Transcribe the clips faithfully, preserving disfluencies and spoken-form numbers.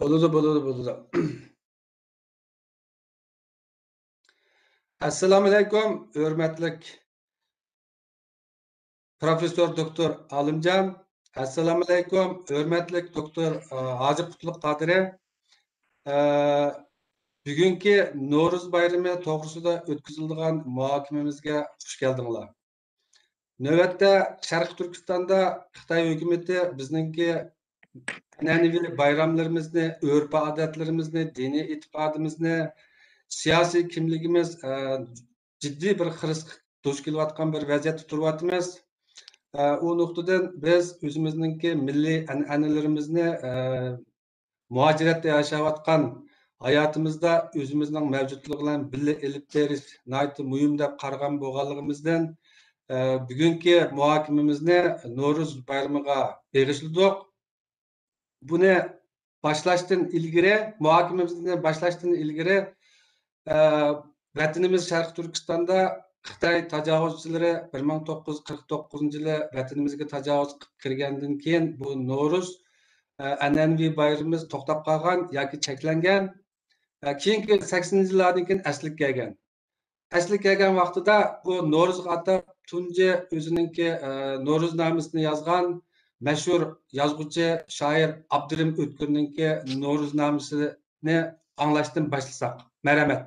بولىدۇ، بولىدۇ، بولىدۇ. ئەسسالامۇئەلەيكۇم، ھۆرمەتلىك پروفېسسور دوكتور ئالىمجان. ئەسسالامۇئەلەيكۇم، ھۆرمەتلىك دوكتور، ئە، ھاجى قۇتلۇق قادىرى. ئە، بۈگۈنكى نورۇز بايرىمى توغرىسىدا ئۆتكۈزۈلىدىغان مۇھاكىمىمىزگە خۇش كەلدىڭلار. نۆۋەتتە شەرقىي تۈركىستاندا خىتاي ھۆكۈمىتى بىزنىڭكى ئەنئەنىۋى بايراملىرىمىزنى، ئۆرپ-ئادەتلىرىمىزنى، دىنىي ئېتىقادىمىزنى، سىياسىي كىملىكىمىز، ئە، جىددىي بىر خىرىسقا دۇچ كېلىۋاتقان بىر ۋەزىيەتتە تۇرۇۋاتىمىز. ئە، ئۇ نۇقتىدىن بىز ئۆزىمىزنىڭكى مىللىي ئەنئەنىلىرىمىزنى، ئە، مۇھاجىرەتتە ياشاۋاتقان ھاياتىمىزدا ئۆزىمىزنىڭ مەۋجۇتلۇقى بىلەن بىللە ئېلىپ بېرىش ناھايىتى مۇھىم دەپ قارىغان بولغانلىقىمىزدىن، ئە، بۈگۈنكى مۇھاكىمىمىزنى نورۇز بايرىمىغا بېغىشلىدۇق. بۇنى باشلاشتىن ئىلگىرى، مۇھاكىمىمىزنى باشلاشتىن ئىلگىرى، ئە، ۋەتىنىمىز شەرقىي تۈركىستاندا خىتاي تاجاۋۇزچىلىرى بىر مىڭ توققۇز يۈز قىرىق توققۇزىنچى يىلى ۋەتىنىمىزگە تاجاۋۇز قىلىپ كىرگەندىن كېيىن، بۇ نورۇز، ئە، ئەنئەنىۋى بايرىمىمىز توختاپ قالغان ياكى چەكلەنگەن. ئە، كېيىنكى سەكسىنىنچى يىللاردىن كېيىن ئەسلىگە كەلگەن. ئەسلىگە كەلگەن ۋاقتىدا بۇ نورۇزغا ئاتاپ تۇنجى ئۆزىنىڭكى، ئە، نورۇزنامىسىنى يازغان مەشھۇر يازغۇچى، شائىر ئابدۇرېھىم ئۆتكۈرنىڭكى نورۇزنامىسىنى ئاڭلاشتىن باشلىساق. مەرھەمەت.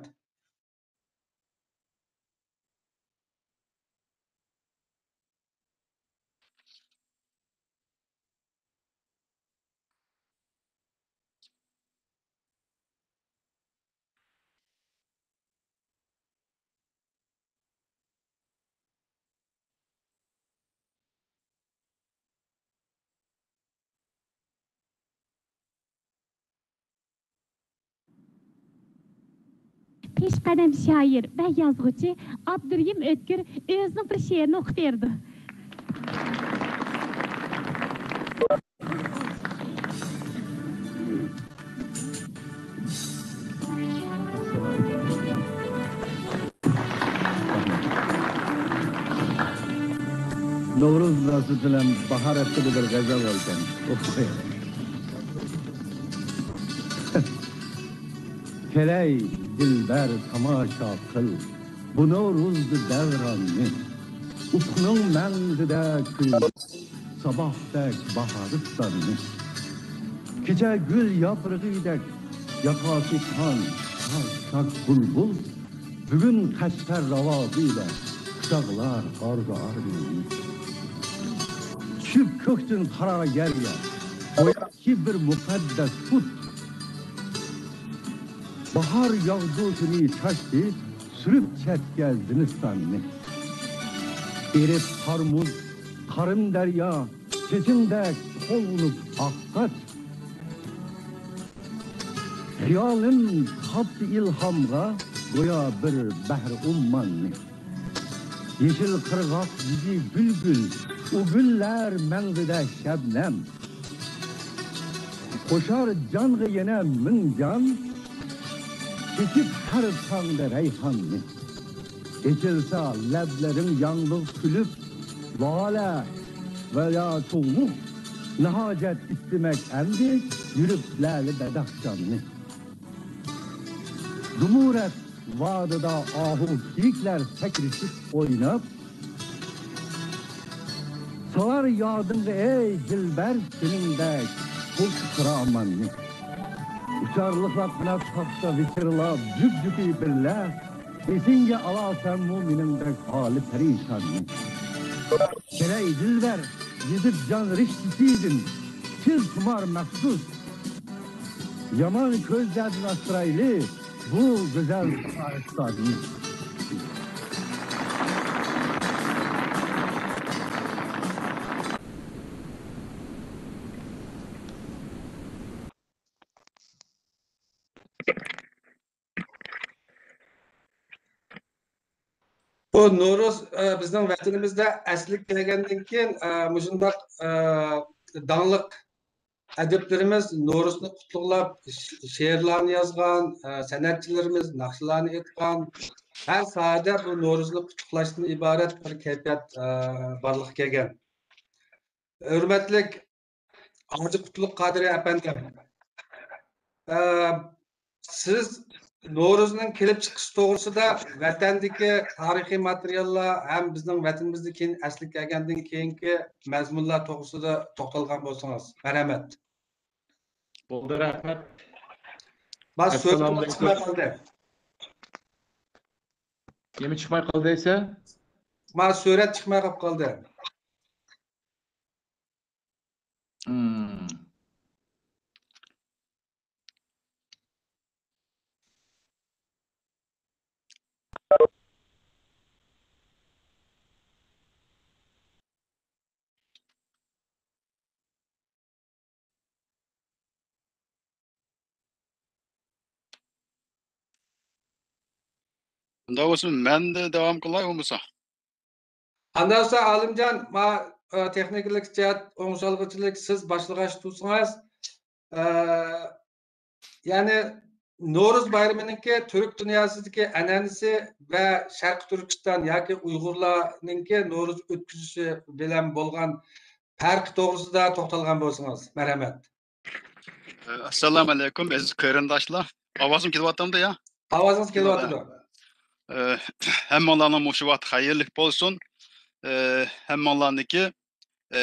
پېشقەدەم شائىر ۋە يازغۇچى ئابدۇرېھىم ئۆتكۈر ئۆزىنىڭ بىر شېئىرىنى ئوقۇپ بېرىدۇ. نورۇز مۇناسىۋىتى بىلەن باھار ھەققىدە بىر غەزەل باركەن، ئوقۇپ قوياي. كەلەي، دىلبەر، تاماشا قىل بۇ نورۇز دەۋراننى. ئۇپۇقنىڭ مەڭزىدە كۈيلەپ ساباھتەك باھارىستاننى. كېچە گۈل ياپرىقىدەك ياقاسى قان، شاك-شاك بۇلبۇل. بۈگۈن قەشقەر راۋابى ئىلە قۇچاقلار ئارزۇ-ئارمىنىمنى. چۈشۈپ كۆكتىن قارا يەرگە، گوياكى بىر مۇقەددەس پۇت. باھار ياغدۇسىنى چاچتى، سۈرۈپ چەتكە زىمىستاننى. ئېرىپ قار-مۇز، قارىم دەريا، چېچىڭدەك تولغىنىپ ئاققاچ. خىيالىم قاپتى ئىلھامغا، گويا بىر بەھرى ئۇمماننى. يېشىل قىرغاق يۈزى گۈل-گۈل، ئۇ گۈللەر مەڭزىدە شەبنەم. قوشار جانغا يەنە مىڭ جان، چېچىپ ھەر تاڭدا رەيھاننى. ئېچىلسا لەۋلىرىڭ ياڭلىق كۈلۈپ، لالە ۋە يا چوغلۇق، ناھاجەت ئىستىمەك ئەمدى يۈرۈپ لەۋلى بەدەخشاننى. دۇمۇرەت ۋادىدا ئاھۇ كىيىكلەر سەكرىشىپ ئويناپ، سالار يادىڭغا ئەي دىلبەر سېنىڭدەك خۇش خۇراماننى. ئۇچارلىقلار قانات قاقسا ۋىچىرلاپ جۈپ-جۈپى بىرلە، ئېسىڭگە ئالارسەنمۇ مېنىڭدەك ھالى پەرىشاننى. كەلەي دىلبەر، يېزىپ جان رىشتىسىدىن، تىل تۇمار مەخسۇس. يامان كۆزلەردىن ئاسرايلى بۇ گۈزەل شاھىستاننى. بۇ نورۇز، ئە، بىزنىڭ ۋەتىنىمىزدە ئەسلىگە كەلگەندىن كېيىن، ئە، مۇشۇنداق، ئە، داڭلىق ئەدىبلىرىمىز نورۇزنى قۇتلۇقلاپ ش-، شېئىرلارنى يازغان، ئە، سەنئەتچىلىرىمىز ناخشىلارنى ئېيتقان، ھەر ساھەدە بۇ نورۇزنى قۇتلۇقلاشتىن ئىبارەت بىر كەيپىيات، ئە، بارلىققا كەلگەن. ھۆرمەتلىك ھاجى قۇتلۇق قادىرى ئەپەندىم. ئە، سىز نورۇزنىڭ كېلىپ چىقىشى توغرىسىدا ۋەتەندىكى تارىخىي ماتېرىياللار ھەم بىزنىڭ ۋەتىنىمىزدە كېيىن ئەسلىگە كەلگەندىن كېيىنكى مەزمۇنلار توغرىسىدا توختالغان بولسىڭىز. مەرھەمەت. بولدى، رەھمەت. بس، سۆز ئەسسالامۇ ئەلەيكۇم. چىقماي قالدى. نېمە چىقماي قالدى دەيسەن؟ ما سۈرەت چىقماي قاپ قالدى. مم. ئۇنداق بولسا، مەن داۋام قىلاي بولمىسا. ئانداق بولسا، ئالىمجان، ما، ئە، تېخنىكىلىق جەھەت ئوڭشالغۇچىلىك سىز باشلىغاچ تۇرسىڭىز، ئە، يەنى نورۇز بايرىمىنىڭكى تۈرك دۇنياسىدىكى ئەنئەنىسى ۋە شەرقىي تۈركىستان ياكى ئۇيغۇرلارنىڭكى نورۇز ئۆتكۈزۈشى بىلەن بولغان پەرقى توغرىسىدا توختالغان بولسىڭىز. مەرھەمەت. ئەسسالامۇ ئەلەيكۇم، ئەزىز قېرىنداشلار. ئاۋازىم كېلىۋاتامدۇ يا؟ ئاۋازىڭىز كېلىۋاتىدۇ. ئە، ھەممىڭلارنىڭ مۇشۇ ۋاقتى خەيرلىك بولسۇن. ئە، ھەممىڭلارنىڭكى، ئە،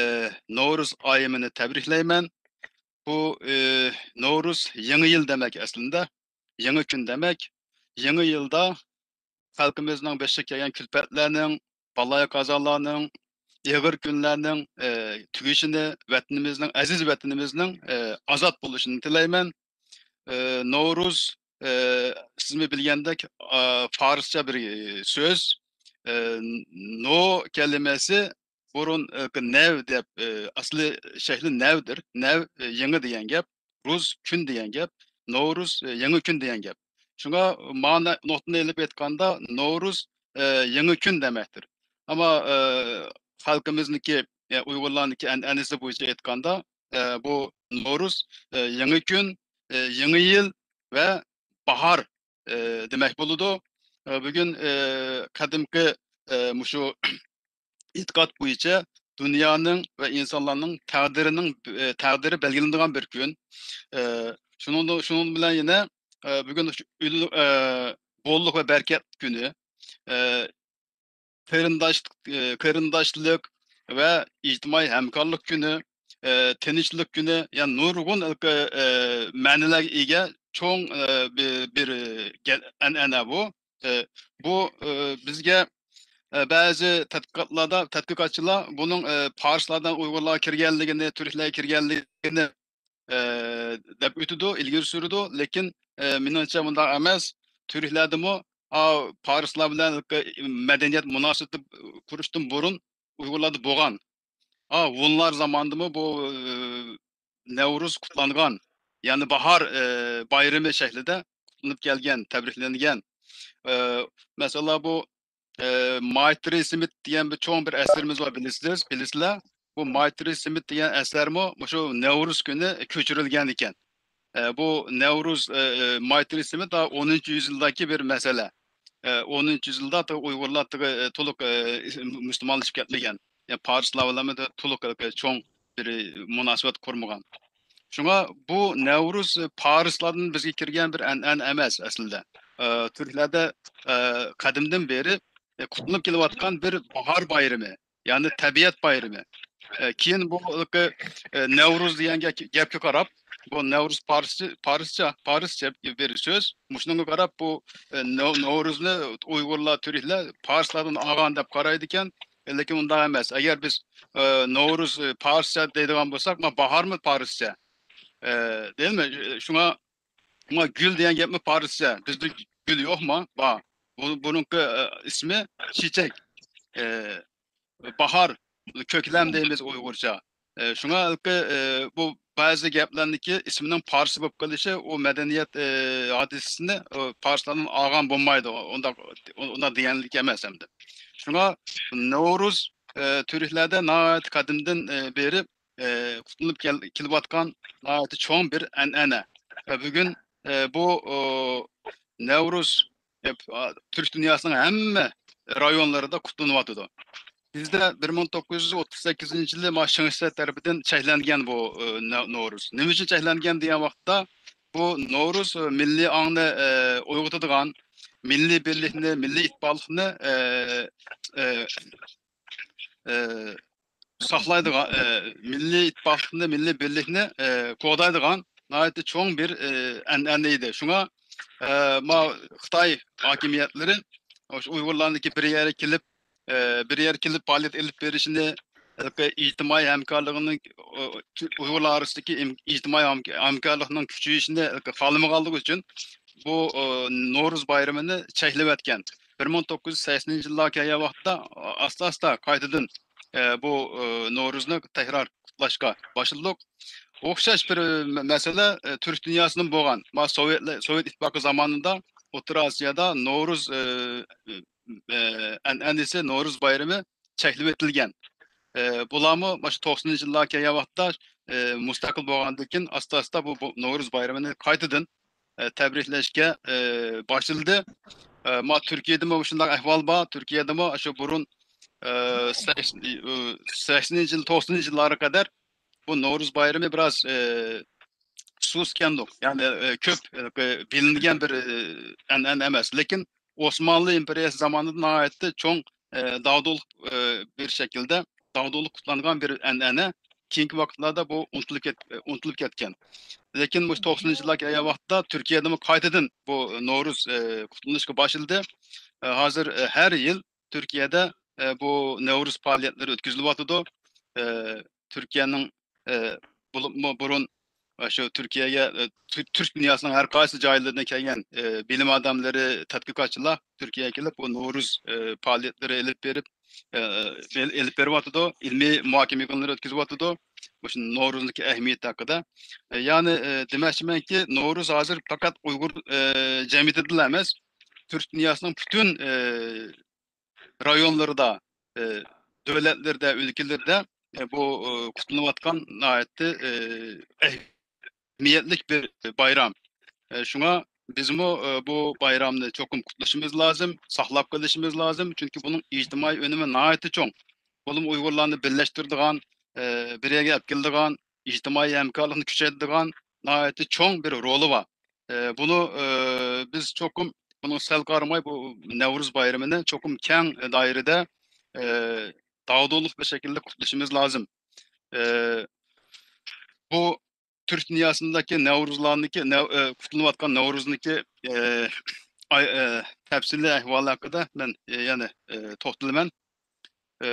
نورۇز ئايىمىنى تەبرىكلەيمەن. بۇ، ئە، نورۇز يېڭى يىل دېمەك ئەسلىدە. يېڭى كۈن دېمەك. يېڭى يىلدا خەلقىمىزنىڭ بېشىغا كەلگەن كۈلپەتلەرنىڭ، بالايىقازالارنىڭ، ئېغىر كۈنلەرنىڭ، ئە، تۈگىشىنى، ۋەتىنىمىزنىڭ، ئەزىز ۋەتىنىمىزنىڭ، ئە، ئازاد بولۇشىنى تىلەيمەن. ئە، نورۇز، ئە، سىزمۇ بىلگەندەك، ئا، پارسچە بىر، ئە، سۆز. ئە، نو كەلىمەسى بۇرۇن، ئە، نەۋ دەپ، ئە، ئەسلى شەكلى نەۋدۇر. نەۋ، ئە، يېڭى دېگەن گەپ. رۇز، كۈن دېگەن گەپ. نورۇز، ئە، يېڭى كۈن دېگەن گەپ. شۇڭا مانا نۇقتىنى ئېلىپ ئېيتقاندا، نورۇز، ئە، يېڭى كۈن دېمەكتۇر. ئەمما، ئە، خەلقىمىزنىڭكى، ئە، ئۇيغۇرلارنىڭكى ئەنئەنىسى بويىچە ئېيتقاندا، ئە، بۇ نورۇز، ئە، يېڭى كۈن، ئە، يېڭى يىل ۋە باھار، ئە، دېمەك بولىدۇ. ئە، بۈگۈن، ئە، قەدىمكى، ئە، مۇشۇ ئېتىقاد بويىچە دۇنيانىڭ ۋە ئىنسانلارنىڭ تەقدىرىنىڭ، ئە، تەقدىرى بەلگىلىنىدىغان بىر كۈن. ئە، شۇنىڭ، شۇنىڭ بىلەن يەنە، ئە، بۈگۈن شۇ ئۈل-، ئە، بوللۇق ۋە بەرىكەت كۈنى. ئە، قېرىنداش-، ئە، قېرىنداشلىق ۋە ئىجتىمائىي ھەمكارلىق كۈنى، ئە، تىنچلىق كۈنى، يەنى نۇرغۇن، ئە، مەنىلەرگە ئىگە چوڭ، ئە، بىر، بىر، ئە، ئەنئەنە بۇ. ئە، بۇ، ئە، بىزگە، ئە، بەزى تەتقىقاتلاردا، تەتقىقاتچىلار بۇنىڭ، ئە، پارسلاردىن ئۇيغۇرلارغا كىرگەنلىكىنى، تۈركلەرگە كىرگەنلىكىنى، ئە، دەپ ئۆتىدۇ، ئىلگىرى سۈرىدۇ. لېكىن، ئە، مېنىڭچە مۇنداق ئەمەس. تۈركلەردىمۇ، ئا، پارسلار بىلەن مەدەنىيەت مۇناسىۋىتى قۇرۇشتىن بۇرۇن ئۇيغۇرلاردا بولغان. ھا، ھونلار زامانىدىمۇ بۇ، ئە، نەۋرۇز قۇتلانغان، يەنى باھار، ئە، بايرىمى شەكلىدە قۇتلىنىپ كەلگەن، تەبرىكلەنگەن. ئە، مەسىلەن، بۇ، ئە، مايترى سمىت دېگەن بىر چوڭ بىر ئەسىرىمىز بار، بىلىسىز، بىلىسىلەر. بۇ مايترى سمىت دېگەن ئەسەرمۇ مۇشۇ نەۋرۇز كۈنى كۆچۈرۈلگەن ئىكەن. ئە، بۇ نەۋرۇز، ئە، ئە، مايترى سمىت داھا ئونىنچى يۈزيىلدىكى بىر مەسىلە. ئە، ئونىنچى يۈزيىلدا تېخى ئۇيغۇرلار تېخى، ئە، تولۇق، ئە، مۇسۇلمانلاشىپ كەتمىگەن. يەنى پارسلار بىلەنمۇ تولۇق، ئە، چوڭ بىر مۇناسىۋەت قۇرمىغان. شۇڭا بۇ نەۋرۇز پارسلاردىن بىزگە كىرگەن بىر ئەنئەنە ئەمەس ئەسلىدە. ئە، تۈركلەردە، ئە، قەدىمدىن بېرى، ئە، قۇتلىنىپ كېلىۋاتقان بىر باھار بايرىمى. يەنى تەبىئەت بايرىمى. ئە، كېيىن بۇ، ئە، نەۋرۇز دېگەن گە-، گەپكە قاراپ، بۇ نەۋرۇز پارسچە، پارسچە، پارسچە بىر سۆز. مۇشۇنىڭغا قاراپ بۇ، ئە، نەۋ-، نەۋرۇزنى ئۇيغۇرلار، تۈركلەر پارسلاردىن ئالغان دەپ قارايدىكەن. لېكىن ئۇنداق ئەمەس. ئەگەر بىز، ئە، نەۋرۇز، ئە، پارسچە دەيدىغان بولساق، ما باھارمۇ پارسچە؟ ئە، دەيمەن. شۇڭا، ما گۈل دېگەن گەپمۇ پارسچە. بىزدە گۈل يوقما؟ بار. بۇ، بۇنىڭكى، ئە، ئىسمى چېچەك. ئە، باھار، كۆكلەم دەيمىز ئۇيغۇرچە. ئە، شۇڭا ھېلىقى، ئە، بۇ بەزى گەپلەرنىڭكى ئىسمىنىڭ پارسچە بولۇپ قېلىشى ئۇ مەدەنىيەت، ئە، ھادىسىسىنى، ئۇ پارسلاردىن ئالغان بولمايدۇ. ئۇنداق، ئۇنداق دېگەنلىك ئەمەس ئەمدى. شۇڭا نەۋرۇز، ئە، تۈركلەردە ناھايىتى قەدىمدىن، ئە، بېرى، ئە، قۇتلىنىپ كەل-، كېلىۋاتقان ناھايىتى چوڭ بىر ئەنئەنە. ۋە بۈگۈن، ئە، بۇ، ئۇ، نەۋرۇز، ئە، تۈرك دۇنياسىنىڭ ھەممە رايونلىرىدا قۇتلىنىۋاتىدۇ. بىزدە بىر مىڭ توققۇز يۈز ئوتتۇز سەككىزىنچى يىلى ما شېڭ شىسەي تەرىپىدىن چەكلەنگەن بۇ، ئە، نە-، نورۇز. نېمە ئۈچۈن چەكلەنگەن دېگەن ۋاقىتتا، بۇ نورۇز، ئە، مىللىي ئاڭنى، ئە، ئويغىتىدىغان، مىللىي بىرلىكنى، مىللىي ئىتتىپاقلىقنى، ئە، ئە، ئە، ساقلايدىغان، ئە، مىللىي ئىتتىپاقلىقنى، مىللىي بىرلىكنى، ئە، قوغدايدىغان ناھايىتى چوڭ بىر، ئە، ئەنئەنە ئىدى. شۇڭا، ئە، ما خىتاي ھاكىمىيەتلىرى شۇ ئۇيغۇرلارنىڭكى بىر يەرگە كېلىپ، ئە، بىر يەرگە كېلىپ پائالىيەت ئېلىپ بېرىشىنى، ھېلىقى ئىجتىمائىي ھەمكارلىقىنىڭ، ئۇ، ئۇيغۇرلار ئارىسىدىكى ئىم-، ئىجتىمائىي ھەم-، ھەمكارلىقنىڭ كۈچىيىشىنى ھېلىقى خالىمىغانلىقى ئۈچۈن بۇ، ئۇ، نورۇز بايرىمىنى چەكلىۋەتكەن. بىر مىڭ توققۇز يۈز سەكسىنىنچى يىللارغا كەلگەن ۋاقىتتا، ئاستا-ئاستا قايتىدىن، ئە، بۇ، ئۇ، نورۇزنى تەكرار قۇتلاشقا باشلىدۇق. ئوخشاش بىر، ئە، مە-، مەسىلە، ئە، تۈرك دۇنياسىدىمۇ بولغان. ما سوۋېتلە-، سوۋېت ئىتتىپاقى زامانىدا ئوتتۇرا ئازىيادا نورۇز، ئە، ئە، ئەنئەنىسى، نورۇز بايرىمى چەكلىۋېتىلگەن. ئە، بۇلارمۇ مۇشۇ توقسىنىنچى يىللارغا كەلگەن ۋاقىتتا، ئە، مۇستەقىل بولغاندىن كېيىن ئاستا-ئاستا بۇ، بۇ نورۇز بايرىمىنى قايتىدىن، ئە، تەبرىكلەشكە، ئە، باشلىدى. ئە، ما تۈركىيەدىمۇ شۇنداق ئەھۋال بار. تۈركىيەدىمۇ شۇ بۇرۇن، ئە، سەكس-، ئە، سەكسىنىنچى يىل، توقسىنىنچى يىللارغا قەدەر بۇ نورۇز بايرىمى بىراز، ئە، سۇسكەندۇق. يەنى، ئە، كۆپ، ئە، بىلىنگەن بىر، ئە، ئەنئەنە ئەمەس. لېكىن ئوسمانلى ئىمپېرىيەسى زامانىدا ناھايىتى چوڭ، ئە، داۋدۇلۇق، ئە، بىر شەكىلدە داۋدۇلۇق قۇتلانغان بىر ئەنئەنە. كېيىنكى ۋاقىتلاردا بۇ ئۇنتۇلۇپ كەت-، ئۇنتۇلۇپ كەتكەن. لېكىن مۇشۇ توقسىنىنچى يىللارغا كەلگەن ۋاقىتتا تۈركىيەدىمۇ قايتىدىن بۇ نورۇز، ئە، قۇتلىنىشقا باشلىدى. ئە، ھازىر، ئە، ھەر يىل تۈركىيەدە، ئە، بۇ نەۋرۇز پائالىيەتلىرى ئۆتكۈزۈلۈۋاتىدۇ. ئە، تۈركىيەنىڭ، ئە، بولۇپمۇ بۇرۇن، ئە، شۇ تۈركىيەگە، ئە، تۈ-، تۈرك دۇنياسىنىڭ ھەر قايسى جايلىرىدىن كەلگەن، ئە، بىلىم ئادەملىرى، تەتقىقاتچىلار تۈركىيەگە كېلىپ، بۇ نورۇز، ئە، پائالىيەتلىرى ئېلىپ بېرىپ، ئە، ئېل-، ئېلىپ بېرىۋاتىدۇ، ئىلمىي مۇھاكىمە يىغىنلىرى ئۆتكۈزۈۋاتىدۇ. مۇشۇ نورۇزنىڭكى ئەھمىيىتى ھەققىدە. ئە، يەنى، ئە، دېمەكچىمەنكى، نورۇز ھازىر پەقەت ئۇيغۇر، ئە، جەمئىيىتىدىلا ئەمەس، تۈرك دۇنياسىنىڭ پۈتۈن، ئە، رايونلىرىدا، ئە، دۆلەتلىرىدە، ئۆلكىلىرىدە، ئە، بۇ، ئە، قۇتلىنىۋاتقان ناھايىتى، ئە، ئەھمىيەتلىك بىر بايرام. ئە، شۇڭا بىزمۇ، ئە، بۇ بايرامنى چوقۇم قۇتلىشىمىز لازىم، ساقلاپ قېلىشىمىز لازىم. چۈنكى بۇنىڭ ئىجتىمائىي ئۈنۈمى ناھايىتى چوڭ. بۇنىڭ ئۇيغۇرلارنى بىرلەشتۈرىدىغان، ئە، بىر يەرگە ئەپ كېلىدىغان، ئىجتىمائىي ھەمكارلىقنى كۈچەيتىدىغان ناھايىتى چوڭ بىر رولى بار. ئە، بۇنى، ئە، بىز چوقۇم بۇنىڭ سەل قارىماي، بۇ نەۋرۇز بايرىمىنى چوقۇم كەڭ دائىرىدە، ئە، داۋدۇلۇق بىر شەكىلدە قۇتلىشىمىز لازىم. ئە، بۇ تۈرك دۇنياسىندىكى نەۋرۇزلارنىڭكى، نەۋ-، ئە، قۇتلىنىۋاتقان نەۋرۇزنىڭكى، ئە، ئاي-، ئە، تەپسىلىي ئەھۋالى ھەققىدە مەن، ئە، يەنە، ئە، توختىلىمەن. ئە،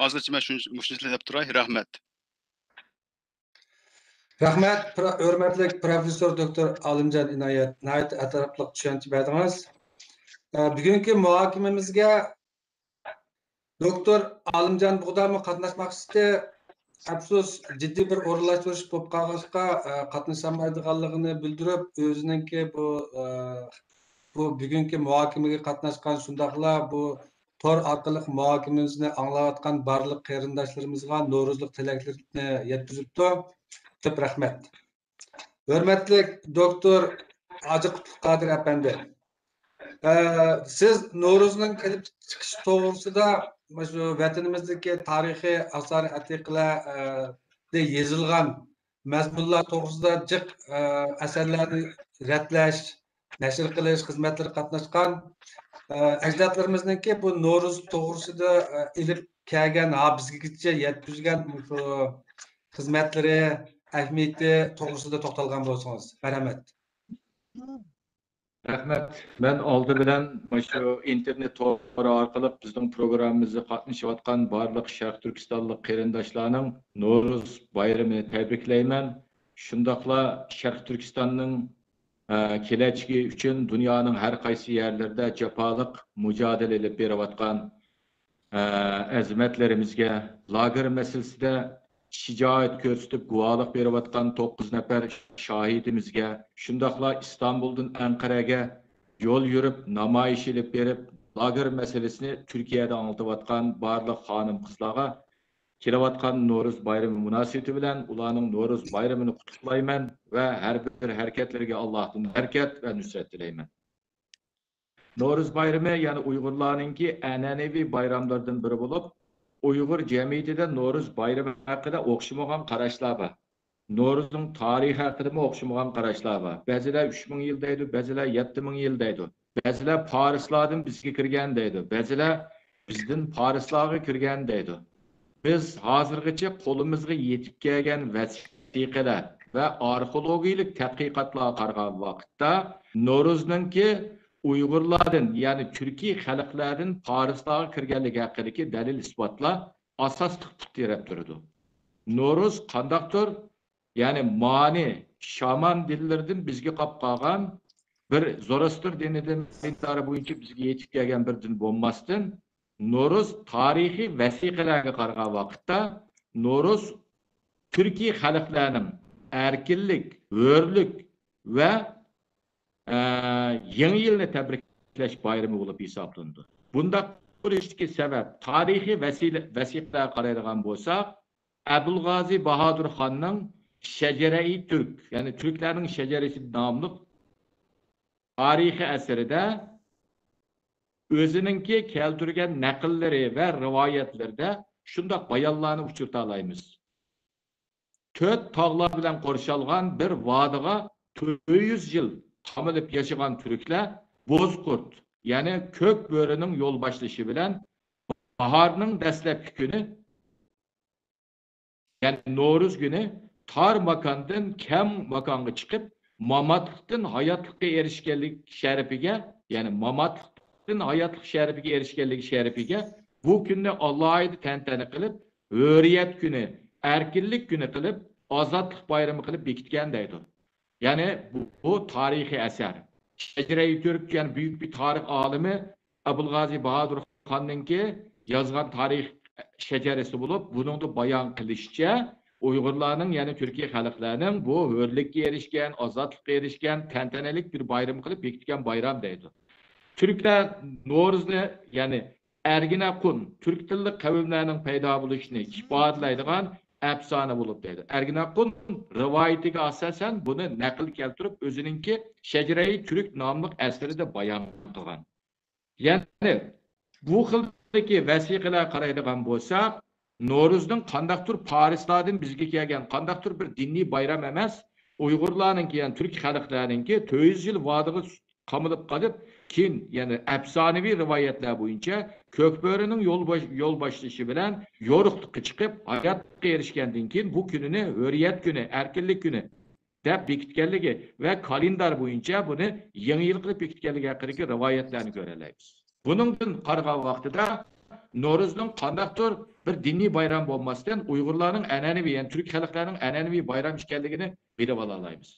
ھازىرچە مەن شۇنچە، مۇشۇنچىلىك دەپ تۇراي. رەھمەت. رەھمەت، پرو-، ھۆرمەتلىك پروفېسسور دوكتور ئالىمجان ئىنايەت، ناھايىتى ئەتراپلىق چۈشەنچە بەردىڭىز. ئە، بۈگۈنكى مۇھاكىمىمىزگە دوكتور ئالىمجان بۇغدامۇ قاتناشماقچى ئىدى. ئەپسۇس، جىددىي بىر ئورۇنلاشتۇرۇش بولۇپ قالغاچقا، ئە، قاتنىشالمايدىغانلىقىنى بىلدۈرۈپ، ئۆزىنىڭكى بۇ، ئە، بۇ بۈگۈنكى مۇھاكىمىگە قاتناشقان، شۇنداقلا بۇ تور ئارقىلىق مۇھاكىمىمىزنى ئاڭلاۋاتقان بارلىق قېرىنداشلىرىمىزغا نورۇزلۇق تىلەكلىرىنى يەتكۈزۈپتۇ. كۆپ رەھمەت. ھۆرمەتلىك دوكتور ھاجى قۇتلۇققادىر ئەپەندى، ئە، سىز نورۇزنىڭ كېلىپ چىقىشى توغرىسىدا، مۇشۇ ۋەتىنىمىزدىكى تارىخىي ئاسارە ئەتىقىلەردە يېزىلغان مەزمۇنلار توغرىسىدا جىق، ئە، ئەسەرلەرنى رەتلەش، نەشر قىلىش خىزمەتلىرىگە قاتناشقان، ئە، ئەجدادلىرىمىزنىڭكى بۇ نورۇز توغرىسىدا، ئە، ئېلىپ كەلگەن، ھا، بىزگىچە يەتكۈزگەن مۇشۇ خىزمەتلىرى، ئەھمىيىتى توغرىسىدا توختالغان بولسىڭىز. مەرھەمەت. رەھمەت. مەن ئالدى بىلەن مۇشۇ ئىنتېرنېت تورى ئارقىلىق بىزنىڭ پروگراممىمىزغا قاتنىشىۋاتقان بارلىق شەرقىي تۈركىستانلىق قېرىنداشلارنىڭ نورۇز بايرىمىنى تەبرىكلەيمەن. شۇنداقلا شەرقىي تۈركىستاننىڭ، ئە، كېلەچىكى ئۈچۈن دۇنيانىڭ ھەر قايسى يەرلىرىدە جاپالىق مۇجادىلە ئېلىپ بېرىۋاتقان، ئە، ئەزىمەتلىرىمىزگە، لاگېر مەسىلىسىدە شىجائەت كۆرسىتىپ گۇۋاھلىق بېرىۋاتقان توققۇز نەپەر شاھىدىمىزگە، شۇنداقلا ئىستانبۇلدىن ئەنقەرەگە يول يۈرۈپ، نامايىش ئېلىپ بېرىپ، لاگېر مەسىلىسىنى تۈركىيەدە ئاڭلىتىۋاتقان بارلىق خانىم-قىزلارغا كېلىۋاتقان نورۇز بايرىمى مۇناسىۋىتى بىلەن ئۇلارنىڭ نورۇز بايرىمىنى قۇتلۇقلايمەن ۋە ھەر بىر ھەرىكەتلىرىگە ئاللاھتىن بەرىكەت ۋە نۇسرەت تىلەيمەن. نورۇز بايرىمى يەنە ئۇيغۇرلارنىڭكى ئەنئەنىۋى بايراملىرىدىن بىرى بولۇپ، ئۇيغۇر جەمئىيىتىدە نورۇز بايرىمى ھەققىدە ئوخشىمىغان قاراشلار بار. نورۇزنىڭ تارىخى ھەققىدىمۇ ئوخشىمىغان قاراشلار بار. بەزىلەر ئۈچ مىڭ يىل دەيدۇ، بەزىلەر يەتتە مىڭ يىل دەيدۇ. بەزىلەر پارسلاردىن بىزگە كىرگەن دەيدۇ، بەزىلەر بىزدىن پارسلارغا كىرگەن دەيدۇ. بىز ھازىرغىچە قولىمىزغا يېتىپ كەلگەن ۋەسىقىلەر ۋە ئارخېئولوگىيىلىك تەتقىقاتلارغا قارىغان ۋاقىتتا، نورۇزنىڭكى ئۇيغۇرلاردىن، يەنى تۈركىي خەلقلەردىن پارسلارغا كىرگەنلىكى ھەققىدىكى دەلىل-ئىسپاتلار ئاساسلىق پۇت تىرەپ تۇرىدۇ. نورۇز قانداقتۇر، يەنى مانى، شامان دىنلىرىدىن بىزگە قاپ قالغان، بىر زوراستر دىنىدىن دىندارى بويىچە بىزگە يېتىپ كەلگەن بىر دىن بولماستىن، نورۇز تارىخىي ۋەسىقىلەرگە قارىغان ۋاقىتتا، نورۇز تۈركىي خەلقلەرنىڭ ئەركىنلىك، ھۆرلۈك ۋە، ئە، يېڭى يىلنى تەبرىكلەش بايرىمى بولۇپ ھېسابلىنىدۇ. بۇنداق بولۇشتىكى سەۋەب، تارىخىي ۋەسىلە-، ۋەسىقىلەرگە قارايدىغان بولساق، ئەبۇلغازى باھادۇر خاننىڭ شەجەرەئى تۈرك، يەنى تۈركلەرنىڭ شەجەرىسى ناملىق تارىخىي ئەسىرىدە ئۆزىنىڭكى كەلتۈرگەن نەقىللىرى ۋە رىۋايەتلىرىدە شۇنداق بايانلارنى ئۇچرىتالايمىز. تۆت تاغلار بىلەن قورشالغان بىر ۋادىغا تۆت يۈز يىل قامىلىپ ياشىغان تۈركلەر بوزقۇرت، يەنى كۆك بۆرىنىڭ يول باشلىشى بىلەن باھارنىڭ دەسلەپكى كۈنى، يەنى نورۇز كۈنى تار ماكاندىن كەڭ ماكانغا چىقىپ، ماماتلىقتىن ھاياتلىققا ئېرىشكەنلىك شەرىپىگە، يەنى ماماتلىقتىن ھاياتلىق شەرىپىگە ئېرىشكەنلىك شەرىپىگە بۇ كۈننى ئالاھىدە تەنتەنە قىلىپ، ھۆرىيەت كۈنى، ئەركىنلىك كۈنى قىلىپ، ئازادلىق بايرىمى قىلىپ بېكىتكەن دەيدۇ. يەنى بۇ، بۇ تارىخىي ئەسەر. شەجرەي تۈرك، يەنى بۈيۈك بىر تارىخ ئالىمى ئابۇلغازى باھادۇر خاننىڭكى يازغان تارىخ شەجەرىسى بولۇپ، بۇنىڭدا بايان قىلىشىچە، ئۇيغۇرلارنىڭ، يەنى تۈركىي خەلقلەرنىڭ بۇ ھۆرلۈككە ئېرىشكەن، ئازادلىققا ئېرىشكەن، تەنتەنىلىك بىر بايرام قىلىپ بېكىتكەن بايرام دەيدۇ. تۈركلەر نورۇزنى، يەنى ئەرگىنەقۇن، تۈرك تىللىق قەۋملەرنىڭ پەيدا بولۇشىنى ئىپادىلەيدىغان ئەپسانە بولۇپ دەيدۇ. ئەرگىنەقۇن رىۋايىتىگە ئاساسەن بۇنى نەقىل كەلتۈرۈپ، ئۆزىنىڭكى شەجرەي تۈرك ناملىق ئەسىرىدە بايان قىلغان. يەنى بۇ خىلدىكى ۋەسىقىلەرگە قارايدىغان بولساق، نورۇزنىڭ قانداقتۇر پارسلاردىن بىزگە كەلگەن قانداقتۇر بىر دىنىي بايرام ئەمەس، ئۇيغۇرلارنىڭكى، يەنى تۈرك خەلقلەرنىڭكى تۆت يۈز يىل ۋادىغا قامىلىپ قېلىپ، كېيىن، يەنى ئەپسانىۋى رىۋايەتلەر بويىچە كۆكبۆرىنىڭ يول باش-، يول باشلىشى بىلەن يورۇقلۇققا چىقىپ، ھاياتقا ئېرىشكەندىن كېيىن بۇ كۈنىنى ھۆرىيەت كۈنى، ئەركىنلىك كۈنى دەپ بېكىتكەنلىكى ۋە كالېندار بويىچە بۇنى يېڭى يىل قىلىپ بېكىتكەنلىكى ھەققىدىكى رىۋايەتلەرنى كۆرەلەيمىز. بۇنىڭدىن قارىغان ۋاقتىدا نورۇزنىڭ قانداقتۇر بىر دىنىي بايرام بولماستىن، ئۇيغۇرلارنىڭ ئەنئەنىۋى، يەنى تۈرك خەلقلەرنىڭ ئەنئەنىۋى بايرام ئىكەنلىكىنى بىلىۋالالايمىز.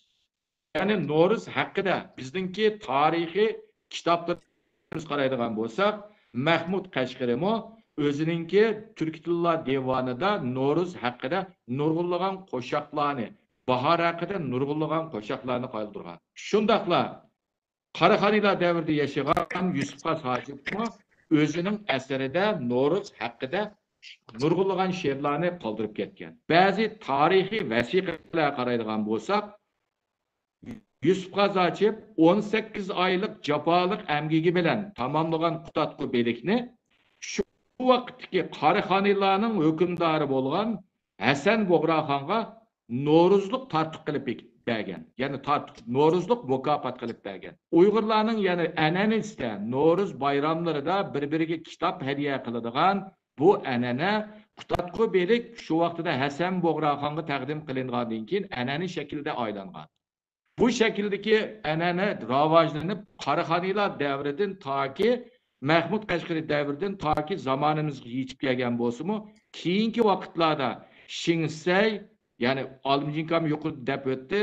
يەنى نورۇز ھەققىدە بىزنىڭكى تارىخىي كىتابلىرىمىزغا قارايدىغان بولساق، مەھمۇد قەشقىرىمۇ ئۆزىنىڭكى تۈركىي تىللار دىۋانىدا نورۇز ھەققىدە نۇرغۇنلىغان قوشاقلارنى، باھار ھەققىدە نۇرغۇنلىغان قوشاقلارنى قالدۇرغان. شۇنداقلا قاراخانىيلار دەۋرىدە ياشىغان يۈسۈپ خاس ھاجىپمۇ ئۆزىنىڭ ئەسىرىدە نورۇز ھەققىدە نۇرغۇنلىغان شېئىرلارنى قالدۇرۇپ كەتكەن. بەزى تارىخىي ۋەسىقىلەرگە قارايدىغان بولساق، يۈسۈپ خاس ھاجىپ ئون سەككىز ئايلىق جاپالىق ئەمگىكى بىلەن تاماملىغان قۇتادغۇ بېلىكنى شۇ ۋاقىتتىكى قاراخانىيلارنىڭ ھۆكۈمدارى بولغان ھەسەن بۇغراخانغا نورۇزلۇق تارتۇق قىلىپ بەرگەن. يەنى تارتۇق، نورۇزلۇق مۇكاپات قىلىپ بەرگەن. ئۇيغۇرلارنىڭ يەنى ئەنئەنىسىدە نورۇز بايراملىرىدا بىر-بىرىگە كىتاب ھەدىيە قىلىدىغان بۇ ئەنئەنە قۇتادغۇ بېلىك شۇ ۋاقتىدا ھەسەن بۇغراخانغا تەقدىم قىلىنغاندىن كېيىن ئەنئەنە شەكلىدە ئايلانغان. بۇ شەكىلدىكى ئەنئەنە راۋاجلىنىپ، قاراخانىيلار دەۋرىدىن تاكى مەھمۇد قەشقىرى دەۋرىدىن تاكى زامانىمىزغا يېتىپ كەلگەن بولسىمۇ، كېيىنكى ۋاقىتلاردا شىڭسەي، يەنى ئالىمجىن ئاكام يۇقىرىدا دەپ ئۆتتى،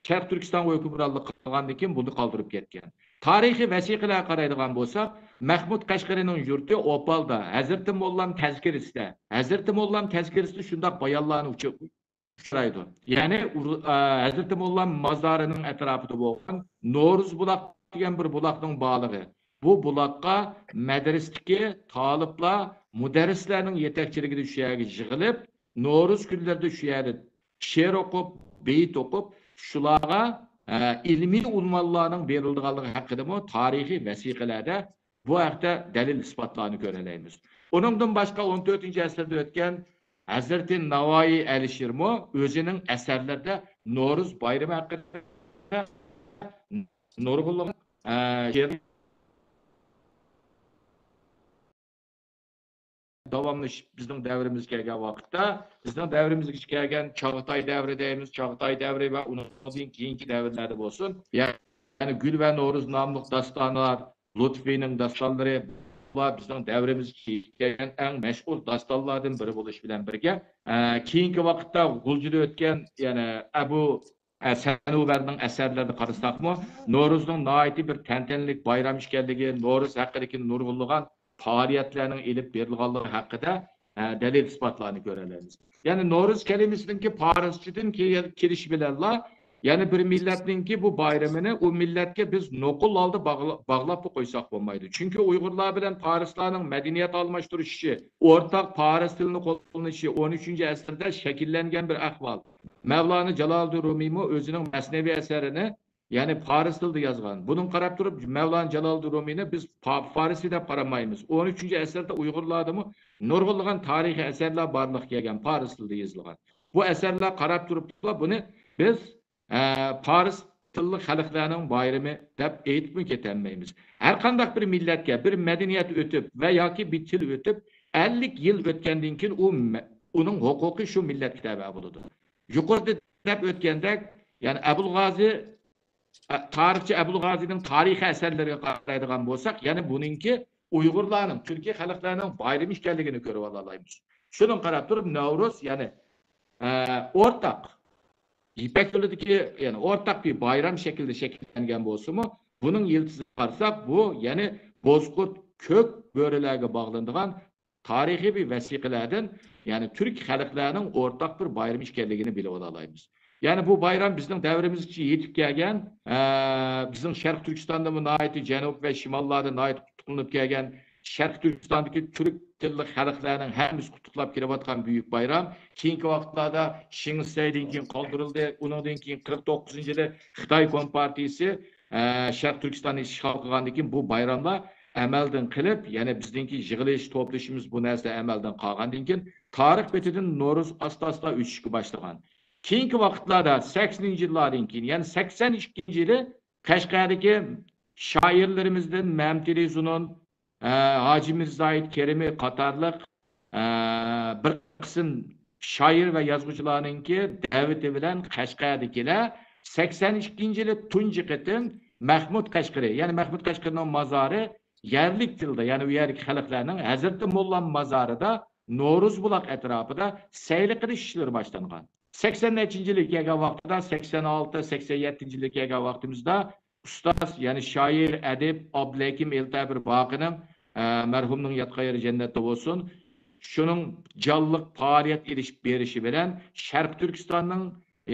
شەرقىي تۈركىستانغا ھۆكۈمرانلىق قىلغاندىن كېيىن بۇنى قالدۇرۇپ كەتكەن. تارىخىي ۋەسىقىلەرگە قارايدىغان بولساق، مەھمۇد قەشقىرىنىڭ يۇرتى ئوپالدا، ھەزرىتى موللام تەزكىرىسىدە، ھەزرىتى موللام تەزكىرىسىدە شۇنداق بايانلارنى ئۇچ-، ئۇچرايدۇ. يەنى ئۇر-، ئە، ھەزرىتى موللام مازارىنىڭ ئەتراپىدا بولغان نورۇز بۇلاق دېگەن بىر بۇلاقنىڭ بارلىقى. بۇ بۇلاققا مەدرىستىكى تالىپلار مۇدەررىسلەرنىڭ يېتەكچىلىكىدە شۇ يەرگە يىغىلىپ، نورۇز كۈنلىرىدە شۇ يەردە شېئىر ئوقۇپ، بېيىت ئوقۇپ، شۇلارغا، ئە، ئىلمىي ئۇنۋانلارنىڭ بېرىلىدىغانلىقى ھەققىدىمۇ تارىخىي ۋەسىقىلەردە بۇ ھەقتە دەلىل-ئىسپاتلارنى كۆرەلەيمىز. ئۇنىڭدىن باشقا ئون تۆتىنچى ئەسىردە ئۆتكەن، ھەزرىتى ناۋايى ئەلىشىرمۇ ئۆزىنىڭ ئەسەرلىرىدە نورۇز بايرىمى ھەققىدە نۇرغۇنلىغان، ئە، شېئىر داۋاملىشىپ بىزنىڭ دەۋرىمىزگە كەلگەن ۋاقىتتا، بىزنىڭ دەۋرىمىزگىچە كەلگەن چاغاتاي دەۋرى دەيمىز، چاغاتاي دەۋرى ۋە ئۇنىڭدىن كېيىنكى دەۋرلەردە بولسۇن، يەنى گۈل ۋە نورۇز ناملىق داستانلار، لۇتپىنىڭ داستانلىرى، بۇلار بىزنىڭ دەۋرىمىزگە كەلگەن ئەڭ مەشھۇر داستانلاردىن بىرى بولۇش بىلەن بىرگە، ئە، كېيىنكى ۋاقىتتا غۇلجىدا ئۆتكەن، يەنى ئەبۇ ئە، سەنۇۋەرنىڭ ئەسەرلىرىنى قارىساقمۇ، نورۇزنىڭ ناھايىتى بىر تەنتەنىلىك بايرام ئىكەنلىكى، نورۇز ھەققىدىكى نۇرغۇنلىغان پائالىيەتلەرنىڭ ئېلىپ بېرىلغانلىقى ھەققىدە، ئە، دەلىل-ئىسپاتلارنى كۆرەلەيمىز. يەنى نورۇز كەلىمىسىنىڭكى پارسچىدىن كېلىشى بىلەنلا، يەنى بىر مىللەتنىڭكى بۇ بايرىمىنى ئۇ مىللەتكە بىز نوقۇل ھالدا باغلا-، باغلاپلا قويساق بولمايدۇ. چۈنكى ئۇيغۇرلار بىلەن پارسلارنىڭ مەدەنىيەت ئالماشتۇرۇشۇشى، ئورتاق پارس تىلىنى قوللىنىشى ئون ئۈچىنچى ئەسىردە شەكىللەنگەن بىر ئەھۋال. مەۋلانا جالالىدىن رۇمىيمۇ ئۆزىنىڭ مەسنەۋى ئەسەرىنى، يەنى پارس تىلىدا يازغان. بۇنىڭغا قاراپ تۇرۇپ، مەۋلانا جالالىدىن رۇمىينى بىز پا-، پارسى دەپ قارىمايمىز. ئون ئۈچىنچى ئەسىردە ئۇيغۇرلاردىمۇ نۇرغۇنلىغان تارىخىي ئەسەرلەر بارلىققا كەلگەن، پارس تىلىدا يېزىلغان. بۇ ئەسەرلەر قاراپ تۇرۇپلا بۇنى بىز، ئە، پارس تىللىق خەلقلەرنىڭ بايرىمى دەپ ئېيتىپمۇ كېتەلمەيمىز. ھەر قانداق بىر مىللەتكە بىر مەدەنىيەت ئۆتۈپ ۋە ياكى بىر تىل ئۆتۈپ، ئەللىك يىل ئۆتكەندىن كېيىن ئۇ مە-، ئۇنىڭ ھوقۇقى شۇ مىللەتكە تەۋە بولىدۇ. يۇقىرىدا دەپ ئۆتكەندەك، يەنى ئەبۇلغازى، ئە، تارىخچى ئەبۇلغازىنىڭ تارىخىي ئەسەرلىرىگە قارايدىغان بولساق، يەنى بۇنىڭكى ئۇيغۇرلارنىڭ، تۈركىي خەلقلەرنىڭ بايرىمى ئىكەنلىكىنى كۆرۈۋالالايمىز. شۇنىڭغا قاراپ تۇرۇپ، نەۋرۇز، يەنى، ئە، ئورتاق، يىپەك يولىدىكى، يەنى ئورتاق بىر بايرام شەكلىدە شەكىللەنگەن بولسىمۇ، بۇنىڭ يىلتىزىغا قارىساق، بۇ يەنى بوزقۇرت، كۆك بۆرىلەرگە باغلىنىدىغان تارىخىي بىر ۋەسىقىلەردىن، يەنى تۈرك خەلقلەرنىڭ ئورتاق بىر بايرىمى ئىكەنلىكىنى بىلىۋالالايمىز. يەنى بۇ بايرام بىزنىڭ دەۋرىمىزگىچە يېتىپ كەلگەن، ئە، بىزنىڭ شەرقىي تۈركىستاندىمۇ ناھايىتى جەنۇب ۋە شىماللاردا ناھايىتى قۇتلۇقلىنىپ كەلگەن، شەرقىي تۈركىستاندىكى تۈرك تىللىق خەلقلەرنىڭ ھەممىسى قۇتلۇقلاپ كېلىۋاتقان بۈيۈك بايرام. كېيىنكى ۋاقىتلاردا شىڭ شىسەيدىن كېيىن قالدۇرۇلدى. ئۇنىڭدىن كېيىن قىرىق توققۇزىنچى يىلى خىتاي كومپارتىيىسى، ئە، شەرقىي تۈركىستاننى ئىشغال قىلغاندىن كېيىن بۇ بايراملار ئەمەلدىن قېلىپ، يەنە بىزنىڭكى يىغىلىش، توپلىشىمىز بۇ نەرسە ئەمەلدىن قالغاندىن كېيىن تارىخ بېتىدىن نورۇز ئاستا-ئاستا ئۆچۈشكە باشلىغان. كېيىنكى ۋاقىتلاردا سەكسىنىنچى يىللاردىن كېيىن، يەنى سەكسەن ئىككىنچى يىلى قەشقەردىكى شائىرلىرىمىزدىن مەمتىلى زۇنۇن، ئە، ھاجى مىرزاھىت كېرىمى قاتارلىق، ئە، بىر قىسىم شائىر ۋە يازغۇچىلارنىڭكى دەۋىتى بىلەن قەشقەردىكىلەر سەكسەن ئىككىنچى يىلى تۇنجى قېتىم مەھمۇد قەشقىرى، يەنى مەھمۇد قەشقىرىنىڭ مازارى يەرلىك تىلدا، يەنى ئۇ يەردىكى خەلقلەرنىڭ ھەزرىتى موللام مازارىدا نورۇز بۇلاق ئەتراپىدا سەيلە قىلىش ئىشلىرى باشلانغان. سەكسەن نەچچىنچى يىلى كەلگەن ۋاقتىدا، سەكسەن ئالتە، سەكسەن يەتتىنچى يىلى كەلگەن ۋاقتىمىزدا ئۇستاز، يەنى شائىر، ئەدىب ئابدۇلھەكىم ئېلتەبىر باقىنىڭ، ئە، مەرھۇمنىڭ ياتقان يېرى جەننەتتە بولسۇن، شۇنىڭ جانلىق پائالىيەت ئېلىپ بېرىشى بىلەن شەرقىي تۈركىستاننىڭ،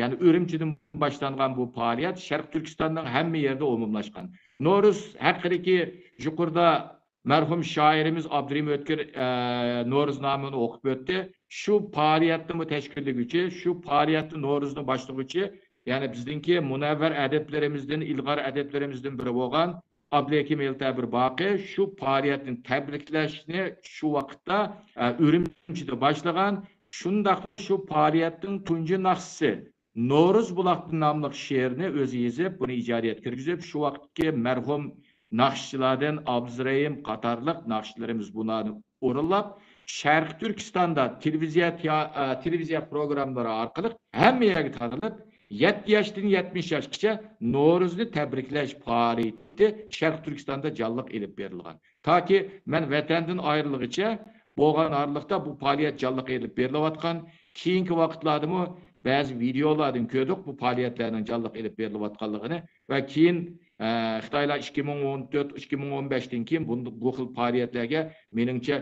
يەنى ئۈرۈمچىدىن باشلانغان بۇ پائالىيەت شەرقىي تۈركىستاننىڭ ھەممە يېرىدە ئومۇملاشقان. نورۇز ھەققىدىكى يۇقىرىدا مەرھۇم شائىرىمىز ئابدۇرېھىم ئۆتكۈر، ئە، نورۇزنامىنى ئوقۇپ ئۆتتى. شۇ پائالىيەتنىمۇ تەشكىللىگۈچى، شۇ پائالىيەتتە نورۇزنى باشلىغۇچى، يەنى بىزنىڭكى مۇنەۋۋەر ئەدىبلىرىمىزدىن، ئىلغار ئەدىبلىرىمىزدىن بىرى بولغان ئابلىھېكىم ئېلتەبىر باقى شۇ پائالىيەتنى تەبرىكلەشنى شۇ ۋاقىتتا، ئە، ئۈرۈمچىدە باشلىغان. شۇنداقلا شۇ پائالىيەتنىڭ تۇنجى ناخشىسى نورۇز بۇلاق ناملىق شېئىرنى ئۆزى يېزىپ، بۇنى ئىجادىيەتكە كىرگۈزۈپ، شۇ ۋاقىتتىكى مەرھۇم ناخشىچىلاردىن ئابدۇزرېھىم قاتارلىق ناخشىچىلىرىمىز بۇلارنى ئورۇنلاپ، شەرقىي تۈركىستاندا تېلېۋىزىيە تىيا-، ئە، تېلېۋىزىيە پروگراممىلىرى ئارقىلىق ھەممە يەرگە تارقىلىپ، يەتتە ياشتىن يەتمىش ياشقىچە نورۇزنى تەبرىكلەش پائالىيىتى شەرقىي تۈركىستاندا جانلىق ئېلىپ بېرىلغان. تاكى مەن ۋەتەندىن ئايرىلغىچە بولغان ئارىلىقتا بۇ پائالىيەت جانلىق ئېلىپ بېرىلىۋاتقان. كېيىنكى ۋاقىتلاردىمۇ بەزى ۋىدېئولاردىن كۆردۇق، بۇ پائالىيەتلەرنىڭ جانلىق ئېلىپ بېرىلىۋاتقانلىقىنى ۋە كېيىن، ئە، خىتايلار ئىككى مىڭ ئون تۆت، ئىككى مىڭ ئون بەشتىن كېيىن بۇ، بۇ خىل پائالىيەتلەرگە مېنىڭچە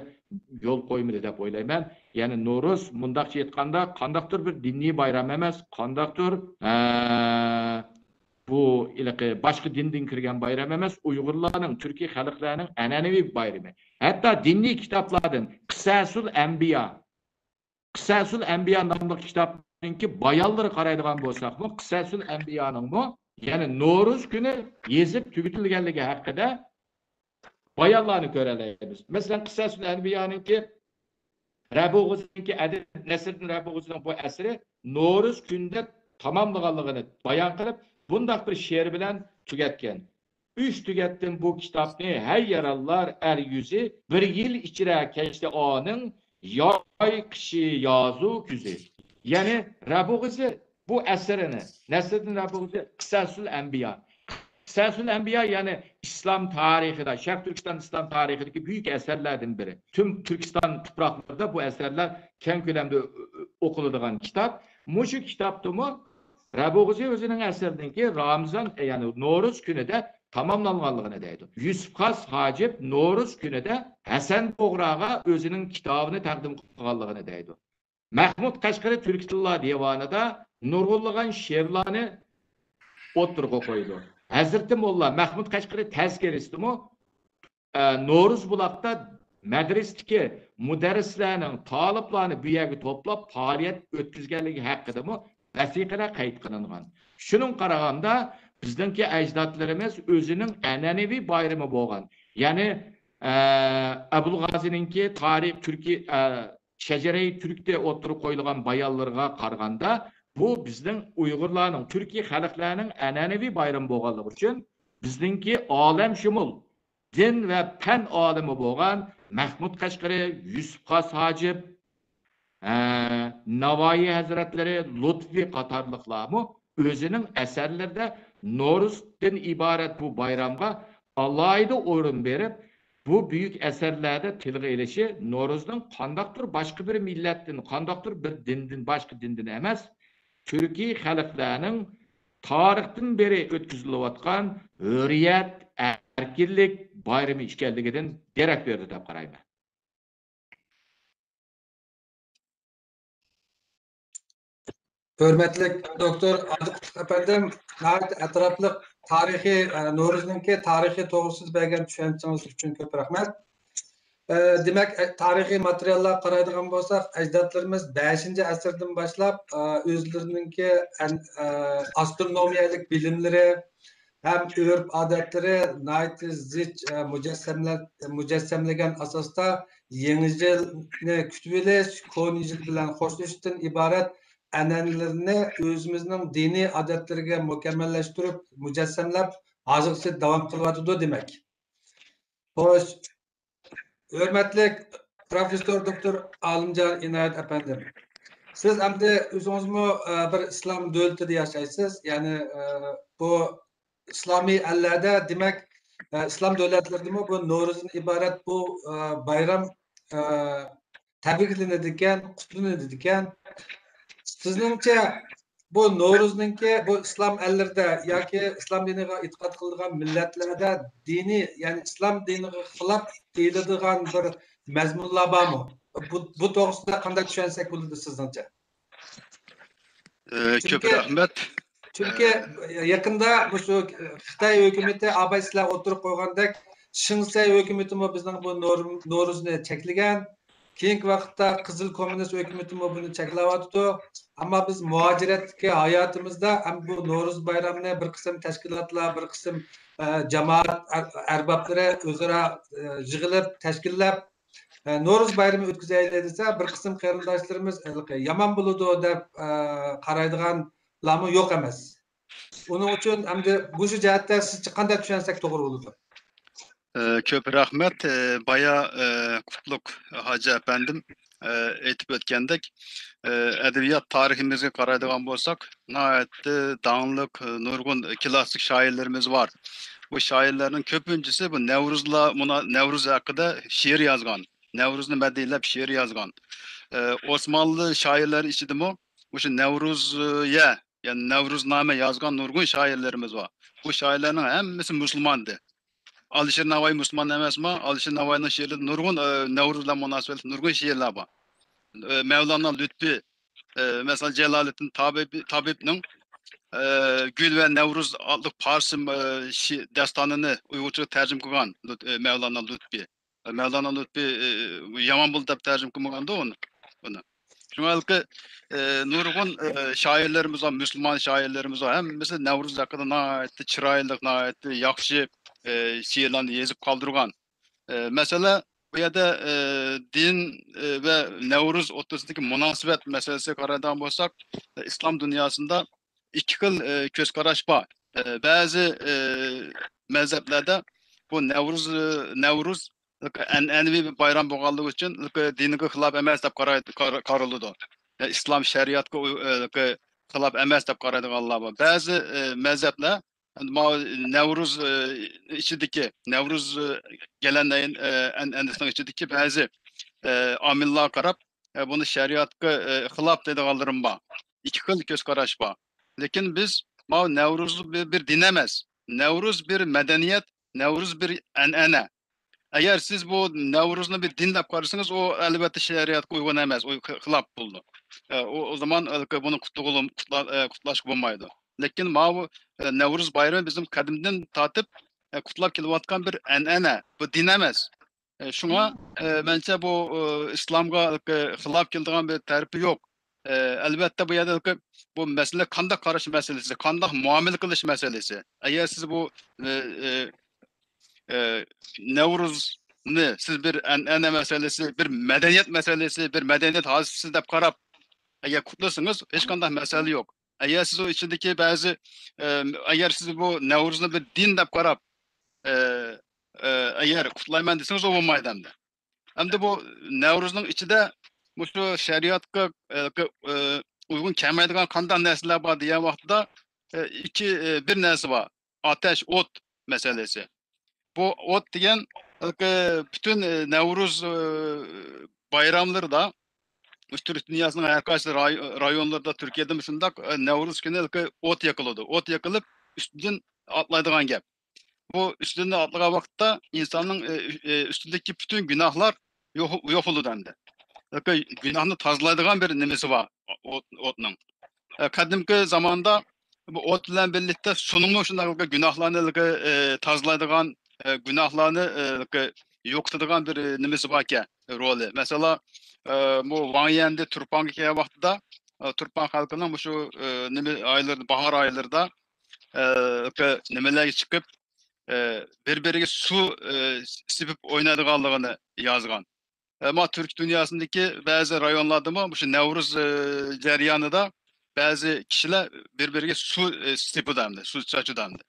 يول قويمىدى دەپ ئويلايمەن. يەنى نورۇز مۇنداقچە ئېيتقاندا قانداقتۇر بىر دىنىي بايرام ئەمەس، قانداقتۇر، ئە، بۇ ھېلىقى باشقا دىندىن كىرگەن بايرام ئەمەس، ئۇيغۇرلارنىڭ، تۈركىي خەلقلەرنىڭ ئەنئەنىۋى بايرىمى. ھەتتا دىنىي كىتابلاردىن قىسەسۇل ئەنبىيا، قىسەسۇل ئەنبىيا ناملىق كىتابنىڭكى بايانلىرىغا قارايدىغان بولساقمۇ، قىسەسۇل ئەنبىيانىڭمۇ، يەنى نورۇز كۈنى يېزىپ تۈگىتىلگەنلىكى ھەققىدە بايانلارنى كۆرەلەيمىز. مەسىلەن، قىسەسۇل ئەنبىيانىڭكى رەبۇغىزىنىڭكى ئەدىب نەسىردىن رەبۇغىزىنىڭ بۇ ئەسىرى نورۇز كۈنىدە تاماملىغانلىقىنى بايان قىلىپ، بۇنداق بىر شېئىر بىلەن تۈگەتكەن. ئۈچ تۈگەتتىم بۇ كىتابنى، ھەي يارانلار ئەر يۈزى، بىر يىل ئىچرە كەچتى ئانىڭ، ياي، قىشى، يازۇ، كۈزى. يەنى رەبۇغىزى بۇ ئەسىرىنى، نەسرىدىن رەبۇغىزى قىسەسۇل ئەنبىيا. قىسەسۇل ئەنبىيا، يەنى ئىسلام تارىخىدا، شەرق تۈركىستان ئىسلام تارىخىدىكى بۈيۈك ئەسەرلەردىن بىرى. تۈم تۈركىستان تۇپراقلىرىدا بۇ ئەسەرلەر كەڭ كۆلەمدە ئوقۇلىدىغان كىتاب. مۇشۇ كىتابتىمۇ رەبۇغىزى ئۆزىنىڭ ئەسىرىنىڭكى رامىزان، يەنى نورۇز كۈنىدە تاماملانغانلىقىنى دەيدۇ. يۈسۈپ خاس ھاجىپ نورۇز كۈنىدە ھەسەن بۇغراغا ئۆزىنىڭ كىتابىنى تەقدىم قىلغانلىقىنى دەيدۇ. مەھمۇد قەشقىرى تۈركىي تىللار دىۋانىدا نۇرغۇنلىغان شېئىرلارنى ئوتتۇرىغا قويىدۇ. ھەزرىتى موللا مەھمۇد قەشقىرى تەزكىرىسىدىمۇ، ئە، نورۇز بۇلاقتا مەدرىستىكى مۇدەررىسلەرنىڭ تالىپلارنى بۇ يەرگە توپلاپ پائالىيەت ئۆتكۈزگەنلىكى ھەققىدىمۇ ۋەسىقىلەر قەيت قىلىنغان. شۇنىڭغا قارىغاندا، بىزنىڭكى ئەجدادلىرىمىز ئۆزىنىڭ ئەنئەنىۋى بايرىمى بولغان، يەنى، ئە، ئەبۇلغازىنىڭكى تارىخ تۈركىي، ئە، شەجەرەي تۈركتە ئوتتۇرىغا قويۇلغان بايانلىرىغا قارىغاندا، بۇ بىزنىڭ ئۇيغۇرلارنىڭ، تۈركىي خەلقلەرنىڭ ئەنئەنىۋى بايرىمى بولغانلىقى ئۈچۈن، بىزنىڭكى ئالەمشۇمۇل دىن ۋە پەن ئالىمى بولغان مەھمۇد قەشقىرى، يۈسۈپ خاس ھاجىپ، ئە، ناۋايى ھەزرەتلىرى، لۇتپى قاتارلىقلارمۇ ئۆزىنىڭ ئەسەرلىرىدە نورۇزدىن ئىبارەت بۇ بايرامغا ئالاھىدە ئورۇن بېرىپ، بۇ بۈيۈك ئەسەرلەردە تىلغا ئېلىشى نورۇزنىڭ قانداقتۇر باشقا بىر مىللەتتىن، قانداقتۇر بىر دىندىن، باشقا دىندىن ئەمەس، تۈركىي خەلقلەرنىڭ تارىختىن بېرى ئۆتكۈزۈلۈۋاتقان ھۆرىيەت، ئەركىنلىك بايرىمى ئىكەنلىكىدىن دېرەك بېرىدۇ دەپ قارايمەن. ھۆرمەتلىك دوكتور ھاجى قۇتلۇق ئەپەندىم، ناھايىتى ئەتراپلىق تارىخىي، ئە، نورۇزنىڭكى تارىخى توغرىسىدا بەرگەن چۈشەنچىڭىز ئۈچۈن كۆپ رەھمەت. ئە، دېمەك، ئە، تارىخىي ماتېرىياللارغا قارايدىغان بولساق، ئەجدادلىرىمىز بەشىنچى ئەسىردىن باشلاپ، ئە، ئۆزلىرىنىڭكى ئەن-، ئە، ئاسترونومىيەلىك بىلىملىرى، ھەم ئۆرپ-ئادەتلىرى ناھايىتى زىچ، ئە، مۇجەسسەملە-، مۇجەسسەملىگەن ئاساستا يېڭى يىلنى كۈتۈۋېلىش، كونا يىل بىلەن خوشلىشىشتىن ئىبارەت ئەنئەنىلىرىنى ئۆزىمىزنىڭ دىنىي ئادەتلىرىگە مۇكەممەللەشتۈرۈپ، مۇجەسسەملەپ، ھازىرغىچە داۋام قىلىۋاتىدۇ دېمەك. خوش، ھۆرمەتلىك پروفېسسور دوكتور ئالىمجان ئىنايەت ئەپەندىم، سىز ئەمدى ئۆزىڭىزمۇ، ئە، بىر ئىسلام دۆلىتىدە ياشايسىز. يەنى، ئە، بۇ ئىسلامىي ئەللەردە، دېمەك، ئە، ئىسلام دۆلەتلىرىدىمۇ بۇ نورۇزدىن ئىبارەت بۇ، ئە، بايرام، ئە، تەبرىكلىنىدىكەن، قۇتلىنىدىكەن. سىزنىڭچە، بۇ نورۇزنىڭكى بۇ ئىسلام ئەللىرىدە ياكى ئىسلام دىنىغا ئېتىقاد قىلىدىغان مىللەتلەردە دىنىي، يەنى ئىسلام دىنىغا خىلاپ دېيىلىدىغان بىر مەزمۇنلار بارمۇ؟ بۇ، بۇ توغرىسىدا قانداق چۈشەنسەك بولىدۇ سىزنىڭچە؟ ئە، كۆپ چۈنكى، رەھمەت. چۈنكى ئە، يېقىندا مۇشۇ خىتاي ھۆكۈمىتى، ئاباي سىلەر ئوتتۇرىغا قويغاندەك، شىڭسەي ھۆكۈمىتىمۇ بىزنىڭ بۇ نور-، نورۇزنى چەكلىگەن. كېيىنكى ۋاقىتتا قىزىل كوممۇنىست ھۆكۈمىتىمۇ بۇنى چەكلەۋاتىدۇ. ئەمما بىز مۇھاجىرەتتىكى ھاياتىمىزدا ھەم بۇ نورۇز بايرامىنى بىر قىسىم تەشكىلاتلار، بىر قىسىم، ئە، جامائەت ئەر-، ئەربابلىرى ئۆزئارا، ئە، يىغىلىپ، تەشكىللەپ، ئە، نورۇز بايرىمى ئۆتكۈزەيلى دېسە، بىر قىسىم قېرىنداشلىرىمىز ھېلىقى يامان بولىدۇ دەپ، ئە، قارايدىغانلارمۇ يوق ئەمەس. ئۇنىڭ ئۈچۈن ئەمدى مۇشۇ جەھەتتە سىزچە قانداق چۈشەنسەك توغرا بولىدۇ؟ ئە، كۆپ رەھمەت. ئە، بايا، ئە، قۇتلۇق ھاجى ئەپەندىم، ئە، ئېيتىپ ئۆتكەندەك، ئە، ئەدەبىيات تارىخىمىزغا قارايدىغان بولساق، ناھايىتى داڭلىق، ئە، نۇرغۇن كىلاسسىك شائىرلىرىمىز بار. بۇ شائىرلارنىڭ كۆپىنچىسى بۇ نەۋرۇزلا، مۇنا-، نەۋرۇز ھەققىدە شېئىر يازغان. نەۋرۇزنى مەدھىيەلەپ شېئىر يازغان. ئە، ئوسمانلى شائىرلىرى ئىچىدىمۇ مۇشۇ نەۋرۇزىيە، يەنى نەۋرۇزنامە يازغان نۇرغۇن شائىرلىرىمىز بار. بۇ شائىرلارنىڭ ھەممىسى مۇسۇلماندى. ئالىشىر ناۋايى مۇسۇلمان ئەمەسما؟ ئالىشىر ناۋايىنىڭ شېئىرلىرىدا نۇرغۇن، ئە، نەۋرۇز بىلەن مۇناسىۋەتلىك نۇرغۇن شېئىرلار بار. ئە، مەۋلانا لۇتپى، ئە، مەسىلەن، جالالىدىن تابىب-، تابىبنىڭ، ئە، گۈل ۋە نەۋرۇز ئاتلىق پارس، ئە، شى-، داستانىنى ئۇيغۇرچىغا تەرجىمە قىلغان لۇت-، ئە، مەۋلانا لۇتپى. مەۋلانا لۇتپى، ئى، يامان بولدى دەپ تەرجىمە قىلمىغاندۇ ئۇنى، ئۇنى. شۇڭا ھېلىقى، ئى، نۇرغۇن، ئى، شائىرلىرىمىز بار، مۇسۇلمان شائىرلىرىمىز بار. ھەممىسى نەۋرۇز ھەققىدە ناھايىتى چىرايلىق، ناھايىتى ياخشى، ئى، شېئىرلارنى يېزىپ قالدۇرغان. ئى، مەسىلەن، بۇ يەردە، ئە، دىن، ئە، ۋە نەۋرۇز ئوتتۇرىسىدىكى مۇناسىۋەت مەسىلىسىگە قارايدىغان بولساق، ئە، ئىسلام دۇنياسىدا ئىككى خىل، ئە، كۆز قاراش بار. ئە، بەزى، ئە، مەزھەپلەردە بۇ نەۋرۇز، ئە، نەۋرۇز ئەنئەنىۋى بىر بايرام بولغانلىقى ئۈچۈن دىنغا خىلاپ ئەمەس دەپ قارايدۇ، قارا-، قارىلىدۇ. ئە، ئىسلام شەرىئەتكە ئۇي-، ئە، خىلاپ ئەمەس دەپ قارايدىغانلار بار. بەزى، ئە، مەزھەپلەر ماۋۇ نەۋرۇز، ئى، ئىچىدىكى، نەۋرۇز، ئى، گەلەنەيىن، ئى، ئەنئەنىسىنىڭ ئىچىدىكى بەزى، ئى، ئامىللارغا قاراپ، ئى، بۇنى شەرىئەتكە، ئى، خىلاپ دەيدىغانلىرىم بار. ئىككى خىل كۆز قاراش بار. لېكىن بىز ماۋۇ نەۋرۇز بىر، بىر دىن ئەمەس. نەۋرۇز بىر مەدەنىيەت، نەۋرۇز بىر ئەنئەنە. ئەگەر سىز بۇ نەۋرۇزنى بىر دىن دەپ قارىسىڭىز، ئۇ ئەلۋەتتە شەرىئەتكە ئۇيغۇن ئەمەس، ئۇ خىلاپ بولىدۇ. ئە، ئۇ، ئۇ زامان بۇنى قۇتلىغىلى-، قۇتلا-، ئە، قۇتلاشقا بولمايدۇ. لېكىن ماۋۇ، ئە، نەۋرۇز بايرىمى بىزنىڭ قەدىمدىن تارتىپ، ئە، قۇتلاپ كېلىۋاتقان بىر ئەنئەنە، بۇ دىن ئەمەس. ئە، شۇڭا، ئە، مەنچە بۇ، ئە، ئىسلامغا، ئە، خىلاپ كېلىدىغان بىر تەرىپى يوق. ئە، ئەلۋەتتە، بۇ يەردە بۇ مەسىلە قانداق قاراش مەسىلىسى، قانداق مۇئامىلە قىلىش مەسىلىسى. ئەگەر سىز بۇ، ئە، ئە، ئە، نەۋرۇزنى سىز بىر ئەنئەنە مەسىلىسى، بىر مەدەنىيەت مەسىلىسى، بىر مەدەنىيەت ھادىسىسى دەپ قاراپ، ئەگەر قۇتلىسىڭىز، ھېچقانداق مەسىلە يوق. ئەگەر سىز ئۇ ئىچىدىكى بەزى، ئە، ئەگەر سىز بۇ نەۋرۇزنى بىر دىن دەپ قاراپ، ئە، ئە، ئەگەر قۇتلايمەن دېسىڭىز، ئۇ بولمايدۇ ئەمدى. ئەمدى بۇ نەۋرۇزنىڭ ئىچىدە مۇشۇ شەرىئەتكە، ئە، ئە، ئۇيغۇن كەلمەيدىغان قانداق نەرسىلەر بار دېگەن ۋاقتىدا، ئە، ئىككى، ئە، بىر نەرسە بار. ئاتەش، ئوت مەسىلىسى. بۇ ئوت دېگەن، ئە، پۈتۈن، ئە، نەۋرۇز، ئە، بايراملىرىدا مۇشۇ تۈرك دۇنياسىنىڭ ھەر قايسى راي-، رايونلىرىدا، تۈركىيەدىمۇ شۇنداق، ئە، نەۋرۇز كۈنى ئوت يېقىلىدۇ. ئوت يېقىلىپ، ئۈستىدىن ئاتلايدىغان گەپ. بۇ ئۈستىدىن ئاتلىغان ۋاقىتتا ئىنساننىڭ، ئە، ئۈ-، ئە، ئۈستىدىكى پۈتۈن گۇناھلار يوق، يوق بولىدۇ ئەمدى. گۇناھنى تازىلايدىغان بىر نېمىسى بار ئوت-، ئوتنىڭ. ئە، قەدىمكى زاماندا بۇ ئوت بىلەن بىرلىكتە سۇنىڭمۇ شۇنداق گۇناھلارنى، ئە، تازىلايدىغان، ئە، گۇناھلارنى، ئە، يوقىتىدىغان بىر نېمىسى باركەن، رولى. مەسىلەن، ئە، بۇ ۋاڭ يەندى تۇرپانغا كەلگەن ۋاقتىدا، ئە، تۇرپان خەلقىنىڭ مۇشۇ، ئە، نېمە ئايلىرىدا، باھار ئايلىرىدا، ئە، نېمىلەرگە چىقىپ، ئە، بىر-بىرىگە سۇ، ئە، سېپىپ ئوينايدىغانلىقىنى يازغان. ئەمما تۈرك دۇنياسىندىكى بەزى رايونلاردىمۇ مۇشۇ نەۋرۇز، ئە، جەريانىدا بەزى كىشىلەر بىر-بىرىگە سۇ، ئە، سېپىدۇ ئەمدى، سۇ چاچىدۇ ئەمدى.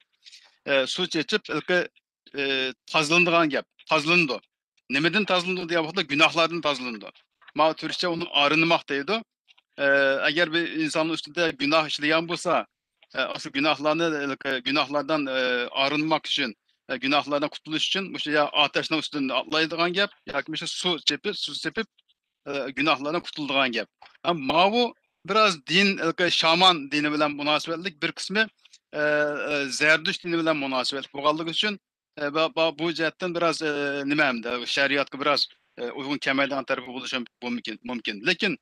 ئە، سۇ چېچىپ، ھېلىقى، ئە، تازىلىنىدىغان گەپ، تازىلىنىدۇ. نېمىدىن تازىلىنىدۇ دېگەن ۋاقىتتا گۇناھلاردىن تازىلىنىدۇ. مانا تۈركچە ئۇنى ئارىنماق دەيدۇ. ئە، ئەگەر بىر ئىنساننىڭ ئۈستىدە گۇناھ ئىشلىگەن بولسا، ئە، ئاشۇ گۇناھلارنى، ئە، گۇناھلاردىن، ئە، ئارىنماق ئۈچۈن، ئە، گۇناھلاردىن قۇتۇلۇش ئۈچۈن مۇشۇ يا ئاتەشنىڭ ئۈستىدىن ئاتلايدىغان گەپ ياكى مۇشۇ سۇ چېپىپ، سۇ سېپىپ، ئە، گۇناھلاردىن قۇتۇلىدىغان گەپ. ھەم ماۋۇ بىراز دىن، ئە، شامان دىنى بىلەن مۇناسىۋەتلىك، بىر قىسمى، ئە، ئە، زەردۈشت دىنى بىلەن مۇناسىۋەتلىك بولغانلىقى ئۈچۈن، ئە، بۇ، بۇ، بۇ جەھەتتىن بىراز، ئە، نېمە ئەمدى، شەرىئەتكە بىراز، ئە، ئۇيغۇن كەلمەيدىغان تەرىپى بولۇشى مۇمكىن، مۇمكىن. لېكىن،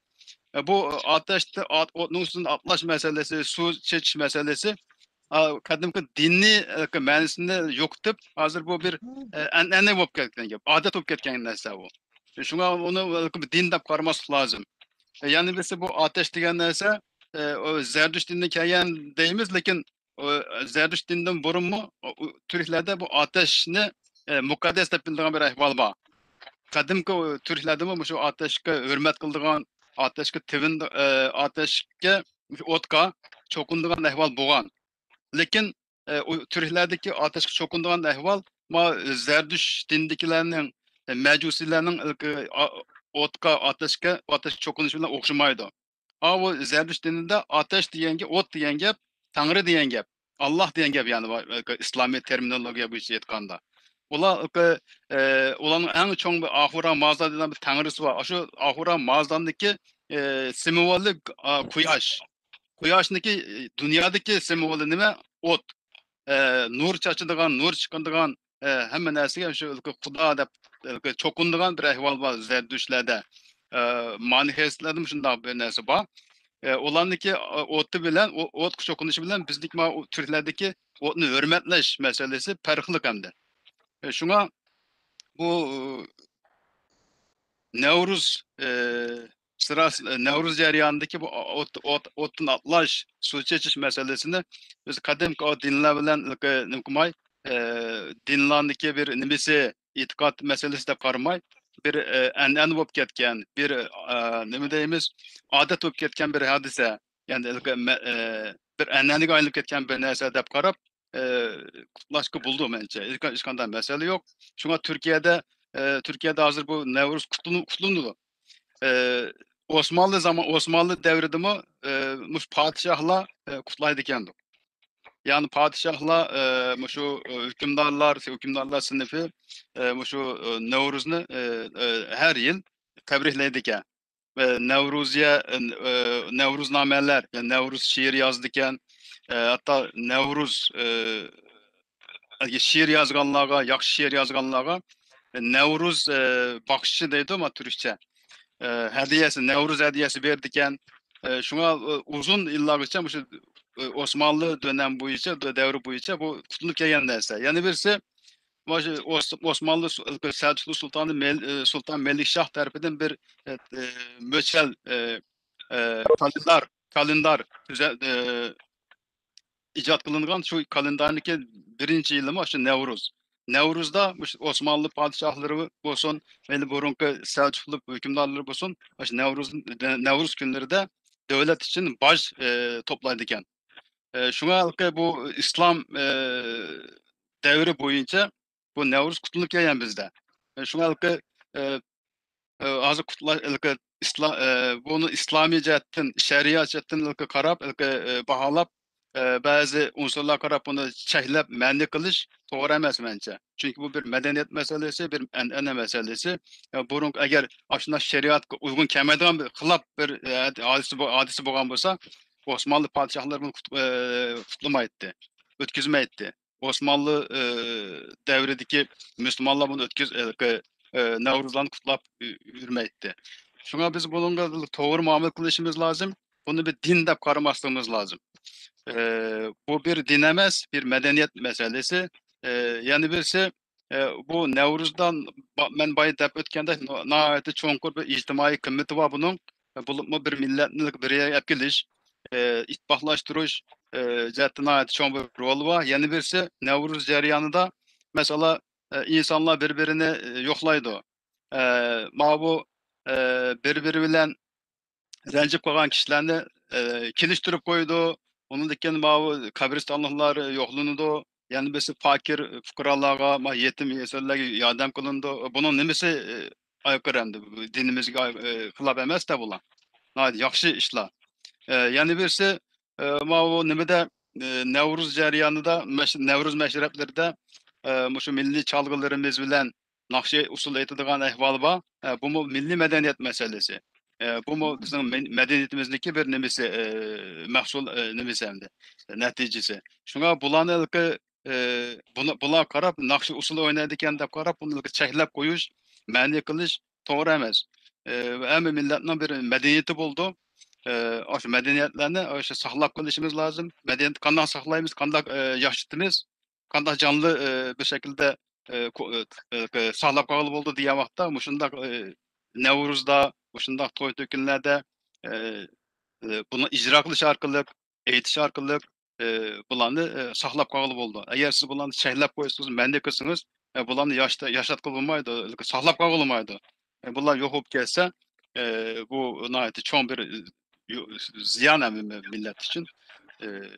ئە، بۇ ئاتەشتە، ئات-، ئوتنىڭ ئۈستىدىن ئاتلاش مەسىلىسى، سۇ چېچىش مەسىلىسى، ئا، قەدىمكى دىننىي، ئە، مەنىسىنى يوقىتىپ، ھازىر بۇ بىر، ئە، ئەنئەنە بولۇپ كەتكەن گەپ، ئادەت بولۇپ كەتكەن نەرسە بۇ. شۇڭا ئۇنى دىن دەپ قارىماسلىق لازىم. ئە، يەنە بىرسى بۇ ئاتەش دېگەن نەرسە، ئە، ئۇ زەردۈشت دىنىدىن كەلگەن دەيمىز، لېكىن ئۇ زەردۈشت دىنىدىن بۇرۇنمۇ ئۇ، ئۇ تۈركلەردە بۇ ئاتەشنى، ئە، مۇقەددەس دەپ بىلىدىغان بىر ئەھۋال بار. قەدىمكى ئۇ تۈركلەردىمۇ مۇشۇ ئاتەشكە ھۆرمەت قىلىدىغان، ئاتەشكە تىۋىن-، ئە، ئاتەشكە، مۇشۇ ئوتقا چوقۇنىدىغان ئەھۋال بولغان. لېكىن، ئە، ئۇ تۈركلەردىكى ئاتەشكە چوقۇنىدىغان ئەھۋال ما زەردۈشت دىنىدىكىلەرنىڭ، ئە، مەجۇسىيلەرنىڭ ئا-، ئوتقا، ئاتەشكە، ئاتەشكە چوقۇنۇشى بىلەن ئوخشىمايدۇ. ئاۋۇ زەردۈشت دىنىدا ئاتەش دېگەن گەپ، ئوت دېگەن گەپ، تەڭرى دېگەن گەپ، ئاللاھ دېگەن گەپ، يەنى بۇ، ئىسلامىي تېرمىنولوگىيە بويىچە ئېيتقاندا. ئۇلار، ئە، ئۇلارنىڭ ئەڭ چوڭ بىر ئاھۇرا مازدا دېگەن بىر تەڭرىسى بار. شۇ ئاھۇرا مازداندىكى، ئە، سىمۋولى، ئا، قۇياش. قۇياشنىڭكى، ئە، دۇنيادىكى سىمۋولى نېمە؟ ئوت. ئە، نۇر چاچىدىغان، نۇر چىقىرىدىغان، ئە، ھەممە نەرسىگە شۇ خۇدا دەپ، ئە، چوقۇنىدىغان بىر ئەھۋال بار زەردۈشلەردە. ئە، مانىخېيستلەردىمۇ شۇنداق بىر نەرسە بار. ئە، ئۇلارنىڭكى، ئە، ئوتى بىلەن، ئو-، ئوتقا چوقۇنۇشى بىلەن بىزنىڭكى ما-، ئۇ تۈركلەردىكى ئوتنى ھۆرمەتلەش مەسىلىسى پەرقلىق ئەمدى. ئە، شۇڭا بۇ، ئە، نەۋرۇز، ئە، سىراسى، نەۋرۇز جەريانىدىكى بۇ ئوت، ئوت، ئوتتىن ئاتلاش، سۇ چېچىش مەسىلىسىنى بىز قەدىمكى ئۇ دىنلار بىلەن، نېمە قىلماي، ئە، دىنلارنىڭكى بىر نېمىسى، ئېتىقاد مەسىلىسى دەپ قارىماي، بىر، ئە، ئەنئەنە بولۇپ كەتكەن، بىر، ئە، نېمە دەيمىز، ئادەت بولۇپ كەتكەن بىر ھادىسە، يەنى ھېلىقى مە-، ئە، بىر ئەنئەنىگە ئايلىنىپ كەتكەن بىر نەرسە دەپ قاراپ، ئە، قۇتلاشقا بولىدۇ مەنچە. ھېچقا-، ھېچقانداق مەسىلە يوق. شۇڭا تۈركىيەدە، ئە، تۈركىيەدە ھازىر بۇ نەۋرۇز قۇتلىنىۋ-، قۇتلىنىدۇ. ئە، ئوسمانلى زامان، ئوسمانلى دەۋرىدىمۇ، ئە، مۇشۇ پادىشاھلار، ئە، قۇتلايدىكەندۇ. يەنى پادىشاھلار، ئە، مۇشۇ، ئە، ھۆكۈمدارلار، ھۆكۈمدارلار سىنىپى، ئە، مۇشۇ، ئە، نەۋرۇزنى، ئە، ئە، ھەر يىل تەبرىكلەيدىكەن. ئە، نەۋرۇزىيە، ئە، ئە، نەۋرۇزنامەلەر، يەنى نەۋرۇز شېئىرى يازىدىكەن. ئە، ھەتتا نەۋرۇز، ئە، شېئىر يازغانلارغا، ياخشى شېئىر يازغانلارغا، ئە، نەۋرۇز، ئە، باخشىشى دەيدۇ، ما، تۈركچە. ئە، ھەدىيەسى، نەۋرۇز ھەدىيەسى بېرىدىكەن. ئە، شۇڭا، ئە، ئۇزۇن يىللارغىچە مۇشۇ، ئە، ئوسمانلى دۆنەم بويىچە، دە-، دەۋرى بويىچە بۇ تۇتۇلۇپ كەلگەن نەرسە. يەنە بىرسى، مۇشۇ ئوس-، ئوسمانلى سۇ-، سەلجۇقلۇق سۇلتانى مەل-، ئە، سۇلتان مەلىكشاھ تەرىپىدىن بىر، ئە، ئە، مۆچەل، ئە، ئە، كالېندار، كالېندار تۈزە-، ئە، ئىجاد قىلىنغان. شۇ كالېندارنىڭكى بىرىنچى يىلىمۇ شۇ نەۋرۇز. نەۋرۇزدا مۇشۇ ئوسمانلى پادىشاھلىرى بولسۇن، مەيلى بۇرۇنقى سەلجۇقلۇق ھۆكۈمدارلىرى بولسۇن، مۇشۇ نەۋرۇز، نەۋرۇز كۈنلىرىدە دۆلەت ئۈچۈن باج، ئە، توپلايدىكەن. ئە، شۇڭا ھېلىقى بۇ ئىسلام، ئە، دەۋرى بويىچە بۇ نەۋرۇز قۇتلىنىپ كەلگەن بىزدە. ئە، شۇڭا ھېلىقى، ئە، ئە، ھازىر قۇتلا-، ھېلىقى ئىسلا-، ئە، بۇنى ئىسلامىي جەھەتتىن، شەرىئەت جەھەتتىن ھېلىقى قاراپ، ھېلىقى، ئە، باھالاپ، ئە، بەزى ئۇنسۇرلار قاراپ بۇنى چەكلەپ، مەنئى قىلىش توغرا ئەمەس مەنچە. چۈنكى بۇ بىر مەدەنىيەت مەسىلىسى، بىر ئەنئەنە مەسىلىسى. ئە، بۇرۇنقى ئەگەر ئاشۇنداق شەرىئەتكە ئۇيغۇن كەلمەيدىغان بىر خىلاپ بىر، ئە، ھادىسە بو-، ھادىسە بولغان بولسا، ئوسمانلى پادىشاھلىرى بۇنى قۇت-، ئە، قۇتلىمايتتى، ئۆتكۈزمەيتتى. ئوسمانلى، ئى، دەۋرىدىكى مۇسۇلمانلار بۇنى ئۆتكۈز-، ھېلىقى، ئى، نەۋرۇزلارنى قۇتلاپ يۈ-، يۈرمەيتتى. شۇڭا بىز بۇنىڭغا توغرا مۇئامىلە قىلىشىمىز لازىم. بۇنى بىر دىن دەپ قارىماسلىقىمىز لازىم. ئى، بۇ بىر دىن ئەمەس، بىر مەدەنىيەت مەسىلىسى. ئى، يەنە بىرسى، ئى، بۇ نەۋرۇزدا با-، مەن بايا دەپ ئۆتكەندەك، ناھايىتى چوڭقۇر بىر ئىجتىمائىي قىممىتى بار بۇنىڭ. بولۇپمۇ بىر مىللەتنى بىر يەرگە ئەپ كېلىش، ئى، ئىتتىپاقلاشتۇرۇش، ئى، جەھەتتە ناھايىتى چوڭ بىر رولى بار. يەنە بىرسى، نەۋرۇز جەريانىدا، مەسىلەن، ئى، ئىنسانلار بىر-بىرىنى، ئى، يوقلايدۇ. ئى، ماۋۇ، ئى، بىر-بىرى بىلەن رەنجىپ قالغان كىشىلەرنى، ئى، كېلىشتۈرۈپ قويىدۇ. ئۇنىڭدىن كېيىن ماۋۇ قەبرىستانلىقلار يوقلىنىدۇ. يەنە بىرسى پاكىر پۇقرالارغا، ما، يېتىم يېسىرلارغا ياردەم قىلىنىدۇ. بۇنىڭ نېمىسى، ئى، ئايقىرى ئەمدى؟ بۇ دىنىمىزگە ئاي-، ئى، خىلاپ ئەمەس-دە بۇلار. ناھايىتى ياخشى ئىشلار. ئى، يەنە بىرسى، ئى، ماۋۇ نېمىدە، ئى، نەۋرۇز جەريانىدا، مەش-، نەۋرۇز مەشرەپلىرىدە، ئى، مۇشۇ مىللىي چالغىلىرىمىز بىلەن ناخشا ئۇسسۇل ئېيتىدىغان ئەھۋال بار. ئى، بۇمۇ مىللىي مەدەنىيەت مەسىلىسى. ئى، بۇمۇ بىزنىڭ مە-، مەدەنىيىتىمىزنىڭكى بىر نېمىسى، ئى، مەھسۇل، ئى، نېمىسى ئەمدى، نەتىجىسى. شۇڭا بۇلارنى ھېلىقى، ئى، بۇلا-، بۇلار قاراپ ناخشا ئۇسسۇل ئوينايدىكەن دەپ قاراپ، بۇنى ھېلىقى چەكلەپ قويۇش، مەنئى قىلىش توغرا ئەمەس. ئى، ھەممە مىللەتنىڭ بىر مەدەنىيىتى بولىدۇ. ئى، ئاشۇ مەدەنىيەتلەرنى ئاشۇ ساقلاپ قېلىشىمىز لازىم. مەدەنىيەتنى قانداق ساقلايمىز، قانداق، ئى، ياشىتىمىز، قانداق جانلى، ئى، بىر شەكىلدە، ئى، كو-، ئى، ئى، ساقلاپ قالغىلى بولىدۇ دېگەن ۋاقىتتا، مۇشۇنداق، ئى، نەۋرۇزدا، مۇشۇنداق توي-تۆكۈنلەردە، ئى، ئى، بۇنى ئىجرا قىلىش ئارقىلىق، ئېيتىش ئارقىلىق، ئى، بۇلارنى، ئى، ساقلاپ قالغىلى بولىدۇ. ئەگەر سىز بۇلارنى چەكلەپ قويسىڭىز، مەنئى قىلسىڭىز، ئى، بۇلارنى ياشتا-، ياشاتقىلى بولمايدۇ، ساقلاپ قالغىلى بولمايدۇ. ئى، بۇلار يوق بولۇپ كەتسە، ئى، بۇ ناھايىتى چوڭ بىر، ئى، يو-، زىيان ھەم مىللەت ئۈچۈن. ئى،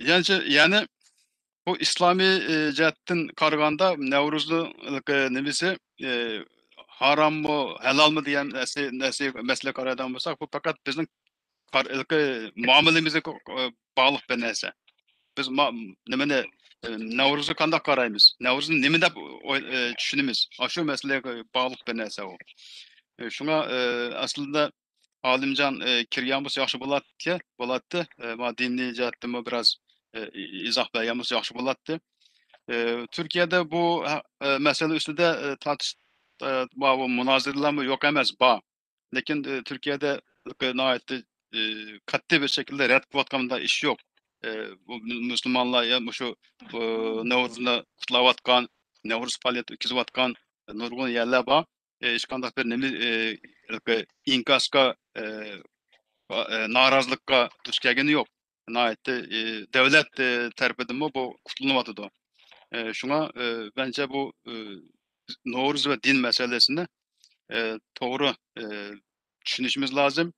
يەنى، يەنى بۇ ئىسلامىي، ئى، جەھەتتىن قارىغاندا نەۋرۇزنىڭ ھېلىقى نېمىسى، ئى، ھاراممۇ، ھالالمۇ دېگەن نەرسە، نەرسە، مەسىلىگە قارايدىغان بولساق، بۇ پەقەت بىزنىڭ قار-، ھېلىقى مۇئامىلىمىزگە، ئى، باغلىق بىر نەرسە. بىز ما-، نېمىنى، ئى، نەۋرۇزغا قانداق قارايمىز؟ نەۋرۇزنى نېمە دەپ ئوي-، ئى، چۈشىنىمىز؟ ئاشۇ مەسىلىگە باغلىق بىر نەرسە ئۇ. ئى، شۇڭا، ئى، ئەسلىدە ئالىمجان، ئى، كىرگەن بولسا ياخشى بولاتتى، بولاتتى. ئى، ما دىنىي جەھەتتىنمۇ بىراز، ئى، ئى-، ئىزاھ بەرگەن بولسا ياخشى بولاتتى. ئى، تۈركىيەدە بۇ ھە-، ئى، مەسىلە ئۈستىدە، ئى، تارتىش، ئى، بۇ مۇنازىرىلەرمۇ يوق ئەمەس، بار. لېكىن، ئى، تۈركىيەدە ناھايىتى، ئى، قەتئىي بىر شەكىلدە رەت قىلىۋاتقان مۇنداق ئىش يوق. ئى، بۇ مۇ-، مۇسۇلمانلار يا مۇشۇ، ئى، نەۋرۇزنى قۇتلاۋاتقان، نەۋرۇز پائالىيىتى ئۆتكۈزۈۋاتقان نۇرغۇن يەرلەر بار. ئى، ھېچقانداق بىر نېمە، ئى، ئىنكاسقا، ئى، ئى، نارازىلىققا دۇچ كەلگىنى يوق. ناھايىتى، ئى، دۆلەت، ئى، تەرىپىدىنمۇ بۇ قۇتلىنىۋاتىدۇ. ئى، شۇڭا، ئى، مەنچە بۇ، ئى، نورۇز ۋە دىن مەسىلىسىنى، ئە، توغرا، ئە، چۈشىنىشىمىز لازىم.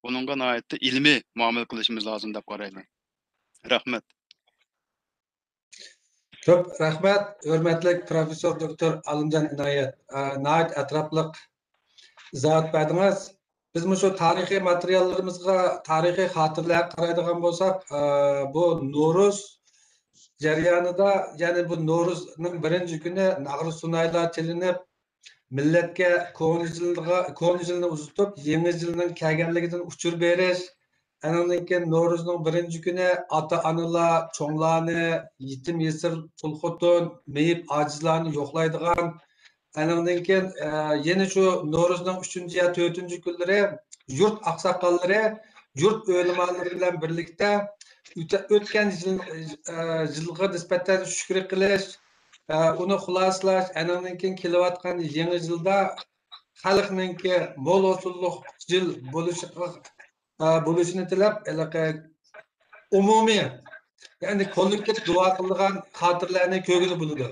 بۇنىڭغا ناھايىتى ئىلمىي مۇئامىلە قىلىشىمىز لازىم دەپ قارايمەن. رەھمەت. كۆپ رەھمەت، ھۆرمەتلىك پروفېسسور دوكتور ئالىمجان ئىنايەت. ئە، ناھايىتى ئەتراپلىق ئىزاھات بەردىڭىز. بىز مۇشۇ تارىخىي ماتېرىياللىرىمىزغا، تارىخىي خاتىرىلەرگە قارايدىغان بولساق، ئە، بۇ نورۇز جەريانىدا، يەنى بۇ نورۇزنىڭ بىرىنچى كۈنى ناغرا سۇنايلار چېلىنىپ، مىللەتكە كونا يىلغا، كونا يىلنى ئۇزىتىپ، يېڭى يىلنىڭ كەلگەنلىكىدىن ئۇچۇر بېرىش، ئانىڭدىن كېيىن نورۇزنىڭ بىرىنچى كۈنى ئاتا-ئانىلار چوڭلارنى، يېتىم-يېسىر، تۇل-خوتۇن، مېيىپ-ئاجىزلارنى يوقلايدىغان، ئانىڭدىن كېيىن، ئە، يەنە شۇ نورۇزنىڭ ئۈچىنچى يا تۆتىنچى كۈنلىرى يۇرت ئاقساقاللىرى، يۇرت ئۆلىمالىرى بىلەن بىرلىكتە ئۆتە-، ئۆتكەن يىل، ئە، يىلغا نىسبەتەن شۈكرى قىلىش، ئە، ئۇنى خۇلاسىلاش، ئانىڭدىن كېيىن كېلىۋاتقان يېڭى يىلدا خەلقنىڭكى مول ھوسۇللۇق يىل بولۇشىغا، ئە، بولۇشىنى تىلەپ، ھېلىقى ئومۇمىي، يەنى كوللېكتىپ دۇئا قىلىدىغان خاتىرىلەرنى كۆرگىلى بولىدۇ.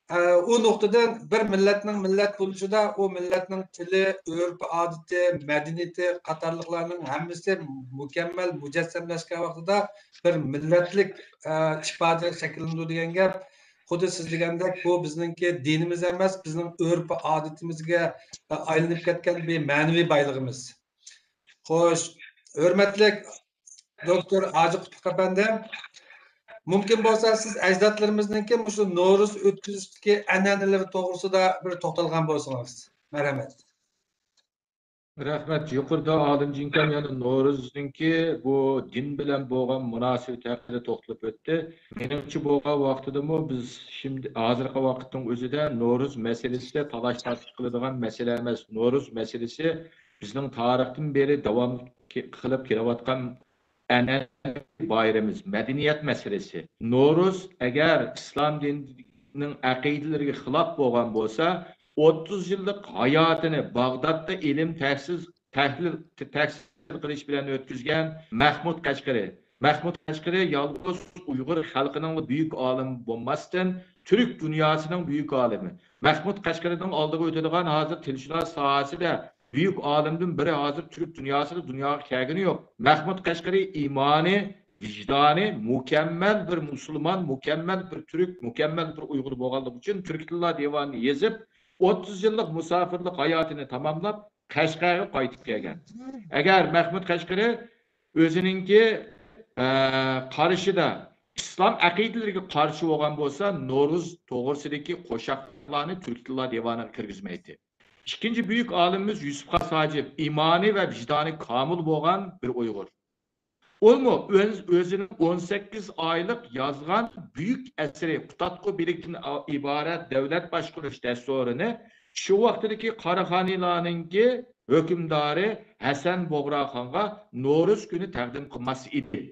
ئە، ئۇ نۇقتىدىن بىر مىللەتنىڭ مىللەت بولۇشىدا ئۇ مىللەتنىڭ تىلى، ئۆرپ-ئادىتى، مەدەنىيىتى قاتارلىقلارنىڭ ھەممىسى مۇكەممەل مۇجەسسەملەشكەن ۋاقتىدا بىر مىللەتلىك، ئە، ئىپادە شەكىللىنىدۇ دېگەن گەپ. خۇددى سىز دېگەندەك، بۇ بىزنىڭكى دىنىمىز ئەمەس، بىزنىڭ ئۆرپ-ئادىتىمىزگە، ئە، ئايلىنىپ كەتكەن بىر مەنىۋى بايلىقىمىز. خوش، ھۆرمەتلىك دوكتور ھاجى قۇتلۇق ئەپەندى، مۇمكىن بولسا سىز ئەجدادلىرىمىزنىڭكى مۇشۇ نورۇز ئۆتكۈزۈشتىكى ئەنئەنىلىرى توغرىسىدا بىر توختالغان بولسىڭىز. مەرھەمەت. رەھمەت. يۇقىرىدا ئالىمجان ئاكام يەنە نورۇزنىڭكى بۇ دىن بىلەن بولغان مۇناسىۋىتى ھەققىدە توختىلىپ ئۆتتى. مېنىڭچە بولغان ۋاقتىدىمۇ بىز شىمدى، ھازىرقى ۋاقىتنىڭ ئۆزىدە نورۇز مەسىلىسى تالاش-تارتىش قىلىدىغان مەسىلە ئەمەس. نورۇز مەسىلىسى بىزنىڭ تارىختىن بېرى داۋام قىلىپ كېلىۋاتقان ئەنئەنىۋى بايرىمىمىز، مەدەنىيەت مەسىلىسى. نورۇز ئەگەر ئىسلام دىنىنىڭ ئەقىدىلىرىگە خىلاپ بولغان بولسا، ئوتتۇز يىللىق ھاياتىنى باغدادتا ئىلىم تەھسىل، تەھلىل، تەھسىل قىلىش بىلەن ئۆتكۈزگەن مەھمۇد قەشقىرى. مەھمۇد قەشقىرى يالغۇز ئۇيغۇر خەلقىنىڭلا بۈيۈك ئالىمى بولماستىن، تۈرك دۇنياسىنىڭ بۈيۈك ئالىمى. مەھمۇد قەشقىرىنىڭ ئالدىغا ئۆتىدىغان ھازىر تىلشۇناس ساھەسىدە بۈيۈك ئالىمدىن بىرى ھازىر تۈرك دۇنياسىدا دۇنياغا كەلگىنى يوق. مەھمۇد قەشقىرى ئىمانى، ۋىجدانى مۇكەممەل بىر مۇسۇلمان، مۇكەممەل بىر تۈرك، مۇكەممەل بىر ئۇيغۇر بولغانلىقى ئۈچۈن تۈرك تىللار دىۋانىنى يېزىپ، ئوتتۇز يىللىق مۇساپىرلىق ھاياتىنى تاماملاپ، قەشقەرگە قايتىپ كەلگەن. ئەگەر مەھمۇد قەشقىرى ئۆزىنىڭكى، ئە، قارىشىدا ئىسلام ئەقىدىلىرىگە قارشى بولغان بولسا، نورۇز توغرىسىدىكى قوشاقلارنى تۈرك تىللار دىۋانىغا كىرگۈزمەيتتى. ئىككىنچى بۈيۈك ئالىمىمىز يۈسۈپ خاس ھاجىپ، ئىمانى ۋە ۋىجدانى كامىل بولغان بىر ئۇيغۇر. ئۇمۇ ئۆز-، ئۆزىنىڭ ئون سەككىز ئايلىق يازغان بۈيۈك ئەسىرى قۇتادغۇ بىلىكتىن ئىبارەت دۆلەت باشقۇرۇش دەستۇرىنى شۇ ۋاقتىدىكى قاراخانىيلارنىڭكى ھۆكۈمدارى ھەسەن بۇغراخانغا نورۇز كۈنى تەقدىم قىلماس ئىدى.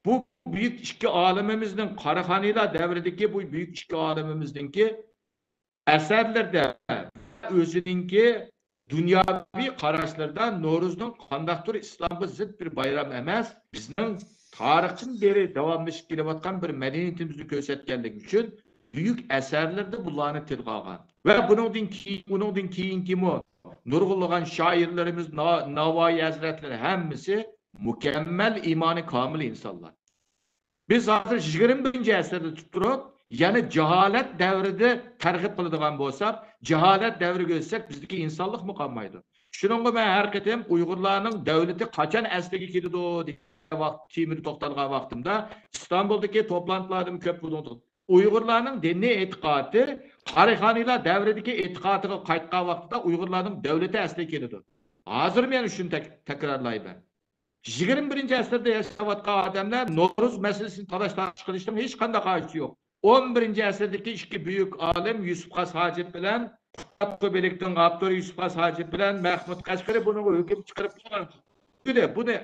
بۇ بۈيۈك ئىككى ئالىمىمىزنىڭ، قاراخانىيلار دەۋرىدىكى بۇ بۈيۈك ئىككى ئالىمىمىزنىڭكى ئەسەرلىرىدە، ئۆزىنىڭكى دۇنياۋى قاراشلىرىدا نورۇزنىڭ قانداقتۇر ئىسلامغا زىت بىر بايرام ئەمەس، بىزنىڭ تارىختىن بېرى داۋاملىشىپ كېلىۋاتقان بىر مەدەنىيىتىمىزنى كۆرسەتكەنلىكى ئۈچۈن بۈيۈك ئەسەرلىرىدە بۇلارنى تىلغا ئالغان. ۋە بۇنىڭدىن كېيىن، ئۇنىڭدىن كېيىنكىمۇ نۇرغۇنلىغان شائىرلىرىمىز، نا-، ناۋايى ھەزرەتلىرى ھەممىسى مۇكەممەل ئىمانى كامىل ئىنسانلار. بىز ھازىر يىگىرمە بىرىنچى ئەسىردە تۇتۇپ تۇرۇپ، يەنە جاھالەت دەۋرىدە تەرغىب قىلىدىغان بولساق، جاھالەت دەۋرىگە ئۆتسەك، بىزدىكى ئىنسانلىقمۇ قالمايدۇ. شۇنىڭغا مەن ھەر قېتىم ئۇيغۇرلارنىڭ دەۋلىتى قاچان ئەسلىگە كېلىدۇ دېگەن ۋاقىت تېمىدا توختالغان ۋاقتىمدا، ئىستانبۇلدىكى توپلانتىلاردىمۇ كۆپ بۇنىڭ ئۇيغۇرلارنىڭ دىنىي ئېتىقادى قاراخانىيلار دەۋرىدىكى ئېتىقادىغا قايتقان ۋاقتىدا ئۇيغۇرلارنىڭ دەۋلىتى ئەسلىگە كېلىدۇ. ھازىرمۇ يەنە شۇنى تەك-، تەكرارلايمەن. يىگىرمە بىرىنچى ئەسىردە ياشاۋاتقان ئادەملەر نورۇز مەسىلىسىنى تالاش-تارتىش قىلىشنىڭ ھېچقانداق ھاجىتى يوق. ئون بىرىنچى ئەسىردىكى ئىككى بۈيۈك ئالىم يۈسۈپ خاس ھاجىپ بىلەن، قۇتادغۇ بىلىكنىڭ ئاپتورى يۈسۈپ خاس ھاجىپ بىلەن مەھمۇد قەشقىرى بۇنىڭغا ھۆكۈم چىقىرىپ بولغان. بۇنى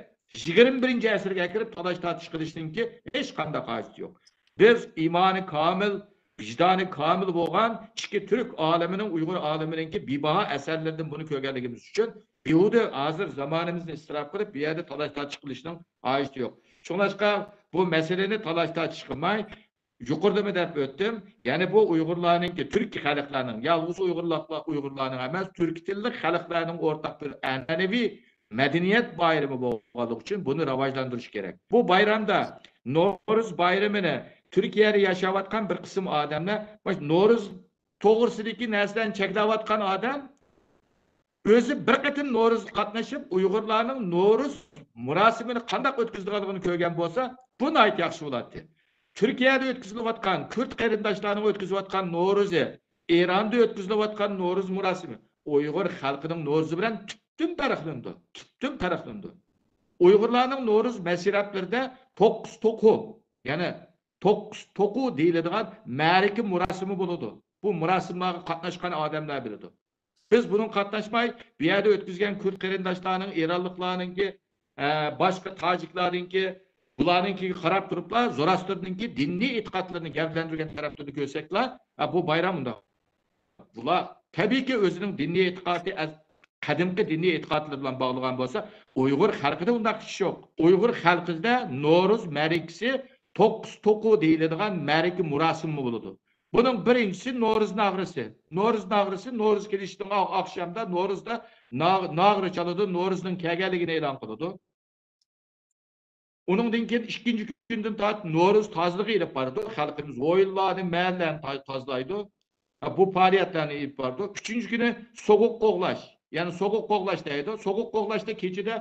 يىگىرمە بىرىنچى ئەسىرگە ئەكىرىپ تالاش-تارتىش قىلىشنىڭكى ھېچقانداق ھاجىتى يوق. بىز ئىمانى كامىل، ۋىجدانى كامىل بولغان ئىككى تۈرك ئالىمىنىڭ، ئۇيغۇر ئالىمىنىڭكى بىباھا ئەسەرلىرىدىن بۇنى كۆرگەنلىكىمىز ئۈچۈن بىھۇدە ھازىر زامانىمىزنى ئىسراپ قىلىپ، بۇ يەردە تالاش-تارتىش قىلىشنىڭ ھاجىتى يوق. شۇڭلاشقا بۇ مەسىلىنى تالاش-تارتىش قىلماي، يۇقىرىدىمۇ دەپ ئۆتتۈم. يەنى بۇ ئۇيغۇرلارنىڭكى، تۈركىي خەلقلەرنىڭ، يالغۇز ئۇيغۇرلار، ئۇيغۇرلارنىڭ ئەمەس، تۈركىي تىللىق خەلقلەرنىڭ ئورتاق بىر ئەنئەنىۋى مەدەنىيەت بايرىمى بولغانلىقى ئۈچۈن بۇنى راۋاجلاندۇرۇش كېرەك. بۇ بايرامدا نورۇز بايرىمىنى تۈركىيەدە ياشاۋاتقان بىر قىسىم ئادەملەر، مۇشۇ نورۇز توغرىسىدىكى نەرسىلەرنى چەكلەۋاتقان ئادەم ئۆزى بىر قېتىم نورۇزغا قاتنىشىپ، ئۇيغۇرلارنىڭ نورۇز مۇراسىمىنى قانداق ئۆتكۈزىدىغانلىقىنى كۆرگەن بولسا، بۇ ناھايىتى ياخشى بولاتتى. تۈركىيەدە ئۆتكۈزۈلۈۋاتقان، كۈرد قېرىنداشلارنىڭ ئۆتكۈزۈۋاتقان نورۇزى، ئىراندا ئۆتكۈزۈلۈۋاتقان نورۇز مۇراسىمى ئۇيغۇر خەلقىنىڭ نورۇزى بىلەن تۈپتىن پەرقلىنىدۇ. تۈپتىن پەرقلىنىدۇ. ئۇيغۇرلارنىڭ نورۇز مەشرەپلىرىدە توققۇز توقۇ، يەنى توققۇز توقۇ دېيىلىدىغان مەرىكە مۇراسىمى بولىدۇ. بۇ مۇراسىملارغا قاتناشقان ئادەملەر بىلىدۇ. بىز بۇنىڭغا قاتناشماي، بۇ يەردە ئۆتكۈزگەن كۈرد قېرىنداشلارنىڭ، ئىرانلىقلارنىڭكى، ئە، باشقا تاجىكلارنىڭكى، بۇلارنىڭكىگە قاراپ تۇرۇپلا زوراستىرنىڭكى دىنىي ئېتىقادلىرىنى گەۋدىلەندۈرگەن تەرەپلىرىنى كۆرسەكلا، ھە، بۇ بايرام ئۇنداق. بۇلار تەبىئىيكى ئۆزىنىڭ دىنىي ئېتىقادى، ئەز-، قەدىمكى دىنىي ئېتىقادلىرى بىلەن باغلىغان بولسا، ئۇيغۇر خەلقىدە ئۇنداق ئىش يوق. ئۇيغۇر خەلقىدە نورۇز مەرىكىسى توققۇز توقۇ دېيىلىدىغان مەرىكە مۇراسىمى بولىدۇ. بۇنىڭ بىرىنچىسى نورۇز ناغرىسى. نورۇز ناغرىسى، نورۇز كېلىشتىن ئا-، ئاخشامدا نورۇزدا ناغ-، ناغرا چالىدۇ، نورۇزنىڭ كەلگەنلىكىنى ئېلان قىلىدۇ. ئۇنىڭدىن كېيىن ئىككىنچى كۈندىن تارتىپ نورۇز تازىلىقى ئېلىپ بارىدۇ. خەلقىمىز ھويلىلارنى، مەھەللىلەرنى تا-، تازىلايدۇ. ھە، بۇ پائالىيەتلەرنى ئېلىپ بارىدۇ. ئۈچىنچى كۈنى سوغۇق قوغلاش. يەنى سوغۇق قوغلاش دەيدۇ. سوغۇق قوغلاشتا كېچىدە،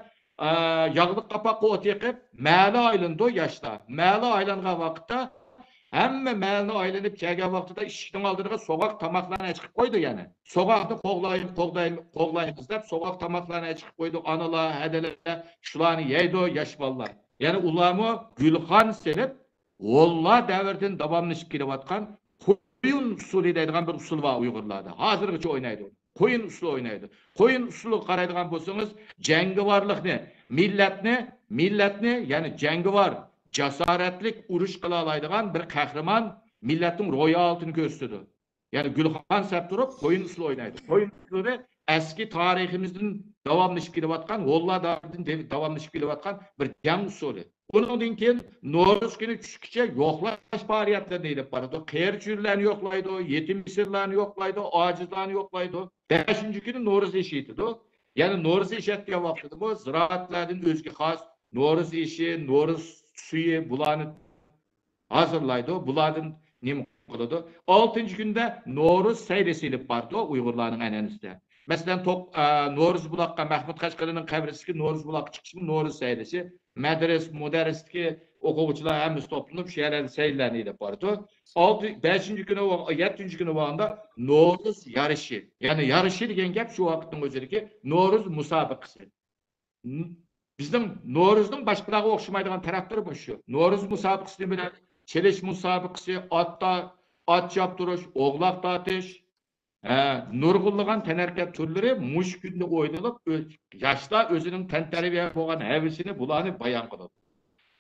ئە، ياغلىق قاپاققا ئوت يېقىپ، مەھەللە ئايلىنىدۇ ياشلار. مەھەللە ئايلانغان ۋاقىتتا ھەممە مەھەللىنى ئايلىنىپ كەلگەن ۋاقتىدا ئىشىكنىڭ ئالدىغا سوغۇق تاماقلارنى چىقىپ قويىدۇ يەنە. سوغۇقنى قوغلاي-، قوغداي-، قوغلايمىز دەپ سوغۇق تاماقلارنى چىقىپ قويىدۇ. ئانىلار، ھەدىلەر شۇلارنى يەيدۇ، ياش بالىلار. يەنە ئۇلارمۇ گۈلخان سېلىپ، غۇللار دەۋرىدىن داۋاملىشىپ كېلىۋاتقان قويۇن ئۇسسۇلى دەيدىغان بىر ئۇسسۇل بار ئۇيغۇرلاردا. ھازىرغىچە ئوينايدۇ. قويۇن ئۇسسۇلى ئوينايدۇ. قويۇن ئۇسسۇلىغا قارايدىغان بولسىڭىز، جەڭگىۋارلىقنى، مىللەتنى، مىللەتنى، يەنى جەڭگىۋار، جاسارەتلىك ئۇرۇش قىلالايدىغان بىر قەھرىمان مىللەتنىڭ روھىيىتىنى كۆرسىتىدۇ. يەنى گۈلخان سەپ تۇرۇپ، قويۇن ئۇسسۇلى ئوينايدۇ. قويۇن ئۇسسۇلى ئەسكى تارىخىمىزدىن داۋاملىشىپ كېلىۋاتقان، غۇللار دەۋرىدىن داۋاملىشىپ كېلىۋاتقان بىر جەڭ ئۇسسۇلى. ئۇنىڭدىن كېيىن نورۇز كۈنى چۈشكىچە يوقلاش پائالىيەتلىرىنى ئېلىپ بارىدۇ. قېرى-چۈرىلەرنى يوقلايدۇ، يېتىم-يېسىرلارنى يوقلايدۇ، ئاجىزلارنى يوقلايدۇ. بەشىنچى كۈنى نورۇز ئېشى ئېتىدۇ. يەنى نورۇز ئېشى ئەتكەن ۋاقتىدىمۇ زىرائەتلەردىن ئۆزگە خاس نورۇز ئېشى، نورۇز سۈيى، بۇلارنى ھازىرلايدۇ، بۇلاردىن نېمە قىلىدۇ؟ ئالتىنچى كۈندە نورۇز سەيلىسى ئېلىپ بارىدۇ ئۇيغۇرلارنىڭ ئەنئەنىسىدە. مەسىلەن، توق-، ئە، نورۇز بۇلاققا، مەھمۇد قەشقەرىنىڭ قەبرىسىدىكى نورۇز بۇلاققا چىقىشمۇ نورۇز سەيلىسى. مەدرىس، مۇدەررىستىكى ئوقۇغۇچىلار ھەممىسى توپلىنىپ، شۇ يەرلەردە سەيلىلەرنى ئېلىپ بارىدۇ. ئالتە، بەشىنچى كۈنى، يەتتىنچى كۈنى بولغاندا نورۇز يارىشى. يەنى يارىشى دېگەن گەپ شۇ ۋاقىتنىڭ ئۆزىدىكى نورۇز مۇسابىقىسى. ن-، بىزنىڭ نورۇزنىڭ باشقىلارغا ئوخشىمايدىغان تەرەپلىرى مۇشۇ. نورۇز مۇسابىقىسى بىلەن چېلىش مۇسابىقىسى، ئات تا-، ئات چاپتۇرۇش، ئوغلاق تارتىش، ھە، نۇرغۇنلىغان تەنھەرىكەت تۈرلىرى مۇشۇ كۈندە ئوينىلىپ، ئۆ-، ياشلار ئۆزىنىڭ تەنتەربىيە بولغان ھەۋىسىنى، بۇلارنى بايان قىلىدۇ.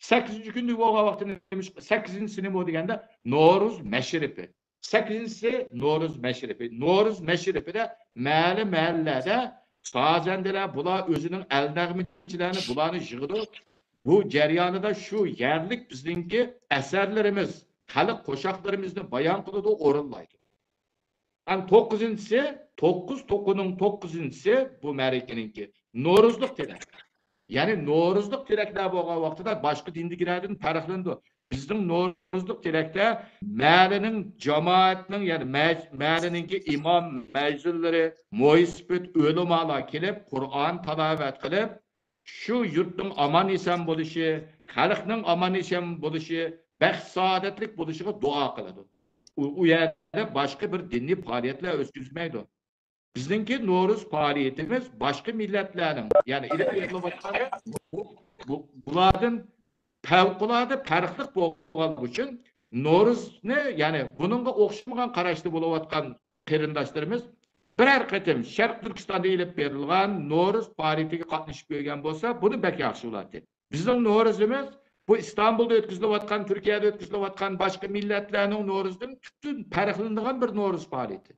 سەككىزىنچى كۈندە بولغان ۋاقتىدا نېمىش-، سەككىزىنچىسى نېمە دېگەندە، نورۇز مەشرىپى. سەككىزىنچىسى نورۇز مەشرىپى. نورۇز مەشرىپىدە مەھەللە، مەھەللىلەردە سازەندىلەر، بۇلار ئۆزىنىڭ ئەل نەغمىچىلەرنى، بۇلارنى يىغىدۇ. بۇ جەريانىدا شۇ يەرلىك بىزنىڭكى ئەسەرلىرىمىز، خەلق قوشاقلىرىمىزنى بايان قىلىدۇ، ئورۇنلايدۇ. ئەنە توققۇزىنچىسى، توققۇز توقۇنىڭ توققۇزىنچىسى بۇ مەرىكىنىڭكى نورۇزلۇق تىلەك. يەنى نورۇزلۇق تىلەكلەر بولغان ۋاقتىدا باشقا دىندىكىلەردىن پەرقلىنىدۇ. بىزنىڭ نورۇزلۇق تىلەكتە مەھەللىنىڭ، جامائەتنىڭ، يەنى مەج-، مەھەللىنىڭكى ئىمام، مەزۇنلىرى، مويسىپىت، ئۆلىمالار كېلىپ، قۇرئان تىلاۋەت قىلىپ، شۇ يۇرتنىڭ ئامان-ئېسەن بولۇشى، خەلقنىڭ ئامان-ئېسەن بولۇشى، بەخت-سائادەتلىك بولۇشىغا دۇئا قىلىدۇ. ئۇ، ئۇ يەردە باشقا بىر دىنىي پائالىيەتلەر ئۆتكۈزمەيدۇ. بىزنىڭكى نورۇز پائالىيىتىمىز باشقا مىللەتلەرنىڭ، يەنى ئېلىپ بېرىلىۋاتقان بۇ، بۇ، بۇلاردىن پەۋقۇلئاددە پەرقلىق بولغانلىقى ئۈچۈن نورۇزنى، يەنى بۇنىڭغا ئوخشىمىغان قاراشتا بولۇۋاتقان قېرىنداشلىرىمىز بىرەر قېتىم شەرقىي تۈركىستاندا ئېلىپ بېرىلغان نورۇز پائالىيىتىگە قاتنىشىپ كۆرگەن بولسا، بۇنى بەك ياخشى بولاتتى. بىزنىڭ نورۇزىمىز بۇ ئىستانبۇلدا ئۆتكۈزۈلۈۋاتقان، تۈركىيەدە ئۆتكۈزۈلۈۋاتقان باشقا مىللەتلەرنىڭ نورۇزىدىن پۈتۈن پەرقلىنىدىغان بىر نورۇز پائالىيىتى.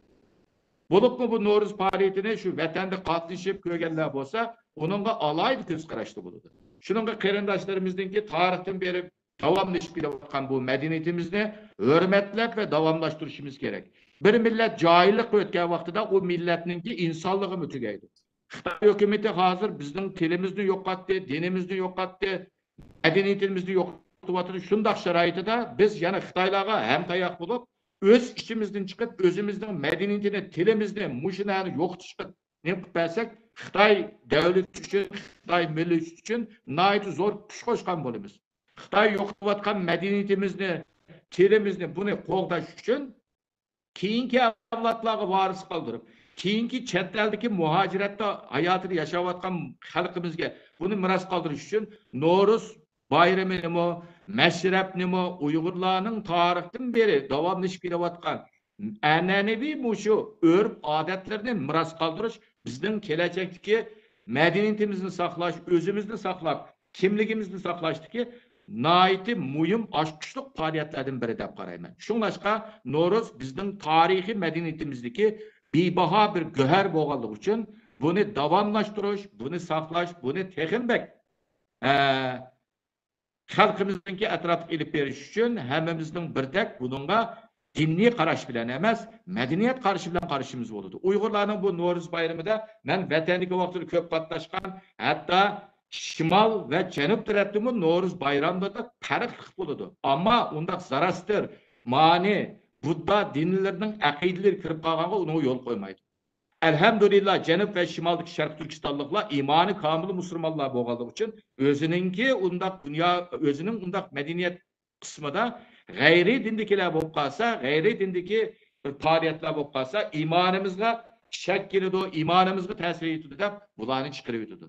بولۇپمۇ بۇ نورۇز پائالىيىتىنى شۇ ۋەتەندە قاتنىشىپ كۆرگەنلەر بولسا، ئۇنىڭغا ئالاھىدە كۆز قاراشتا بولىدۇ. شۇنىڭغا قېرىنداشلىرىمىزنىڭكى تارىختىن بېرى داۋاملىشىپ كېلىۋاتقان بۇ مەدەنىيىتىمىزنى ھۆرمەتلەپ ۋە داۋاملاشتۇرۇشىمىز كېرەك. بىر مىللەت جاھىللىققا ئۆتكەن ۋاقتىدا ئۇ مىللەتنىڭكى ئىنسانلىقىمۇ تۈگەيدۇ. خىتاي ھۆكۈمىتى ھازىر بىزنىڭ تىلىمىزنى يوقاتتى، دىنىمىزنى يوقاتتى، مەدەنىيىتىمىزنى يوقىتىۋاتىدۇ. شۇنداق شارائىتىدا بىز يەنە خىتايلارغا ھەمتاياق بولۇپ، ئۆز ئىچىمىزدىن چىقىپ، ئۆزىمىزنىڭ مەدەنىيىتىنى، تىلىمىزنى، مۇشۇلارنى يوقىتىشقا نېمە قىلىپ بەرسەك، خىتاي دۆلىتى ئۈچۈن، خىتاي مىللىتى ئۈچۈن ناھايىتى زور كۈچ قوشقان بولىمىز. خىتاي يوقىتىۋاتقان مەدەنىيىتىمىزنى، تىلىمىزنى، بۇنى قوغداش ئۈچۈن كېيىنكى ئەۋلادلارغا ۋارىس قالدۇرۇپ، كېيىنكى چەت ئەلدىكى مۇھاجىرەتتە ھاياتىنى ياشاۋاتقان خەلقىمىزگە بۇنى مىراس قالدۇرۇش ئۈچۈن نورۇز بايرىمىنىمۇ، مەشرەپنىمۇ ئۇيغۇرلارنىڭ تارىختىن بېرى داۋاملىشىپ كېلىۋاتقان ئەنئەنىۋى مۇشۇ ئۆرپ-ئادەتلىرىنى مىراس قالدۇرۇش بىزنىڭ كېلەچەكتىكى مەدەنىيىتىمىزنى ساقلاش، ئۆزىمىزنى ساقلاپ، كىملىكىمىزنى ساقلاشتىكى ناھايىتى مۇھىم ئاچقۇچلۇق پائالىيەتلەردىن بىرى دەپ قارايمەن. شۇڭلاشقا نورۇز بىزنىڭ تارىخىي مەدەنىيىتىمىزدىكى بىباھا بىر گۆھەر بولغانلىقى ئۈچۈن بۇنى داۋاملاشتۇرۇش، بۇنى ساقلاش، بۇنى تېخىمۇ بەك، ئە، خەلقىمىزنىڭكى ئەتراپلىق ئېلىپ بېرىش ئۈچۈن ھەممىمىزنىڭ بىردەك بۇنىڭغا دىنىي قاراش بىلەن ئەمەس، مەدەنىيەت قارىشى بىلەن قارىشىمىز بولىدۇ. ئۇيغۇرلارنىڭ بۇ نورۇز بايرىمىدا مەن ۋەتەندىكى ۋاقتىدا كۆپ قاتناشقان، ھەتتا شىمال ۋە جەنۇب تەرەپتىمۇ نورۇز بايراملىرىدا پەرقلىق بولىدۇ. ئەمما ئۇنداق زاراستىر، مانى، بۇددا دىنلىرىنىڭ ئەقىدىلىرى كىرىپ قالغانغا ئۇنىڭغا يول قويمايدۇ. ئەلھەمدۇلىللا، جەنۇب ۋە شىمالدىكى شەرقىي تۈركىستانلىقلار ئىمانى كامىل مۇسۇلمانلار بولغانلىقى ئۈچۈن ئۆزىنىڭكى ئۇنداق دۇنيا، ئۆزىنىڭ ئۇنداق مەدەنىيەت قىسمىدا غەيرىي دىندىكىلەر بولۇپ قالسا، غەيرىي دىندىكى بىر پائالىيەتلەر بولۇپ قالسا، ئىمانىمىزغا شەك كېلىدۇ، ئىمانىمىزغا تەسىر يېتىدۇ دەپ بۇلارنى چىقىرىۋېتىدۇ.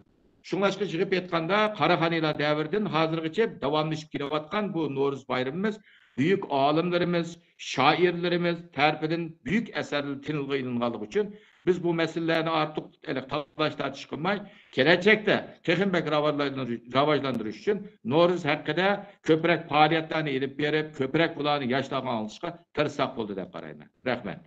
شۇڭلاشقا يىغىپ ئېيتقاندا، قاراخانىيلار دەۋرىدىن ھازىرغىچە داۋاملىشىپ كېلىۋاتقان بۇ نورۇز بايرىمىمىز بۈيۈك ئالىملىرىمىز، شائىرلىرىمىز تەرىپىدىن بۈيۈك ئەسەرلەر تىلغا ئېلىنغانلىقى ئۈچۈن بىز بۇ مەسىلىلەرنى ئارتۇق ھېلى تالاش-تارتىش قىلماي، كېلەچەكتە تېخىمۇ بەك راۋاجلاندۇرۇش، راۋاجلاندۇرۇش ئۈچۈن نورۇز ھەققىدە كۆپرەك پائالىيەتلەرنى ئېلىپ بېرىپ، كۆپرەك بۇلارنى ياشلارغا ئاڭلىتىشقا تىرىشساق بولدى دەپ قارايمەن. رەھمەت.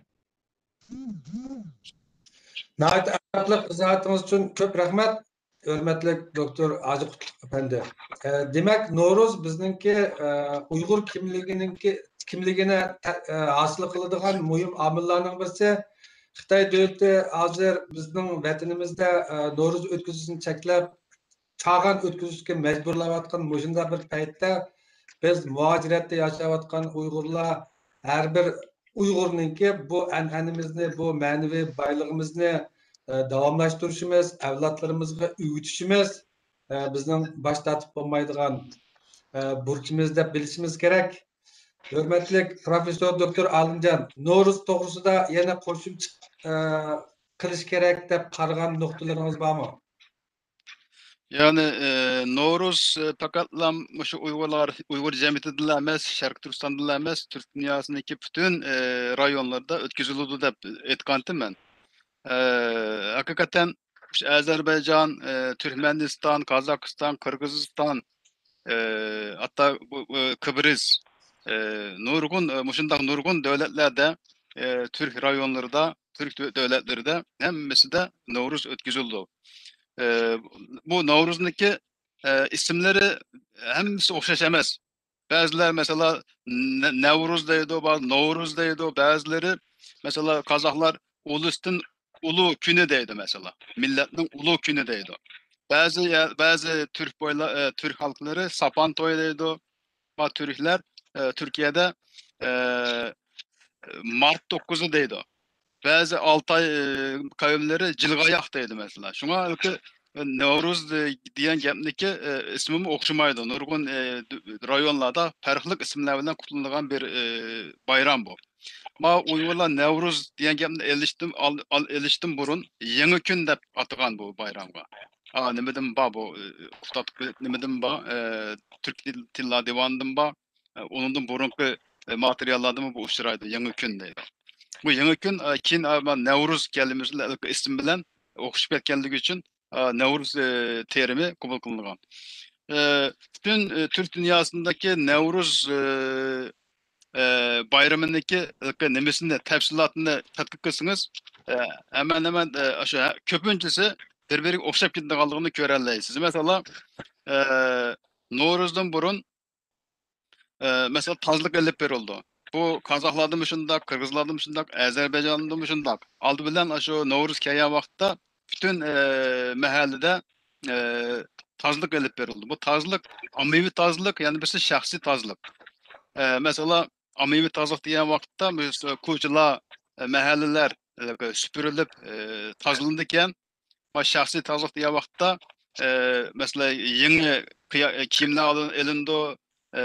ناھايىتى ئەخلاقلىق ئىزاھاتىڭىز ئۈچۈن كۆپ رەھمەت، ھۆرمەتلىك دوكتور ھاجى قۇتلۇق ئەپەندى. ئە، دېمەك، نورۇز بىزنىڭكى، ئە، ئۇيغۇر كىملىكىنىڭكى، كىملىكىنى تە-، ئە، ھاسىل قىلىدىغان مۇھىم ئامىللارنىڭ بىرسى. خىتاي دۆلىتى ھازىر بىزنىڭ ۋەتىنىمىزدە، ئە، نورۇز ئۆتكۈزۈشنى چەكلەپ، چاغان ئۆتكۈزۈشكە مەجبۇرلاۋاتقان مۇشۇنداق بىر پەيتتە بىز مۇھاجىرەتتە ياشاۋاتقان ئۇيغۇرلار، ھەر بىر ئۇيغۇرنىڭكى بۇ ئەنئەنىمىزنى، بۇ مەنىۋى بايلىقىمىزنى، ئە، داۋاملاشتۇرۇشىمىز، ئەۋلادلىرىمىزغا ئۆگىتىشىمىز، ئە، بىزنىڭ باش تارتىپ بولمايدىغان، ئە، بۇرچىمىز دەپ بىلىشىمىز كېرەك. ھۆرمەتلىك پروفېسسور دوكتور ئالىمجان، نورۇز توغرىسىدا يەنە قوشۇمچە، ئە، قىلىش كېرەك دەپ قارىغان نۇقتىلىرىڭىز بارمۇ؟ يەنى، ئى، نورۇز، ئى، پەقەتلا مۇشۇ ئۇيغۇرلار، ئۇيغۇر جەمئىيىتىدىلا ئەمەس، شەرقىي تۈركىستاندىلا ئەمەس، تۈرك دۇنياسىنىڭكى پۈتۈن، ئى، رايونلىرىدا ئۆتكۈزۈلىدۇ دەپ ئېيتقانتىم مەن. ئى، ھەقىقەتەن مۇشۇ ئەزەربەيجان، ئى، تۈركمەنىستان، قازاقىستان، قىرغىزىستان، ئى، ھەتتا بۇ، بۇ كىبرىز، ئى، نۇرغۇن، ئى، مۇشۇنداق نۇرغۇن دۆلەتلەردە، ئى، تۈرك رايونلىرىدا، تۈرك دۆ-، دۆلەتلىرىدە ھەممىسىدە نورۇز ئۆتكۈزۈلىدۇ. ئى، بۇ نورۇزنىڭكى، ئى، ئىسىملىرى ھەممىسى ئوخشاش ئەمەس. بەزىلەر، مەسىلەن، نە-، نەۋرۇز دەيدۇ، بەزى نورۇز دەيدۇ، بەزىلىرى، مەسىلەن، قازاقلار ئۇلۇستىن ئۇلۇ كۈنى دەيدۇ، مەسىلەن، مىللەتنىڭ ئۇلۇ كۈنى دەيدۇ. بەزى يە-، بەزى تۈرك بويلا-، ئى، تۈرك خەلقلىرى ساپان تويى دەيدۇ. ما تۈركلەر، ئى، تۈركىيەدە، ئى، مارت توققۇزى دەيدۇ. بەزى ئالتاي، ئى، قەۋملىرى جىلغاياق دەيدۇ، مەسىلەن. شۇڭا نورۇز دېگەن گەپنىكى، ئى، ئىسمىمۇ ئوخشىمايدۇ. نۇرغۇن، ئى، رايونلاردا پەرقلىق ئىسىملار بىلەن قۇتلىنىدىغان بىر، ئى، بايرام بۇ. ما ئۇيغۇرلار نەۋرۇز دېگەن گەپنى ئېلىشتىن، ئال-، ئال-، ئېلىشتىن بۇرۇن يېڭى كۈن دەپ ئاتىغان بۇ بايرامغا. ئا، نېمىدىن بار بۇ، ئى، ئۇستاد نېمىدىن بار، ئى، تۈرك تىل-، تىللار دىۋانىدىن بار. ئۇنىڭدىن بۇرۇنقى، ئە، ماتېرىياللاردىمۇ بۇ ئۇچرايدۇ، يېڭى كۈن دەيدۇ. بۇ يېڭى كۈن، ئە، كېيىن، ئە، نەۋرۇز كەلىمىسى بىلەن، ئىسىم بىلەن ئوخشىشىپ كەتكەنلىكى ئۈچۈن، ئە، نەۋرۇز، ئە، تېرىمى قوبۇل قىلىنغان. ئە، پۈتۈن، ئە، تۈرك دۇنياسىندىكى نەۋرۇز، ئە، ئە، بايرىمىنىڭكى ھېلىقى نېمىسىنى، تەپسىلاتىنى تەتقىق قىلسىڭىز، ئە، ھەممە نېمە، ئە، شۇ، ھە، كۆپىنچىسى بىر-بىرىگە ئوخشاپ كېتىدىغانلىقىنى كۆرەلەيسىز. مەسىلەن، ئە، نورۇزدىن بۇرۇن ئە، مەسىلەن، تازىلىق ئېلىپ بېرىلىدۇ. بۇ قازاقلاردىمۇ شۇنداق، قىرغىزلاردىمۇ شۇنداق، ئەزەربەيجاندىمۇ شۇنداق. ئالدى بىلەن ئاشۇ نەۋرۇز كەلگەن ۋاقىتتا پۈتۈن، ئە، مەھەللىدە، ئە، تازىلىق ئېلىپ بېرىلىدۇ. بۇ تازىلىق، ئاممىۋى تازىلىق، يەنە بىرسى شەخسىي تازىلىق. ئە، مەسىلەن، ئاممىۋى تازىلىق دېگەن ۋاقىتتا، بىز، ئە، كوچىلار، ئە، مەھەللىلەر، ئە، سۈپۈرۈلۈپ، ئە، تازىلىنىدىكەن. ۋە شەخسىي تازىلىق دېگەن ۋاقىتتا، ئە، مەسىلەن، يېڭى قىيا-، كىيىملەر ئالىن-، ئېلىنىدۇ، ئە،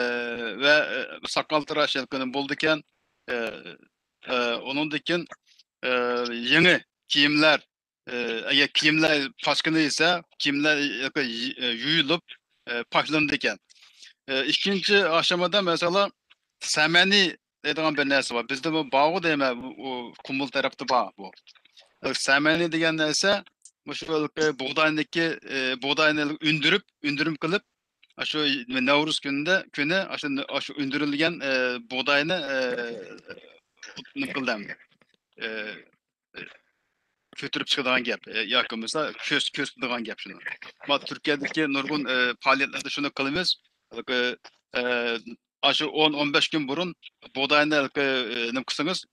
ۋە، ئە، ساقال تاراش يەلكىنى بولىدىكەن. ئە، ئە، ئۇنىڭدىن كېيىن، ئە، يېڭى كىيىملەر، ئە، ئەگەر كىيىملەر پاسكىنا يېسە، كىيىملەر يۇ-، يۇيۇلۇپ، ئە، پاكلىنىدىكەن. ئە، ئىككىنچى ئاشامىدا، مەسىلەن، سەمەنى دەيدىغان بىر نەرسە بار. بىزدە بۇ باغۇ دەيمەن، ئۇ قۇمۇل تەرەپتە بار بۇ. سەمەنى دېگەن نەرسە مۇشۇ بۇغداينىكى، ئە، بۇغداينى ئۈندۈرۈپ، ئۈندۈرۈم قىلىپ، ئاشۇ نەۋرۇز كۈنىدە، كۈنى ئاشۇ، ئاشۇ ئۈندۈرۈلگەن، ئە، بۇغداينى، ئە، نېمە قىلدى ئەمدى؟ ئە، كۆتۈرۈپ چىقىدىغان گەپ، ئە، ياكى بولمىسا كۆس-، كۆسىتىدىغان گەپ شۇنى. ما تۈركىيەدىكى نۇرغۇن، ئە، پائالىيەتلەردە شۇنى قىلىمىز. ھېلىقى، ئە، ئاشۇ ئون، ئون بەش كۈن بۇرۇن بۇغداينى ھېلىقى، ئە، نېمە قىلسىڭىز،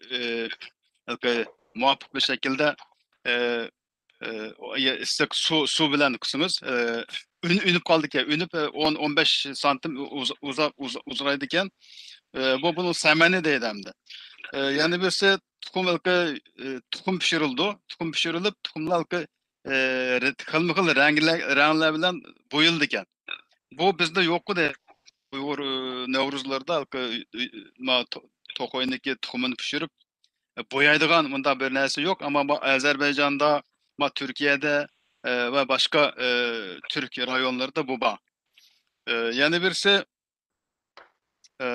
ئە، ھېلىقى مۇۋاپىق بىر شەكىلدە، ئە، ئە، ئىسسىق سۇ، سۇ بىلەن قىلسىڭىز، ئە، ئۈن-، ئۈنۈپ قالىدىكەن. ئۈنۈپ، ئە، ئون، ئون بەش سانتىم ئۇز-، ئۇزا-، ئۇز-، ئۇزىرايدىكەن. ئە، بۇ، بۇنى سەمەنى دەيدۇ ئەمدى. ئە، يەنە بىرسى تۇخۇم ھېلىقى، ئە، تۇخۇم پىشۇرۇلىدۇ. تۇخۇم پىشۇرۇلۇپ، تۇخۇملار ھېلىقى، ئە، رە-، خىلمۇ خىل رەڭلەر، رەڭلەر بىلەن بويىلىدىكەن. بۇ بىزدە يوق ئىدى. ئۇيغۇر، ئە، نەۋرۇزلىرىدا ھېلىقى، ئە، ما تو-، توخۇنىڭكى تۇخۇمىنى پىشۇرۇپ، ئە، بويايدىغان مۇنداق بىر نەرسە يوق. ئەمما بۇ ئەزەربەيجاندا، ما تۈركىيەدە، ئە، ۋە باشقا، ئە، تۈرك رايونلىرىدا بۇ بار. ئە، يەنە بىرسى، ئە،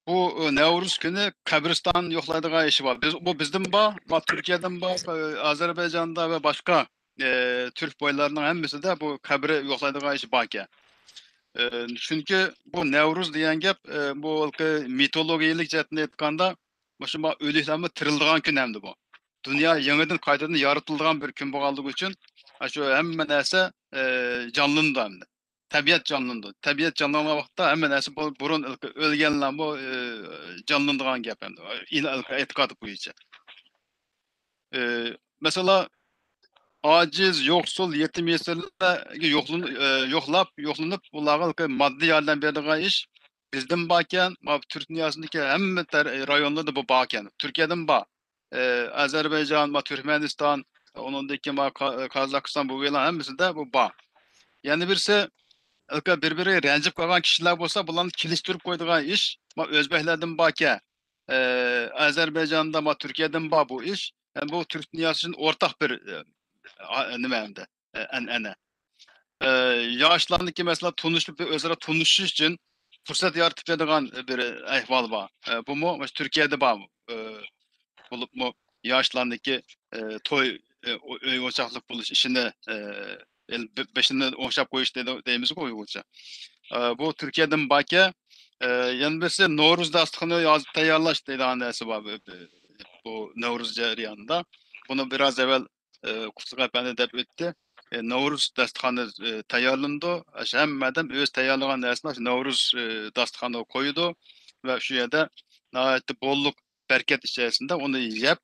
بۇ، ئە، نەۋرۇز كۈنى قەبرىستان يوقلايدىغان ئىشى بار. بىز، بۇ بىزدىن بار، ما تۈركىيەدىن بار، ئە، ئەزەربەيجاندا ۋە باشقا، ئە، تۈرك بويلارنىڭ ھەممىسىدە بۇ قەبرە يوقلايدىغان ئىشى باركەن. ئە، چۈنكى بۇ نەۋرۇز دېگەن گەپ، ئە، بۇ مىتولوگىيەلىك جەھەتتىن ئېيتقاندا، مۇشۇ ئۆلۈكلەرمۇ تىرىلىدىغان كۈن ئەمدى بۇ. دۇنيا يېڭىدىن قايتىدىن يارىتىلىدىغان بىر كۈن بولغانلىقى ئۈچۈن، ئاشۇ ھەممە نەرسە، ئە، جانلىنىدۇ ئەمدى. تەبىئەت جانلىنىدۇ. تەبىئەت جانلانغان ۋاقىتتا ھەممە نەرسە بۇ-، بۇرۇن ئۆلگەنلەرمۇ، ئە، جانلىنىدىغان گەپ ئەمدى. ئېتىقاد بويىچە. ئە، مەسىلەن، ئاجىز، يوقسۇل، يېتىم يېسىرلارغا يوقلىن-، ئە، يوقلاپ، يوقلىنىپ، ئۇلارغا ماددىي ياردەم بېرىدىغان ئىش بىزدىمۇ باركەن، ما تۈرك دۇنياسىدىكى ھەممە تەر-، رايونلاردا بۇ باركەن. تۈركىيەدىمۇ بار. ئە، ئەزەربەيجان، ما تۈركمەنىستان، ئۇنىڭدىن كېيىن ما قا-، قازاقىستان، بۇ يەرلەر ھەممىسىدە بۇ بار. يەنە بىرسى، بىر-بىرىگە رەنجىپ قالغان كىشىلەر بولسا، بۇلارنى كېلىشتۈرۈپ قويىدىغان ئىش، ما ئۆزبەكلەردىن باركەن. ئە، ئەزەربەيجاندا، ما تۈركىيەدىمۇ بار بۇ ئىش. يەنى بۇ تۈرك دۇنياسى ئۈچۈن ئورتاق بىر، ئە، ئا-، نېمە ئەمدى، ئە، ئەنئەنە. ئە، ياشلارنىڭكى، مەسىلەن، تونۇشۇپ، ئۆزئارا تونۇشۇش ئۈچۈن پۇرسەت يارىتىپ بېرىدىغان بىر ئەھۋال بار. ئە، بۇمۇ مۇشۇ تۈركىيەدە بار. ئە، بولۇپمۇ ياشلارنىڭكى، ئە، توي، ئە، ئۆي ئوچاقلىق بولۇش ئىشىنى، ئە، ئېل-، بې-، بېشىنى ئوڭشاپ قويۇش دەيدۇ-، دەيمىزغۇ ئۇيغۇرچە. ئە، بۇ تۈركىيەدىمۇ باركەن. ئە، يەنە بىرسى نورۇز داستىخىنى ھازىر تەييارلاش دەيدىغان نەرسە بار بۇ، بۇ نورۇز جەريانىدا. بۇنى بىراز ئەۋۋەل، ئە، قۇتلۇق ئەپەندى دەپ ئۆتتى. ئە، نورۇز داستىخانى، ئە، تەييارلىنىدۇ. ئاشۇ ھەممە ئادەم ئۆز تەييارلىغان نەرسىنى ئاشۇ نورۇز، ئە، داستىخانىغا قويىدۇ ۋە شۇ يەردە ناھايىتى بوللۇق بەرىكەت ئىچەرسىندە ئۇنى يەپ،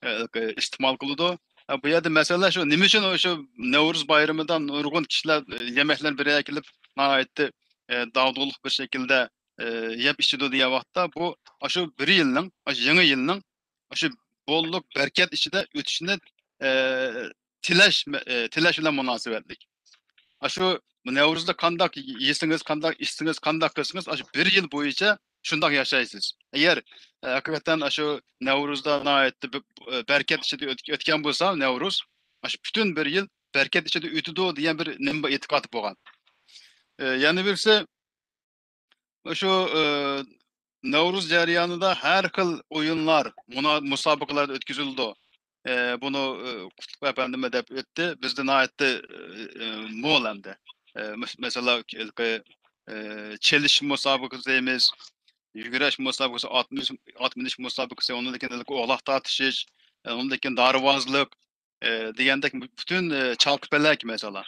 ئە، ئىستېمال قىلىدۇ. ئە، بۇ يەردە مەسىلە شۇ، نېمە ئۈچۈن شۇ نەۋرۇز بايرىمىدا نۇرغۇن كىشىلەر، ئە، يېمەكلەرنى بىر يەرگە كېلىپ، ناھايىتى، ئە، داغدۇغىلىق بىر شەكىلدە، ئە، يەپ ئىچىدۇ دېگەن ۋاقىتتا، بۇ ئاشۇ بىر يىلنىڭ، ئاشۇ يېڭى يىلنىڭ ئاشۇ بوللۇق بەرىكەت ئىچىدە ئۆتۈشىنى، ئە، تىلەش، ئە، تىلەش بىلەن مۇناسىۋەتلىك. ئاشۇ نەۋرۇزدا قانداق يېسىڭىز، قانداق ئىچسىڭىز، قانداق قىلسىڭىز، ئاشۇ بىر يىل بويىچە شۇنداق ياشايسىز. ئەگەر، ئە، ھەقىقەتەن ئاشۇ نەۋرۇزدا ناھايىتى بىر، ئە، بەرىكەت ئىچىدە ئۆت-، ئۆتكەن بولسا نەۋرۇز، ئاشۇ پۈتۈن بىر يىل بەرىكەت ئىچىدە ئۆتىدۇ دېگەن بىر نېمە ئېتىقاد بولغان. ئە، يەنە بىرسى، شۇ، ئە، نەۋرۇز جەريانىدا ھەر خىل ئويۇنلار، مۇنا-، مۇسابىقىلەر ئۆتكۈزۈلىدۇ. ئە، بۇنى، ئە، قۇتلۇق ئەپەندىمۇ دەپ ئۆتتى. بىزدە ناھايىتى، ئە، ئە، مول ئەمدى. ئە، مەس-، مەسىلەن، ھېلىقى، ئە، چېلىش مۇسابىقىسى دەيمىز، يۈگۈرۈش مۇسابىقىسى، ئات مىنىش، ئات مىنىش مۇسابىقىسى، ئۇنىڭدىن كېيىن ھېلىقى ئوغلاق تارتىشىش، ئە، ئۇنىڭدىن كېيىن دارۋازلىق، ئە، دېگەندەك پۈتۈن، ئە، چالقىپەلەك مەسىلەن.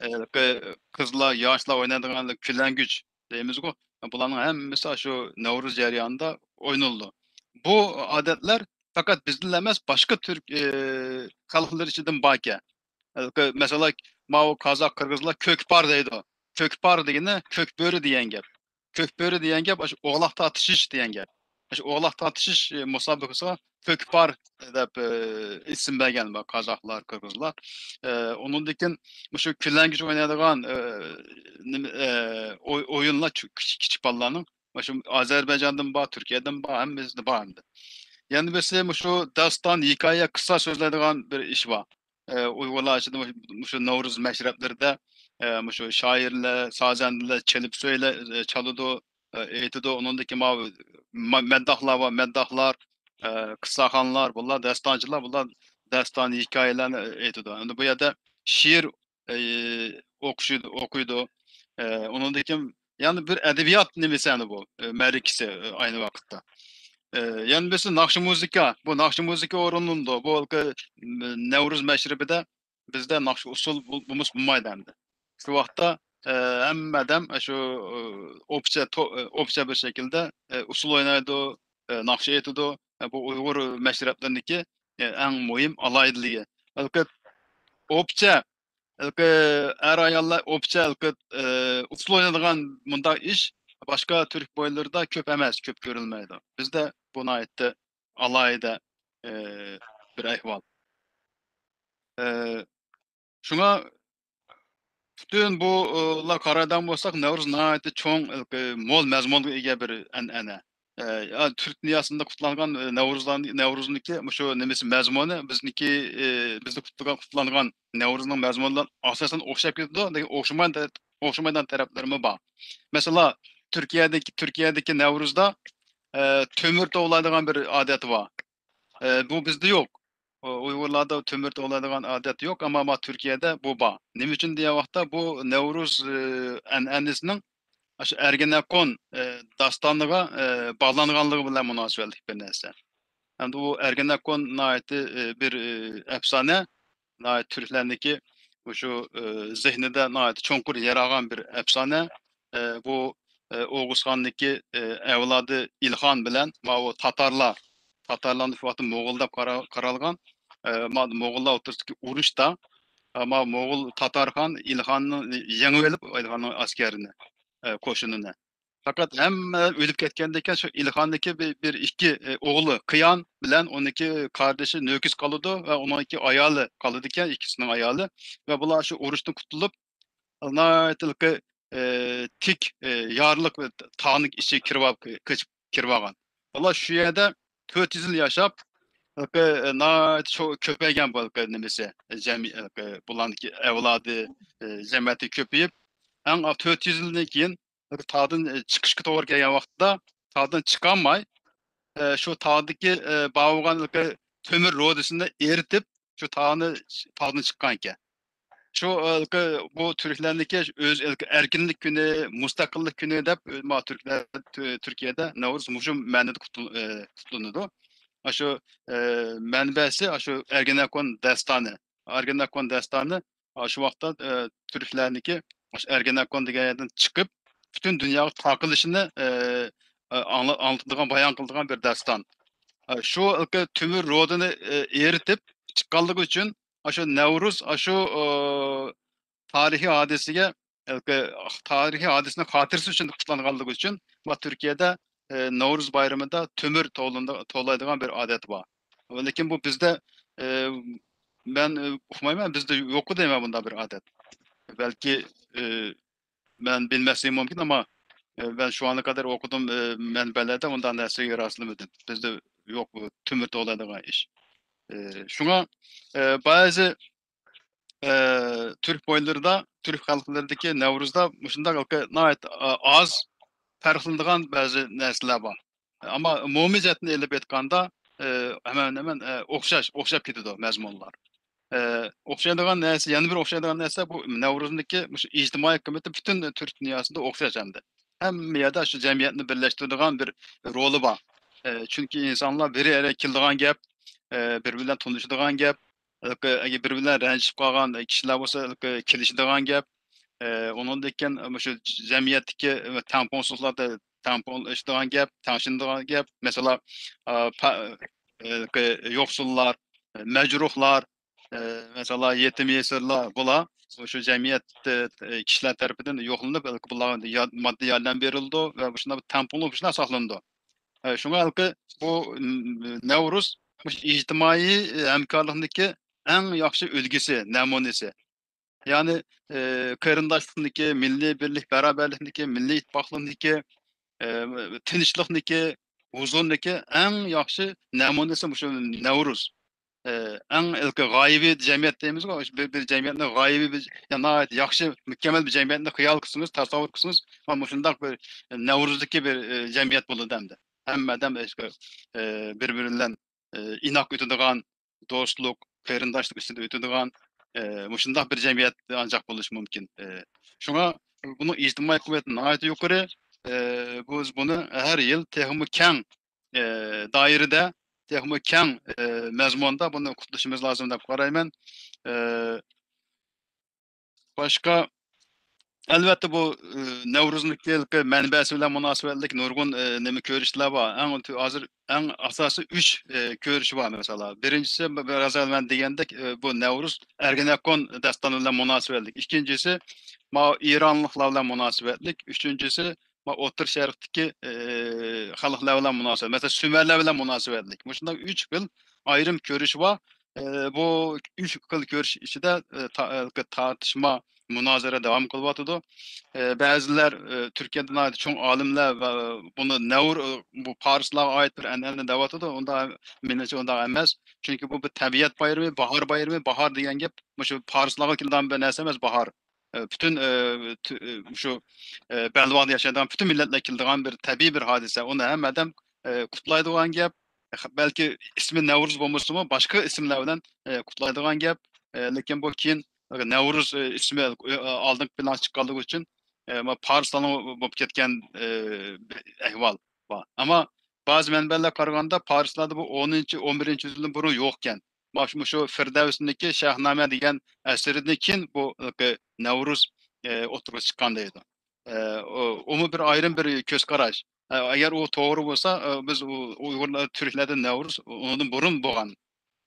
ئە، قى-، قىزلار، ياشلار ئوينايدىغان كۈلەڭگۈچ دەيمىزغۇ، بۇلارنىڭ ھەممىسى شۇ نەۋرۇز جەريانىدا ئوينىلىدۇ. بۇ ئادەتلەر پەقەت بىزدىلا ئەمەس، باشقا تۈرك، ئە، خەلقلەر ئىچىدىمۇ باركەن. ھېلىقى، مەسىلەن، ماۋۇ قازاق، قىرغىزلار كۆكپار دەيدۇ. كۆكپار دېگىنى كۆك بۆرە دېگەن گەپ. كۆك بۆرە دېگەن گەپ، ئاشۇ ئوغلاق تارتىشىش دېگەن گەپ. ئاشۇ ئوغلاق تارتىشىش، ئە، مۇسابىقىسىغا كۆكپار دەپ، ئە، ئىسىم بەرگەن بۇ قازاقلار، قىرغىزلار. ئە، ئۇنىڭدىن كېيىن مۇشۇ كۈلەڭگۈچ ئوينايدىغان، ئە، نېمە، ئە، ئوي-، ئويۇنلار چو-، كىچىك، كىچىك بالىلارنىڭ، مۇشۇ ئازەربەيجاندىمۇ بار، تۈركىيەدىمۇ بار، ھەممىسىدە بار ئەمدى. يەنە بىرسى مۇشۇ داستان، ھېكايە، قىسسا سۆزلەيدىغان بىر ئىش بار. ئە، ئۇيغۇرلار ئىچىدە مۇشۇ، مۇشۇ نەۋرۇز مەشرەپلىرىدە، ئە، مۇشۇ شائىرلار، سازەندىلەر چېلىپ سۆيلە-، ئە، چالىدۇ، ئە، ئېيتىدۇ. ئۇنىڭدىن كېيىن ماۋۇ ما-، مەدداھلار بار، مەدداھلار، ئە، قىسساخانلار، بۇلار داستانچىلار، بۇلار داستان، ھېكايىلەرنى ئېيتىدۇ. ئەمدى بۇ يەردە شېئىر، ئە، ئوقۇشىدۇ، ئوقۇيدۇ. ئە، ئۇنىڭدىن كېيىن يەنى بىر ئەدەبىيات نېمىسى ئەنە بۇ، ئە، مەرىكىسى، ئە، ئەينى ۋاقىتتا. ئە، يەنە بىرسى ناخشا مۇزىكا. بۇ ناخشا مۇزىكا ئورۇنلىنىدۇ. بۇ ھېلىقى، م-، نەۋرۇز مەشرىپىدە بىزدە ناخشا ئۇسسۇل بول-، بولمىسا بولمايدۇ ئەمدى. شۇ ۋاقىتتا، ئە، ھەممە ئادەم، ئە، شۇ، ئە، ئوپچە تو-، ئە، ئوپچە بىر شەكىلدە، ئە، ئۇسسۇل ئوينايدۇ، ئە، ناخشا ئېيتىدۇ. ئە، بۇ ئۇيغۇر مەشرەپلىرىنىڭكى، ئە، ئەڭ مۇھىم ئالاھىدىلىكى. ھېلىقى ئوپچە، ھېلىقى ئەر-ئاياللار ئوپچە ھېلىقى، ئە، ئۇسسۇل ئوينايدىغان مۇنداق ئىش باشقا تۈرك بويلىرىدا كۆپ ئەمەس، كۆپ كۆرۈلمەيدۇ. بىزدە بۇ ناھايىتى ئالاھىدە، ئە، بىر ئەھۋال. ئە، شۇڭا پۈتۈن بۇ، ئۇلار قارايدىغان بولساق، نەۋرۇز ناھايىتى چوڭ، ھېلىقى مول مەزمۇنغا ئىگە بىر ئەنئەنە. ئە، يا، تۈرك دۇنياسىدا قۇتلانغان، ئە، نەۋرۇزلارنى، نەۋرۇزنىڭكى مۇشۇ نېمىسى، مەزمۇنى بىزنىڭكى، ئە، بىزدە قۇتلىغان، قۇتلانغان نەۋرۇزنىڭ مەزمۇنى بىلەن ئاساسەن ئوخشاپ كېتىدۇ، لېكىن ئوخشىمايدىغان، ئوخشىمايدىغان تەرەپلىرىمۇ بار. مەسىلەن، تۈركىيەدىكى، تۈركىيەدىكى نەۋرۇزدا، ئە، تۆمۈر توۋلايدىغان بىر ئادەت بار. ئە، بۇ بىزدە يوق. ئۇ-، ئۇيغۇرلاردا تۆمۈر توۋلايدىغان ئادەت يوق، ئەمما، ئەمما تۈركىيەدە بۇ بار. نېمە ئۈچۈن دېگەن ۋاقىتتا، بۇ نەۋرۇز، ئە، ئەنئەنىسىنىڭ ئاشۇ ئەرگېنەكون، ئە، داستانىغا، ئە، باغلانغانلىقى بىلەن مۇناسىۋەتلىك بىر نەرسە. ئەمدى ئۇ ئەرگېنەكون ناھايىتى، ئە، بىر، ئە، ئەپسانە، ناھايىتى تۈركلەرنىڭكى مۇشۇ، ئە، زېھنىدە ناھايىتى چوڭقۇر يەر ئالغان بىر ئەپسانە. ئە، بۇ، ئە، ئوغۇزخاننىڭكى، ئە، ئەۋلادى ئىلخان بىلەن ماۋۇ تاتارلار، تاتارلارنى شۇ ۋاقىتتا موغۇل دەپ قارا-، قارالغان، ئە، ما-، موغۇللار ئوتتۇرىسىدىكى ئۇرۇشتا، ئە، ما-، موغۇل تاتارخان ئىلخاننى يېڭىۋېلىپ، ئىلخاننىڭ ئەسكەرىنى، ئە، قوشۇنىنى. پەقەت ھەممە ئۆلۈپ كەتكەندىن كېيىن، شۇ ئىلخاننىڭكى بىر، بىر ئىككى، ئە، ئوغلى قىيان بىلەن ئۇنىڭكى قاردىشى نۆكىس قالىدۇ ۋە ئۇنىڭكى ئايالى قالىدىكەن، ئىككىسىنىڭ ئايالى. ۋە بۇلار شۇ ئۇرۇشتىن قۇتۇلۇپ، ناھايىتى، ئە، تىك، ئە، يارلىق تاغنىڭ ئىچىگە كىرىۋال-، كېچىپ كىرىۋالغان. بۇلار شۇ يەردە تۆت يۈز يىل ياشاپ، ناھايىتى چوڭ، كۆپەيگەن بۇ نېمىسى، جەمئىي، بۇلارنىڭكى ئەۋلادى، ئە، جەمەتى كۆپىيىپ، ئەڭ تۆت يۈز يىلدىن كېيىن تاغدىن، ئە، چىقىشقا توغرا كەلگەن ۋاقىتتا تاغدىن چىقالماي، ئە، شۇ تاغدىكى، ئە، بار بولغان تۆمۈر رۇدىسىنى ئېرىتىپ، شۇ تاغنى، تاغدىن چىققان ئىكەن. شۇ، ئە، بۇ تۈركلەرنىڭكى ئۆز ئەركىنلىك كۈنى، مۇستەقىللىك كۈنى دەپ، ئە، ما تۈركلەر، تۈ-، تۈركىيەدە نەۋرۇز مۇشۇ مەنىدە قۇتلۇ-، ئە، قۇتلىنىدۇ. شۇ، ئە، مەنبەسى شۇ ئەرگېنەكون داستانى. ئەرگېنەكون داستانى شۇ ۋاقىتتا، ئە، تۈركلەرنىڭكى ئەرگېنەكون دېگەن يەردىن چىقىپ، پۈتۈن دۇنياغا تارقىلىشىنى، ئە، ئاڭلا-، ئاڭلىتىدىغان، بايان قىلىدىغان بىر داستان. ئە، شۇ تۆمۈر رۇدىنى، ئە، ئېرىتىپ چىققانلىقى ئۈچۈن، ئاشۇ نەۋرۇز، ئاشۇ، ئە، تارىخىي ھادىسىگە، تارىخىي ھادىسىنىڭ خاتىرىسى ئۈچۈن قۇتلانغانلىقى ئۈچۈن، ما تۈركىيەدە، ئە، نەۋرۇز بايرىمىدا تۆمۈر توۋلىنىدىغ-، توۋلايدىغان بىر ئادەت بار. لېكىن بۇ بىزدە، ئە، مەن، ئە، ئۇقمايمەن، بىزدە يوق دەيمەن بۇنداق بىر ئادەت. بەلكى، ئە، مەن بىلمەسلىكىم مۇمكىن، ئەمما، ئە، مەن شۇ ئانا قەدەر ئوقۇدۇم، ئە، مەنبەلەردە ئۇنداق نەرسىگە راسلىمىدىم. بىزدە يوق بۇ تۆمۈر توۋلايدىغان ئىش. ئە، شۇڭا، ئە، بەزى، ئە، تۈرك بويلىرىدا، تۈرك خەلقلىرىدىكى نەۋرۇزدا مۇشۇنداق ناھايىتى، ئە، ئاز پەرقلىنىدىغان بەزى نەرسىلەر بار. ئەمما ئومۇمىي جەھەتتىن ئېلىپ ئېيتقاندا، ئە، ھەممە نېمە، ئە، ئوخشاش، ئوخشاپ كېتىدۇ مەزمۇنلار. ئە، ئوخشايدىغان نەرسە، يەنە بىر ئوخشايدىغان نەرسە بۇ نەۋرۇزنىڭكى مۇشۇ ئىجتىمائىي قىممىتى پۈتۈن تۈرك دۇنياسىدا ئوخشاش ئەمدى. ھەممە يەردە شۇ جەمئىيەتنى بىرلەشتۈرىدىغان بىر رولى بار. ئە، چۈنكى ئىنسانلار بىر يەرگە كېلىدىغان گەپ، ئە، بىر بىلەن تونۇشىدىغان گەپ، ھېلىقى بىر بىلەن رەنجىشىپ قالغان كىشىلەر بولسا ھېلىقى كېلىشىدىغان گەپ. ئۇنىڭدىن كېيىن مۇشۇ جەمئىيەتتىكى تەڭپۇڭسىزلىقلاردا تەڭپۇڭلىشىدىغان گەپ، تەڭشىنىدىغان گەپ. مەسىلەن، يوقسۇللار، مەجرۇھلار، مەسىلەن، يېتىم يېسىرلار، بۇلار شۇ جەمئىيەتتە كىشىلەر تەرىپىدىن يوقلىنىپ، بۇلارغا ماددىي ياردەم بېرىلىدۇ ۋە مۇشۇنداق تەڭپۇڭلۇق مۇشۇنداق ساقلىنىدۇ. شۇڭا ھېلىقى بۇ نەۋرۇز مۇشۇ ئىجتىمائىي ھەمكارلىقنىڭكى ئەڭ ياخشى ئۈلگىسى، نەمۇنىسى. يەنى، ئى، قېرىنداشلىقنىڭكى، مىللىي بىرلىك، بارابەرلىكنىڭكى، مىللىي ئىتتىپاقلىقنىڭكى، ئى، تىنچلىقنىڭكى، ھۇزۇرنىڭكى ئەڭ ياخشى نەمۇنىسى مۇشۇ نەۋرۇز. ئى، ئەڭ ئىلكى غايىۋى جەمئىيەت دەيمىزغۇ، بىر، بىر جەمئىيەتنى غايىۋى بىر، يا ناھايىتى ياخشى، مۇكەممەل بىر جەمئىيەتنى خىيال قىلسىڭىز، تەسەۋۋۇر قىلسىڭىز، مانا مۇشۇنداق بىر نەۋرۇزدىكى بىر، ئى، جەمئىيەت بولىدۇ ئەمدى. ھەممە ئادەم، ئى، بىر-بىرى بىلەن، ئى، ئىناق ئۆتىدىغان، دوستلۇق، قېرىنداشلىق ئۈستىدە ئۆتىدىغان، ئى، مۇشۇنداق بىر جەمئىيەت ئانچاق بولۇشى مۇمكىن. ئى، شۇڭا بۇنىڭ ئىجتىمائىي قۇۋۋىتى ناھايىتى يۇقىرى. ئى، بىز بۇنى ھەر يىل تېخىمۇ كەڭ، ئى، دائىرىدە، تېخىمۇ كەڭ، ئى، مەزمۇندا بۇنى قۇتلىشىمىز لازىم دەپ قارايمەن. ئى، باشقا، ئەلۋەتتە، بۇ، ئى، نەۋرۇزنىڭكى مەنبەسى بىلەن مۇناسىۋەتلىك نۇرغۇن، ئى، نېمە كۆرۈشلەر بار. ئەڭ تۆ-، ھازىر ئەڭ ئاساسىي ئۈچ، ئى، كۆرۈش بار، مەسىلەن. بىرىنچىسى، ب-، بىراز ئەۋۋەل مەن دېگەندەك، ئى، بۇ نەۋرۇز ئەرگېنەكون داستانى بىلەن مۇناسىۋەتلىك. ئىككىنچىسى، ماۋۇ ئىرانلىقلار بىلەن مۇناسىۋەتلىك. ئۈچىنچىسى، ماۋۇ ئوتتۇرا شەرقتىكى، ئى، خەلقلەر بىلەن مۇناسىۋەت، مەسىلەن، سۈمەرلەر بىلەن مۇناسىۋەتلىك. مۇشۇنداق ئۈچ خىل ئايرىم كۆرۈش بار. ئى، بۇ ئۈچ خىل كۆرۈش ئىچىدە، ئى، تا-، ئى، تارتىشما، مۇنازىرە داۋام قىلىۋاتىدۇ. ئى، بەزىلەر، ئى، تۈركىيەدە ناھايىتى چوڭ ئالىملەر ۋە بۇنى نەۋر-، ئى، بۇ پارسلارغا ئائىت بىر ئەنئەنە دەۋاتىدۇ. ئۇنداق، مېنىڭچە ئۇنداق ئەمەس. چۈنكى بۇ بىر تەبىئەت بايرىمى، باھار بايرىمى. باھار دېگەن گەپ مۇشۇ پارسلارغا كېلىدىغان بىر نەرسە ئەمەس، باھار. ئى، پۈتۈن، ئى، تۈ-، ئى، مۇشۇ، ئى، بەلباغدا ياشايدىغان پۈتۈن مىللەتلەر كېلىدىغان بىر تەبىئىي بىر ھادىسە. ئۇنى ھەممە ئادەم، ئى، قۇتلايدىغان گەپ. بەلكى ئىسمى نەۋرۇز بولمىسىمۇ، باشقا ئىسىملەر بىلەن، ئى، قۇتلايدىغان گەپ. ئى، لېكىن بۇ كېيىن نەۋرۇز، ئى، ئىسمى، ئى، ئالدىنقى پىلانغا چىققانلىقى ئۈچۈن، ئى، ما-، پارسلارنىڭ بولۇپ كەتكەن، ئى، ئەھۋال بار. ئەمما بەزى مەنبەلەرگە قارىغاندا، پارسلاردا بۇ ئونىنچى، ئون بىرىنچى يۈزيىلدىن بۇرۇن يوقكەن. مانا مۇشۇ فىردەۋسنىڭكى شاھنامە دېگەن ئەسىرىدىن كېيىن بۇ، ئى، نەۋرۇز، ئى، ئوتتۇرىغا چىققان دەيدۇ. ئى، ئۇ، ئۇمۇ بىر ئايرىم بىر كۆز قاراش. ئى، ئەگەر ئۇ توغرا بولسا، ئى، بىز ئۇ ئۇيغۇرلار، تۈركلەردە نەۋرۇز ئۇنىڭدىن بۇرۇن بولغان.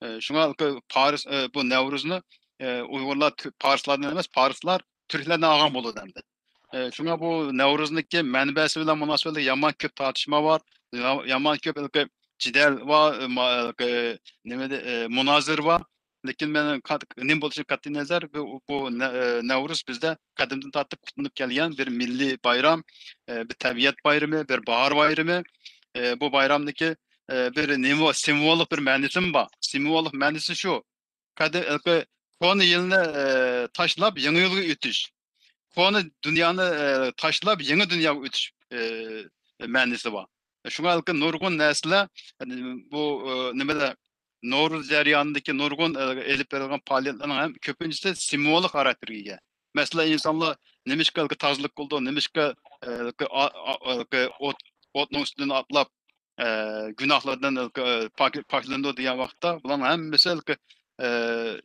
ئى، شۇڭا پارس، ئى، بۇ نەۋرۇزنى، ئى، ئۇيغۇرلار تۈ-، پارسلاردىن ئەمەس، پارسلار تۈركلەردىن ئالغان بولىدۇ ئەمدى. ئى، شۇڭا بۇ نەۋرۇزنىڭكى مەنبەسى بىلەن مۇناسىۋەتلىك يامان كۆپ تارتىشما بار، يا-، يامان كۆپ ھېلىقى جېدەل بار، ئى، ما-، ھېلىقى نېمە دە-، ئى، مۇنازىرە بار. لېكىن مېنىڭ قات-، نېمە بولۇشىدىن قەتئىينەزەر، بۇ، بۇ نە-، ئى، نەۋرۇز بىزدە قەدىمدىن تارتىپ قۇتلىنىپ كەلگەن بىر مىللىي بايرام، ئى، بىر تەبىئەت بايرىمى، بىر باھار بايرىمى. ئى، بۇ بايرامنىڭكى، ئى، بىر نېمە، سىمۋوللۇق بىر مەنىسىمۇ بار. سىمۋوللۇق مەنىسى شۇ. قەدىم-، ھېلىقى كونا يىلنى، ئى، تاشلاپ، يېڭى يىلغا ئۆتۈش. كونا دۇنيانى، ئى، تاشلاپ، يېڭى دۇنياغا ئۆتۈش، ئى، مەنىسى بار. شۇڭا ھېلىقى نۇرغۇن نەرسىلەر، ئى، بۇ، ئى، نېمىدە، نورۇز جەريانىدىكى نۇرغۇن، ئى، ئېلىپ بېرىلغان پائالىيەتلەرنىڭ ھەم كۆپىنچىسى سىمۋوللۇق خاراكتېرگە ئىگە. مەسىلەن، ئىنسانلار نېمىشقا ھېلىقى تازىلىق قىلىدۇ، نېمىشقا، ئى، ھېلىقى ئا-، ئا-، ھېلىقى ئوت، ئوتنىڭ ئۈستىدىن ئاتلاپ، ئە، گۇناھلاردىن، ئە، پاك-، پاكلىنىدۇ دېگەن ۋاقىتتا، بۇلارنىڭ ھەممىسى، ئە،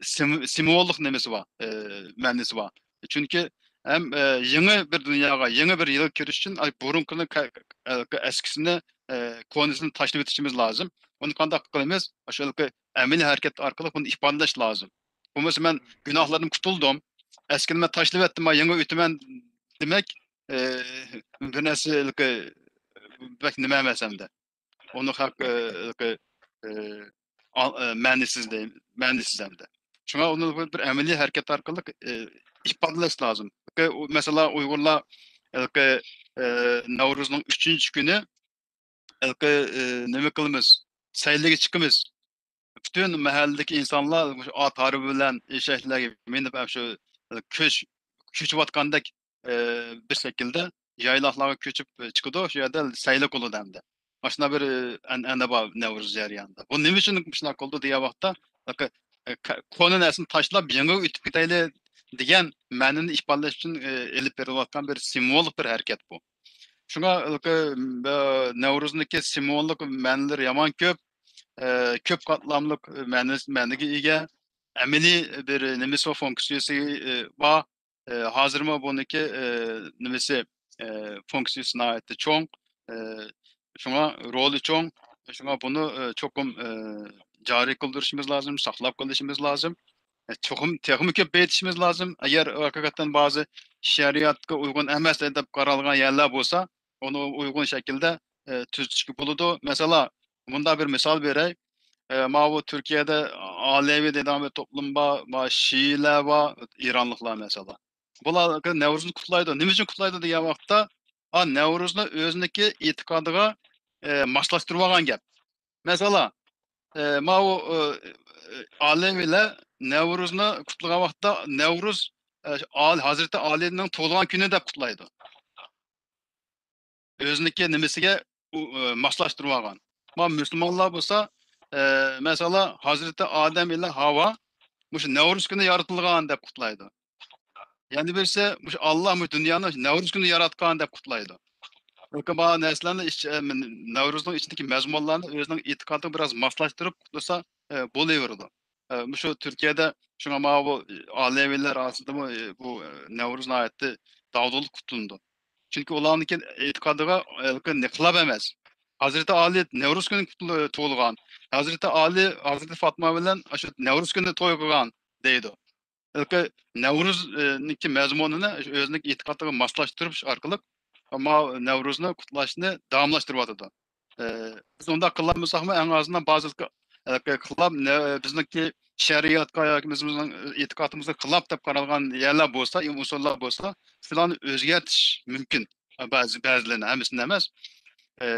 سىم-، سىمۋوللۇق نېمىسى بار، ئە، مەنىسى بار. چۈنكى ھەم، ئە، يېڭى بىر دۇنياغا، يېڭى بىر يىلغا كىرىش ئۈچۈن، ئاي، بۇرۇنقىنى كە-، ئە، ئەسكىسىنى، ئە، كونىسىنى تاشلىۋېتىشىمىز لازىم. بۇنى قانداق قىلىمىز؟ ئاشۇ ھېلىقى ئەمەلىي ھەرىكەت ئارقىلىق بۇنى ئىپادىلەش لازىم. بولمىسا مەن گۇناھلاردىن قۇتۇلدۇم، ئەسكىنى مەن تاشلىۋەتتىم، ھە، يېڭى ئۆتىمەن دېمەك، ئە، بىر نەرسە ھېلىقى بەك نېمە ئەمەس ئەمدى. ئۇنى خەق، ئى، ئى، ئى، ئا-، ئى، مەنىسىز دەي-، مەنىسىز ئەمدى. شۇڭا ئۇنى بىر، بىر ئەمەلىي ھەرىكەت ئارقىلىق، ئى، ئىپادىلەش لازىم. ئى، ئۇ، مەسىلەن، ئۇيغۇرلار، ئى، ئى، نەۋرۇزنىڭ ئۈچىنچى كۈنى، ئى، ئى، نېمە قىلىمىز؟ سەيلىگە چىقىمىز. پۈتۈن مەھەللىدىكى ئىنسانلار مۇشۇ ئات ھارۋا بىلەن ئېشەكلەرگە مىنىپ، ئە، شۇ، ئى، كۆچ-، كۆچۈۋاتقاندەك ئى، بىر شەكىلدە يايلاقلارغا كۆچۈپ، ئى، چىقىدۇ، شۇ يەردە سەيلە قىلىدۇ ئەمدى. ئاشۇنداق بىر، ئى، ئەنئەنە بار نەۋرۇز جەريانىدا. بۇ نېمە ئۈچۈن مۇشۇنداق قىلىدۇ دېگەن ۋاقىتتا، ئى، ك-، ئى، ك-، كونا نەرسىنى تاشلاپ، يېڭىغا ئۆتۈپ كېتەيلى دېگەن مەنىنى ئىپادىلەش ئۈچۈن، ئى، ئېلىپ بېرىلىۋاتقان بىر سىمۋوللۇق بىر ھەرىكەت بۇ. شۇڭا، ئى، ك-، بە-، نەۋرۇزنىڭكى سىمۋوللۇق مەنىلىرى يامان كۆپ، ئى، كۆپ قاتلاملىق مەنىس-، مەنىگە ئىگە. ئەمەلىي بىر نېمىسى بار، فۇنكسىيىسى، ئى، بار. ئى، ھازىرمۇ بۇنىڭكى، ئى، نېمىسى، ئى، فۇنكسىيىسى ناھايىتى چوڭ. ئى، شۇڭا رولى چوڭ. شۇڭا بۇنى، ئى، چوقۇم، ئى، جارى قىلدۇرۇشىمىز لازىم، ساقلاپ قېلىشىمىز لازىم. ئى، چوقۇم تېخىمۇ كۆپەيتىشىمىز لازىم. ئەگەر ھەقىقەتەن بەزى شەرىئەتكە ئۇيغۇن ئەمەس دەپ قارالغان يەرلەر بولسا، ئۇنى ئۇيغۇن شەكىلدە، ئى، تۈزىتىشكە بولىدۇ. مەسىلەن، مۇنداق بىر مىسال بېرەي. ئى، ماۋۇ تۈركىيەدە ئالېۋى دەيدىغان بىر توپلۇم بار، ما شىئىلەر بار، ئىرانلىقلار مەسىلەن. بۇلار نەۋرۇزنى قۇتلايدۇ. نېمە ئۈچۈن قۇتلايدۇ دېگەن ۋاقىتتا، ئا، نەۋرۇزنى ئۆزىنىڭكى ئېتىقادىغا، ئى، ماسلاشتۇرۇۋالغان گەپ. مەسىلەن، ئى، ماۋۇ، ئى، ئى، ئالېۋىلەر نەۋرۇزنى قۇتلىغان ۋاقىتتا نەۋرۇز، ئى، ئال-، ھەزرىتى ئالىنىڭ تۇغۇلغان كۈنى دەپ قۇتلايدۇ. ئۆزىنىڭكى نېمىسىگە ئۇ، ئى، ماسلاشتۇرۇۋالغان. ما مۇسۇلمانلار بولسا، ئى، مەسىلەن، ھەزرىتى ئادەم ئىلە ھاۋا مۇشۇ نەۋرۇز كۈنى يارىتىلغان دەپ قۇتلايدۇ. يەنە بىرسى، مۇشۇ ئاللا مۇشۇ دۇنيانى نەۋرۇز كۈنى ياراتقان دەپ قۇتلايدۇ. بۇ نەرسىلەرنى ئىچ-، ئە، نەۋرۇزنىڭ ئىچىدىكى مەزمۇنلارنى ئۆزىنىڭ ئېتىقادىغا بىراز ماسلاشتۇرۇپ قۇتلىسا، ئە، بولۇۋېرىدۇ. ئە، مۇشۇ تۈركىيەدە شۇڭا ماۋۇ ئالېۋىلەر ئارىسىدىمۇ، ئە، بۇ، ئە، نەۋرۇز ناھايىتى داۋدۇلۇق قۇتلىنىدۇ. چۈنكى ئۇلارنىڭكى ئېتىقادىغا ھېلىقى ئىنقىلاب ئەمەس. ھەزرىتى ئالى نەۋرۇز كۈنى قۇتل-، تۇغۇلغان. ھەزرىتى ئالى، ھەزرىتى فاتما بىلەن ئاشۇ نەۋرۇز كۈنى توي قىلغان دەيدۇ. ھېلىقى نەۋرۇزنىڭكى مەزمۇنىنى ئۆزىنىڭ ئېتىقادىغا ماسلاشتۇرۇش ئارقىلىق، ئەمما نەۋرۇزنى قۇتلاشنى داۋاملاشتۇرۇۋاتىدۇ. ئى، بىز ئۇنداق قىلالمىساقمۇ، ئەڭ ئازىندىن بازى، ئى، خىلاپ، نە-، بىزنىڭكى شەرىئەتكە ياكى بىزنىڭ ئېتىقادىمىزغا خىلاپ دەپ قارالغان يەرلەر بولسا، ئۇنسۇرلار بولسا، شۇلارنى ئۆزگەرتىش مۇمكىن. بەزى، بەزىلەرنى، ھەممىسىنى ئەمەس. ئى،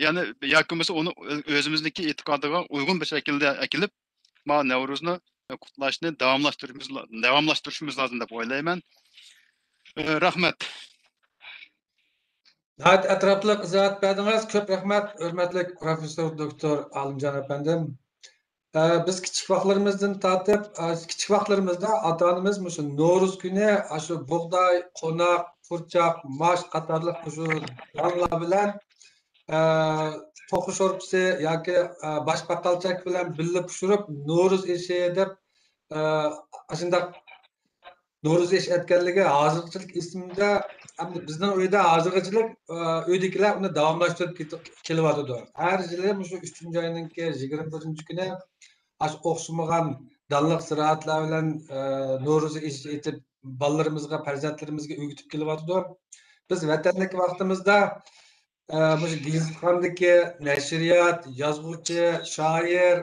يەنى ياكى بولمىسا ئۇنى ئۆ-، ئۆزىمىزنىڭكى ئېتىقادىغا ئۇيغۇن بىر شەكىلدە ئەكېلىپ، ما نەۋرۇزنى قۇتلاشنى داۋاملاشتۇرۇشىمىز لا-، داۋاملاشتۇرۇشىمىز لازىم دەپ ئويلايمەن. ئى، رەھمەت. ناھايىتى ئەتراپلىق ئىزاھات بەردىڭىز. كۆپ رەھمەت، ھۆرمەتلىك پروفېسسور دوكتور ئالىمجان ئەپەندىم. ئە، بىز كىچىك ۋاقىتلىرىمىزدىن تارتىپ، ئە، كىچىك ۋاقىتلىرىمىزدا ئاتا-ئانىمىز مۇشۇ نورۇز كۈنى ئاشۇ بۇغداي، قوناق، پۇرچاق، ماش قاتارلىق مۇشۇ نانلار بىلەن، ئە، توخۇ شورپىسى ياكى، ئە، باش پاقالچاك بىلەن بىللە پىشۇرۇپ، نورۇز ئېشى دەپ، ئە، ئاشۇنداق نورۇز ئېشى ئەتكەنلىكى ھازىرغىچىلىك ئېسىمدە. ئەمدى بىزنىڭ ئۆيدە ھازىرغىچىلىك، ئە، ئۆيدىكىلەر ئۇنى داۋاملاشتۇرۇپ كېتىپ، كېلىۋاتىدۇ. ھەر يىلى مۇشۇ ئۈچىنچى ئاينىڭكى يىگىرمە بىرىنچى كۈنى ئاشۇ ئوخشىمىغان دانلىق زىرائەتلەر بىلەن، ئە، نورۇز ئېشى ئېتىپ، بالىلىرىمىزغا، پەرزەنتلىرىمىزگە ئۆگىتىپ كېلىۋاتىدۇ. بىز ۋەتەندىكى ۋاقتىمىزدا، ئە، مۇشۇ گېزىتخانىدىكى نەشرىيات، يازغۇچى، شائىر،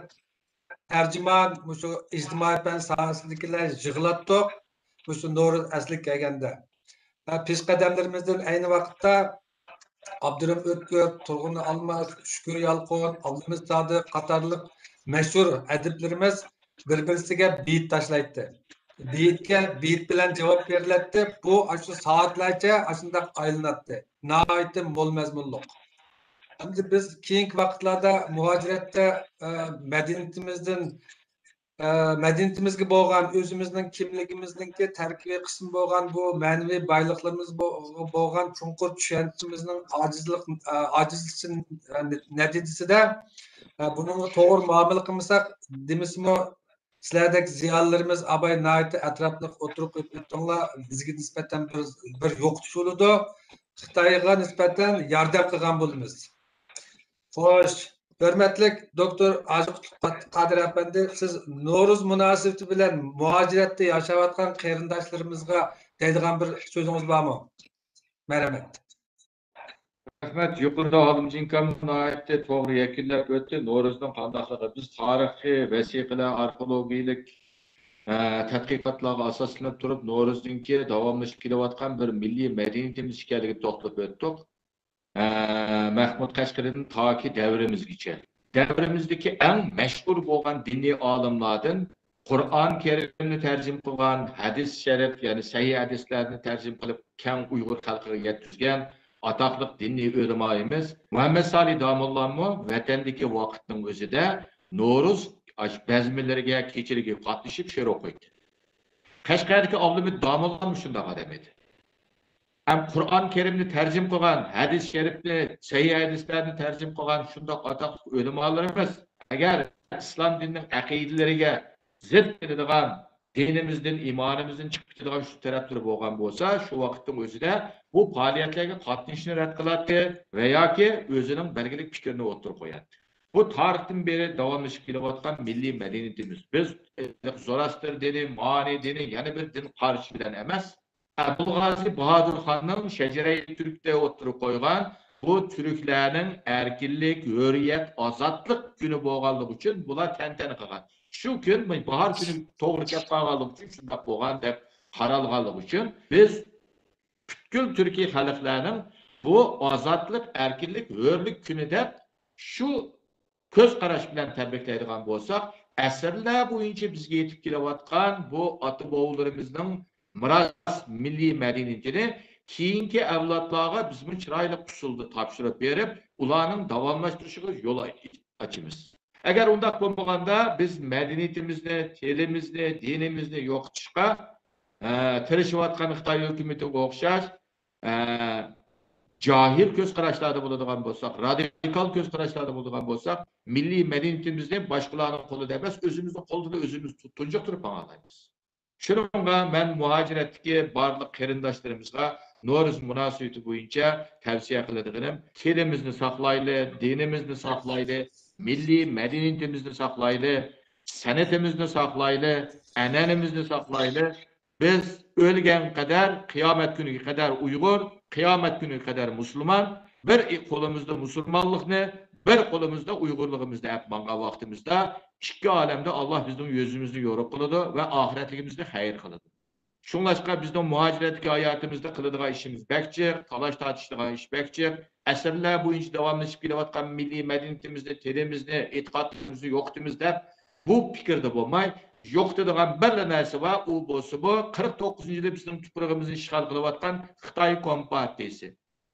تەرجىمان، مۇشۇ ئىجتىمائىي پەن ساھەسىدىكىلەر يىغىلاتتۇق، مۇشۇ نورۇز ئەسلىگە كەلگەندە. ۋە پېشقەدەملىرىمىزدىن ئەينى ۋاقىتتا ئابدۇرېھىم ئۆتكۈر، تۇرغۇن ئالماس، شۈكۈر يالقۇن، ئابلىمىت سادىق قاتارلىق مەشھۇر ئەدىبلىرىمىز بىر-بىرسىگە بېيىت تاشلايتتى. بېيىتكە بېيىت بىلەن جاۋاب بېرىلەتتى. بۇ ئاشۇ سائەتلەرچە ئاشۇنداق ئايلىناتتى. ناھايىتى مول مەزمۇنلۇق. ئەمدى بىز كېيىنكى ۋاقىتلاردا مۇھاجىرەتتە، ئە، مەدەنىيىتىمىزدىن، ئە، مەدەنىيىتىمىزگە بولغان، ئۆزىمىزنىڭ كىملىكىمىزنىڭكى تەركىبىي قىسمى بولغان بۇ مەنىۋى بايلىقلىرىمىز بو-، بولغان چوڭقۇر چۈشەنچىمىزنىڭ ئاجىزلىق، ئە، ئاجىزلىشى نەتىجىسىدە، ئە، بۇنىڭغا توغرا مۇئامىلە قىلمىساق، دېمىسىمۇ، سىلەردەك زىيالىيلىرىمىز ئاباي ناھايىتى ئەتراپلىق ئوتتۇرىغا قويۇپ ئۆتتۈڭلار، بىزگە نىسبەتەن بىر، بىر يوقىتىش بولىدۇ. خىتايغا نىسبەتەن ياردەم قىلغان بولىمىز. خوش، ھۆرمەتلىك دوكتور ھاجى قۇتلۇق قادىر ئەپەندى، سىز نورۇز مۇناسىۋىتى بىلەن مۇھاجىرەتتە ياشاۋاتقان قېرىنداشلىرىمىزغا دەيدىغان بىر سۆزىڭىز بارمۇ؟ مەرھەمەت. رەھمەت. يۇقىرىدا ئالىمجان ئاكام ناھايىتى توغرا يەكۈنلەپ ئۆتتى. نورۇزنىڭ قانداقلىقى، بىز تارىخىي ۋەسىقىلەر، ئارخېئولوگىيەلىك، ئە، تەتقىقاتلارغا ئاساسلىنىپ تۇرۇپ، نورۇزنىڭكى داۋاملىشىپ كېلىۋاتقان بىر مىللىي مەدەنىيىتىمىز ئىكەنلىكىنى توختىلىپ ئۆتتۇق. ئە، مەھمۇد قەشقىرىدىن تاكى دەۋرىمىزگىچە. دەۋرىمىزدىكى ئەڭ مەشھۇر بولغان دىنىي ئالىملاردىن قۇرئان كەرىمنى تەرجىمە قىلغان، ھەدىس شەرىپ، يەنى سەھىھ ھەدىسلەرنى تەرجىمە قىلىپ، كەڭ ئۇيغۇر خەلقىگە يەتكۈزگەن ئاتاقلىق دىنىي ئۆلىمايىمىز مۇھەممەد سالىھ داموللاممۇ ۋەتەندىكى ۋاقىتنىڭ ئۆزىدە نورۇز ئاشۇ بەزمىلىرىگە، كېچىلىكىگە قاتنىشىپ شېئىر ئوقۇيتتى. قەشقەردىكى ئابلىمىت داموللام شۇنداق ئادەم ئىدى. ھەم قۇرئان كەرىمنى تەرجىمە قىلغان، ھەدىس شەرىپنى، سەھىھ ھەدىسلەرنى تەرجىمە قىلغان شۇنداق ئاتاقلىق ئۆلىمالىرىمىز، ئەگەر ئىسلام دىنىنىڭ ئەقىدىلىرىگە زىت كېلىدىغان، دىنىمىزدىن، ئىمانىمىزدىن چىقىپ كېتىدىغان شۇ تەرەپلىرى بولغان بولسا، شۇ ۋاقىتنىڭ ئۆزىدە بۇ پائالىيەتلەرگە قاتنىشىشنى رەت قىلاتتى ۋە ياكى ئۆزىنىڭ بەلگىلىك پىكرىنى ئوتتۇرىغا قوياتتى. بۇ تارىختىن بېرى داۋاملىشىپ كېلىۋاتقان مىللىي مەدەنىيىتىمىز. بىز زوراستر دىنى، مانى دىنى، يەنە بىر دىن قارىشى بىلەن ئەمەس، ئەبۇلغازى باھادۇرخاننىڭ شەجىرەي تۈركتە ئوتتۇرىغا قويغان بۇ تۈركلەرنىڭ ئەركىنلىك، ھۆرىيەت، ئازادلىق كۈنى بولغانلىقى ئۈچۈن بۇلار تەنتەنە قىلغان. شۇ كۈن باھار كۈنى توغرا كەپ قالغانلىقى ئۈچۈن شۇنداق بولغان دەپ قارالغانلىقى ئۈچۈن بىز پۈتكۈل تۈركىي خەلقلەرنىڭ بۇ ئازادلىق، ئەركىنلىك، ھۆرلۈك كۈنى دەپ شۇ كۆز قاراش بىلەن تەبرىكلەيدىغان بولساق، ئەسىرلەر بويىچە بىزگە يېتىپ كېلىۋاتقان بۇ ئاتا-بوۋىلىرىمىزنىڭ مىراس مىللىي مەدەنىيىتىنى كېيىنكى ئەۋلادلارغا بىزمۇ چىرايلىق ئۇسۇلدا تاپشۇرۇپ بېرىپ، ئۇلارنىڭ داۋاملاشتۇرۇشىغا يول ئاچىمىز. ئەگەر ئۇنداق بولمىغاندا، بىز مەدەنىيىتىمىزنى، تىلىمىزنى، دىنىمىزنى يوقىتىشقا، ئە، تىرىشىۋاتقان خىتاي ھۆكۈمىتىگە ئوخشاش، ئە، جاھىل كۆز قاراشلاردا بولىدىغان بولساق، رادىكال كۆز قاراشلاردا بولىدىغان بولساق، مىللىي مەدەنىيىتىمىزنى باشقىلارنىڭ قولىدا ئەمەس، ئۆزىمىزنىڭ قولىدا ئۆزىمىز تۇنجۇقتۇرۇپ ماڭالايمىز. شۇنىڭغا مەن مۇھاجىرەتتىكى بارلىق قېرىنداشلىرىمىزغا نورۇز مۇناسىۋىتى بويىچە تەۋسىيە قىلىدىغىنىم، تىلىمىزنى ساقلايلى، دىنىمىزنى ساقلايلى، مىللىي مەدەنىيىتىمىزنى ساقلايلى، سەنئىتىمىزنى ساقلايلى، ئەنئەنىمىزنى ساقلايلى. بىز ئۆلگەن قەدەر، قىيامەت كۈنىگە قەدەر ئۇيغۇر، قىيامەت كۈنىگە قەدەر مۇسۇلمان. بىر قولىمىزدا مۇسۇلمانلىقنى، بىر قولىمىزدا ئۇيغۇرلۇقىمىزنى ئەپ ماڭغان ۋاقتىمىزدا، ئىككى ئالەمدە ئاللاھ بىزنىڭ يۈزىمىزنى يورۇق قىلىدۇ ۋە ئاخىرەتلىكىمىزنى خەير قىلىدۇ. شۇڭلاشقا بىزنىڭ مۇھاجىرەتتىكى ھاياتىمىزدا قىلىدىغان ئىشىمىز بەك جىق، تالاش تارتىشىدىغان ئىش بەك جىق. ئەسىرلەر بويىچە داۋاملىشىپ كېلىۋاتقان مىللىي مەدەنىيىتىمىزنى، تىلىمىزنى، ئېتىقادىمىزنى يوقىتىمىز دەپ، بۇ پىكىردە بولماي، يوقىتىدىغان بىرلا نەرسە بار، ئۇ بولسىمۇ قىرىق توققۇزىنچى يىلى بىزنىڭ تۇپرىقىمىزنى ئىشغال قىلىۋاتقان خىتاي كومپارتىيىسى.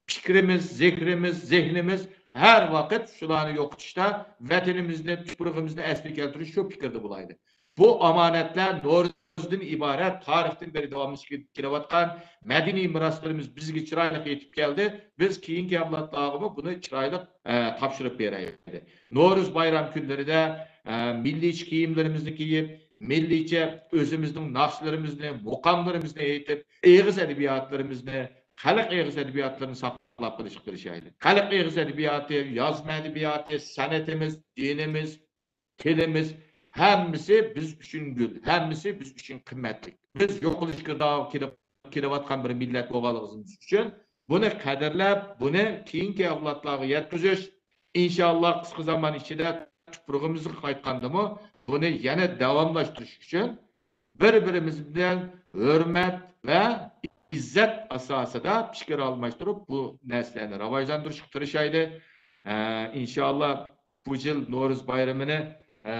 پىكرىمىز، زىكرىمىز، زېھنىمىز ھەر ۋاقىت شۇلارنى يوقىتىشتا، ۋەتىنىمىزنى، تۇپرىقىمىزنى ئەسلىگە كەلتۈرۈش شۇ پىكىردە بولايلى. بۇ ئامانەتلەر نورۇزدىن ئىبارەت تارىختىن بېرى داۋاملىشىپ كېلىۋاتقان مەدەنىي مىراسلىرىمىز بىزگە چىرايلىق يېتىپ كەلدى. بىز كېيىنكى ئەۋلادلارغىمۇ بۇنى چىرايلىق، ئە، تاپشۇرۇپ بېرەيلى. نورۇز بايرام كۈنلىرىدە، ئە، مىللىيچە كىيىملىرىمىزنى كىيىپ، مىللىيچە ئۆزىمىزنىڭ ناخشىلىرىمىزنى، مۇقاملىرىمىزنى ئېيتىپ، ئېغىز ئەدەبىياتلىرىمىزنى، خەلق ئېغىز ئەدەبىياتلىرىنى ساقلاپ قېلىشقا تىرىشايلى. خەلق ئېغىز ئەدەبىياتى، يازما ئەدەبىياتى، سەنئىتىمىز، دىنىمىز، تىلىمىز، ھەممىسى بىز ئۈچۈن گۈل، ھەممىسى بىز ئۈچۈن قىممەتلىك. بىز يوقىلىشقا كېلىپ، كېلىۋاتقان بىر مىللەت بولغانلىقىمىز ئۈچۈن بۇنى قەدىرلەپ، بۇنى كېيىنكى ئەۋلادلارغا يەتكۈزۈش، ئىنشاللا قىسقا زامان ئىچىدە تۇپرىقىمىزغا قايتقاندىمۇ بۇنى يەنە داۋاملاشتۇرۇش ئۈچۈن بىر-بىرىمىز بىلەن ھۆرمەت ۋە ئىززەت ئاساسىدا پىكىر ئالماشتۇرۇپ، بۇ نەرسىلەرنى راۋاجلاندۇرۇشقا تىرىشايلى. ئە، ئىنشاللا بۇ يىل نورۇز بايرىمىنى، ئە،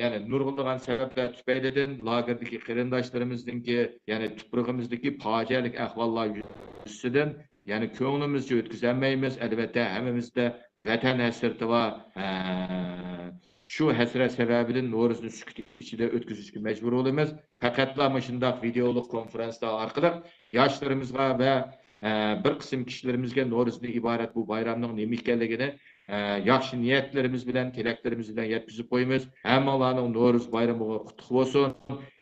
يەنى نۇرغۇنلىغان سەۋەبلەر تۈپەيلىدىن لاگېردىكى قېرىنداشلىرىمىزنىڭكى، يەنى تۇپرىقىمىزدىكى پاجىئەلىك ئەھۋاللار يۈزىسىدىن، يەنى كۆڭلىمىزچە ئۆتكۈزەلمەيمىز. ئەلۋەتتە، ھەممىمىزدە ۋەتەن ھەسرىتى بار. ئە، شۇ ھەسرەت سەۋەبىدىن نورۇزنى سۈكۈت ئىچىدە ئۆتكۈزۈشكە مەجبۇر بولىمىز. پەقەتلا مۇشۇنداق ۋىدېئولۇق كونفېرانسلار ئارقىلىق ياشلىرىمىزغا ۋە، ئە، بىر قىسىم كىشىلىرىمىزگە نورۇزدىن ئىبارەت بۇ بايرامنىڭ نېمە ئىكەنلىكىنى، ئە، ياخشى نىيەتلىرىمىز بىلەن، تىلەكلىرىمىز بىلەن يەتكۈزۈپ قويىمىز. ھەممىڭلارنىڭ نورۇز بايرىمىغا قۇتلۇق بولسۇن.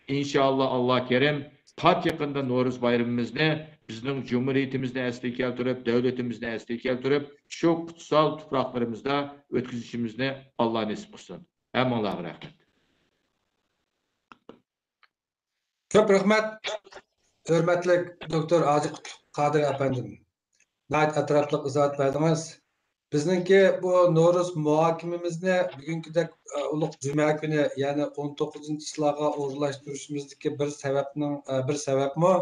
ئىنشاللا، ئاللا كەرىم، پات يېقىندا نورۇز بايرىمىمىزنى بىزنىڭ جۇمھۇرىيىتىمىزنى ئەسلىگە كەلتۈرۈپ، دۆلىتىمىزنى ئەسلىگە كەلتۈرۈپ، شۇ قۇتسال تۇپراقلىرىمىزدا ئۆتكۈزۈشىمىزنى ئاللا نېسىپ قىلسۇن. ھەممىڭلارغا رەھمەت. كۆپ رەھمەت، ھۆرمەتلىك دوكتور ھاجى قۇتلۇق قادىر ئەپەندىم. ناھايىتى ئەتراپلىق ئىزاھات بەردىڭىز. بىزنىڭكى بۇ نورۇز مۇھاكىمىمىزنى بۈگۈنكىدەك، ئە، ئۇلۇغ جۈمە كۈنى، يەنى ئون توققۇزىنچى چىسلاغا ئورۇنلاشتۇرۇشىمىزدىكى بىر سەۋەبنىڭ، ئە، بىر سەۋەبمۇ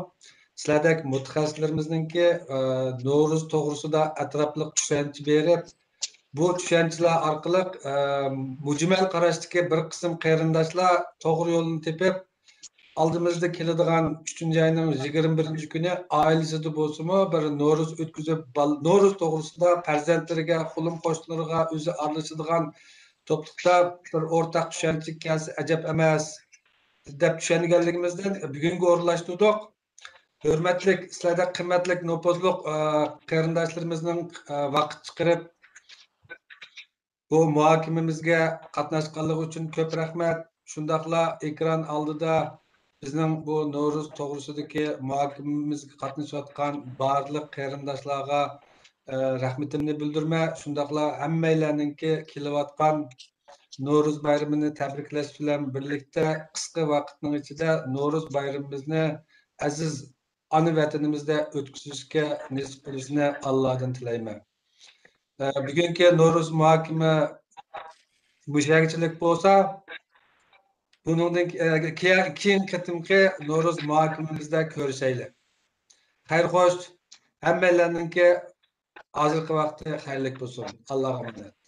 سىلەردەك مۇتەخەسسىسلىرىمىزنىڭكى، ئە، نورۇز توغرىسىدا ئەتراپلىق چۈشەنچە بېرىپ، بۇ چۈشەنچىلەر ئارقىلىق، ئە، مۇجمەل قاراشتىكى بىر قىسىم قېرىنداشلار توغرا يولنى تېپىپ، ئالدىمىزدا كېلىدىغان ئۈچىنچى ئاينىڭ يىگىرمە بىرىنچى كۈنى ئائىلىسىدە بولسىمۇ بىر نورۇز ئۆتكۈزۈپ، بال-، نورۇز توغرىسىدا پەرزەنتلىرىگە، قولۇم قوشنىلىرىغا ئۆزى ئارىلىشىدىغان توپلۇقتا بىر ئورتاق چۈشەنچىگە كەلسە ئەجەب ئەمەس، دەپ چۈشەنگەنلىكىمىزدىن بۈگۈنگە ئورۇنلاشتۇردۇق. ھۆرمەتلىك سىلەردەك قىممەتلىك نوپۇزلۇق، ئە، قېرىنداشلىرىمىزنىڭ، ئە، ۋاقىت چىقىرىپ، بۇ مۇھاكىمىمىزگە قاتناشقانلىقى ئۈچۈن كۆپ رەھمەت. شۇنداقلا ئېكران ئالدىدا بىزنىڭ بۇ نورۇز توغرىسىدىكى مۇھاكىمىمىزگە قاتنىشىۋاتقان بارلىق قېرىنداشلارغا، ئە، رەھمىتىمنى بىلدۈرمەي، شۇنداقلا ھەممەيلەننىڭكى كېلىۋاتقان نورۇز بايرىمىنى تەبرىكلەش بىلەن بىرلىكتە، قىسقا ۋاقىتنىڭ ئىچىدە نورۇز بايرىمىمىزنى ئەزىز ئانا ۋەتىنىمىزدە ئۆتكۈزۈشكە نېسىپ قىلىشىنى ئاللادىن تىلەيمەن. ئە، بۈگۈنكى نورۇز مۇھاكىمە مۇشۇ يەرگىچىلىك بولسا، بۇنىڭدىن كېيىن، كېيىنكى قېتىمقى نورۇز مۇھاكىمىمىزدە كۆرۈشەيلى. خەير خوش، ھەممەيلەننىڭكى ھازىرقى ۋاقتى خەيرلىك بولسۇن. ئاللاغا ئامانەت.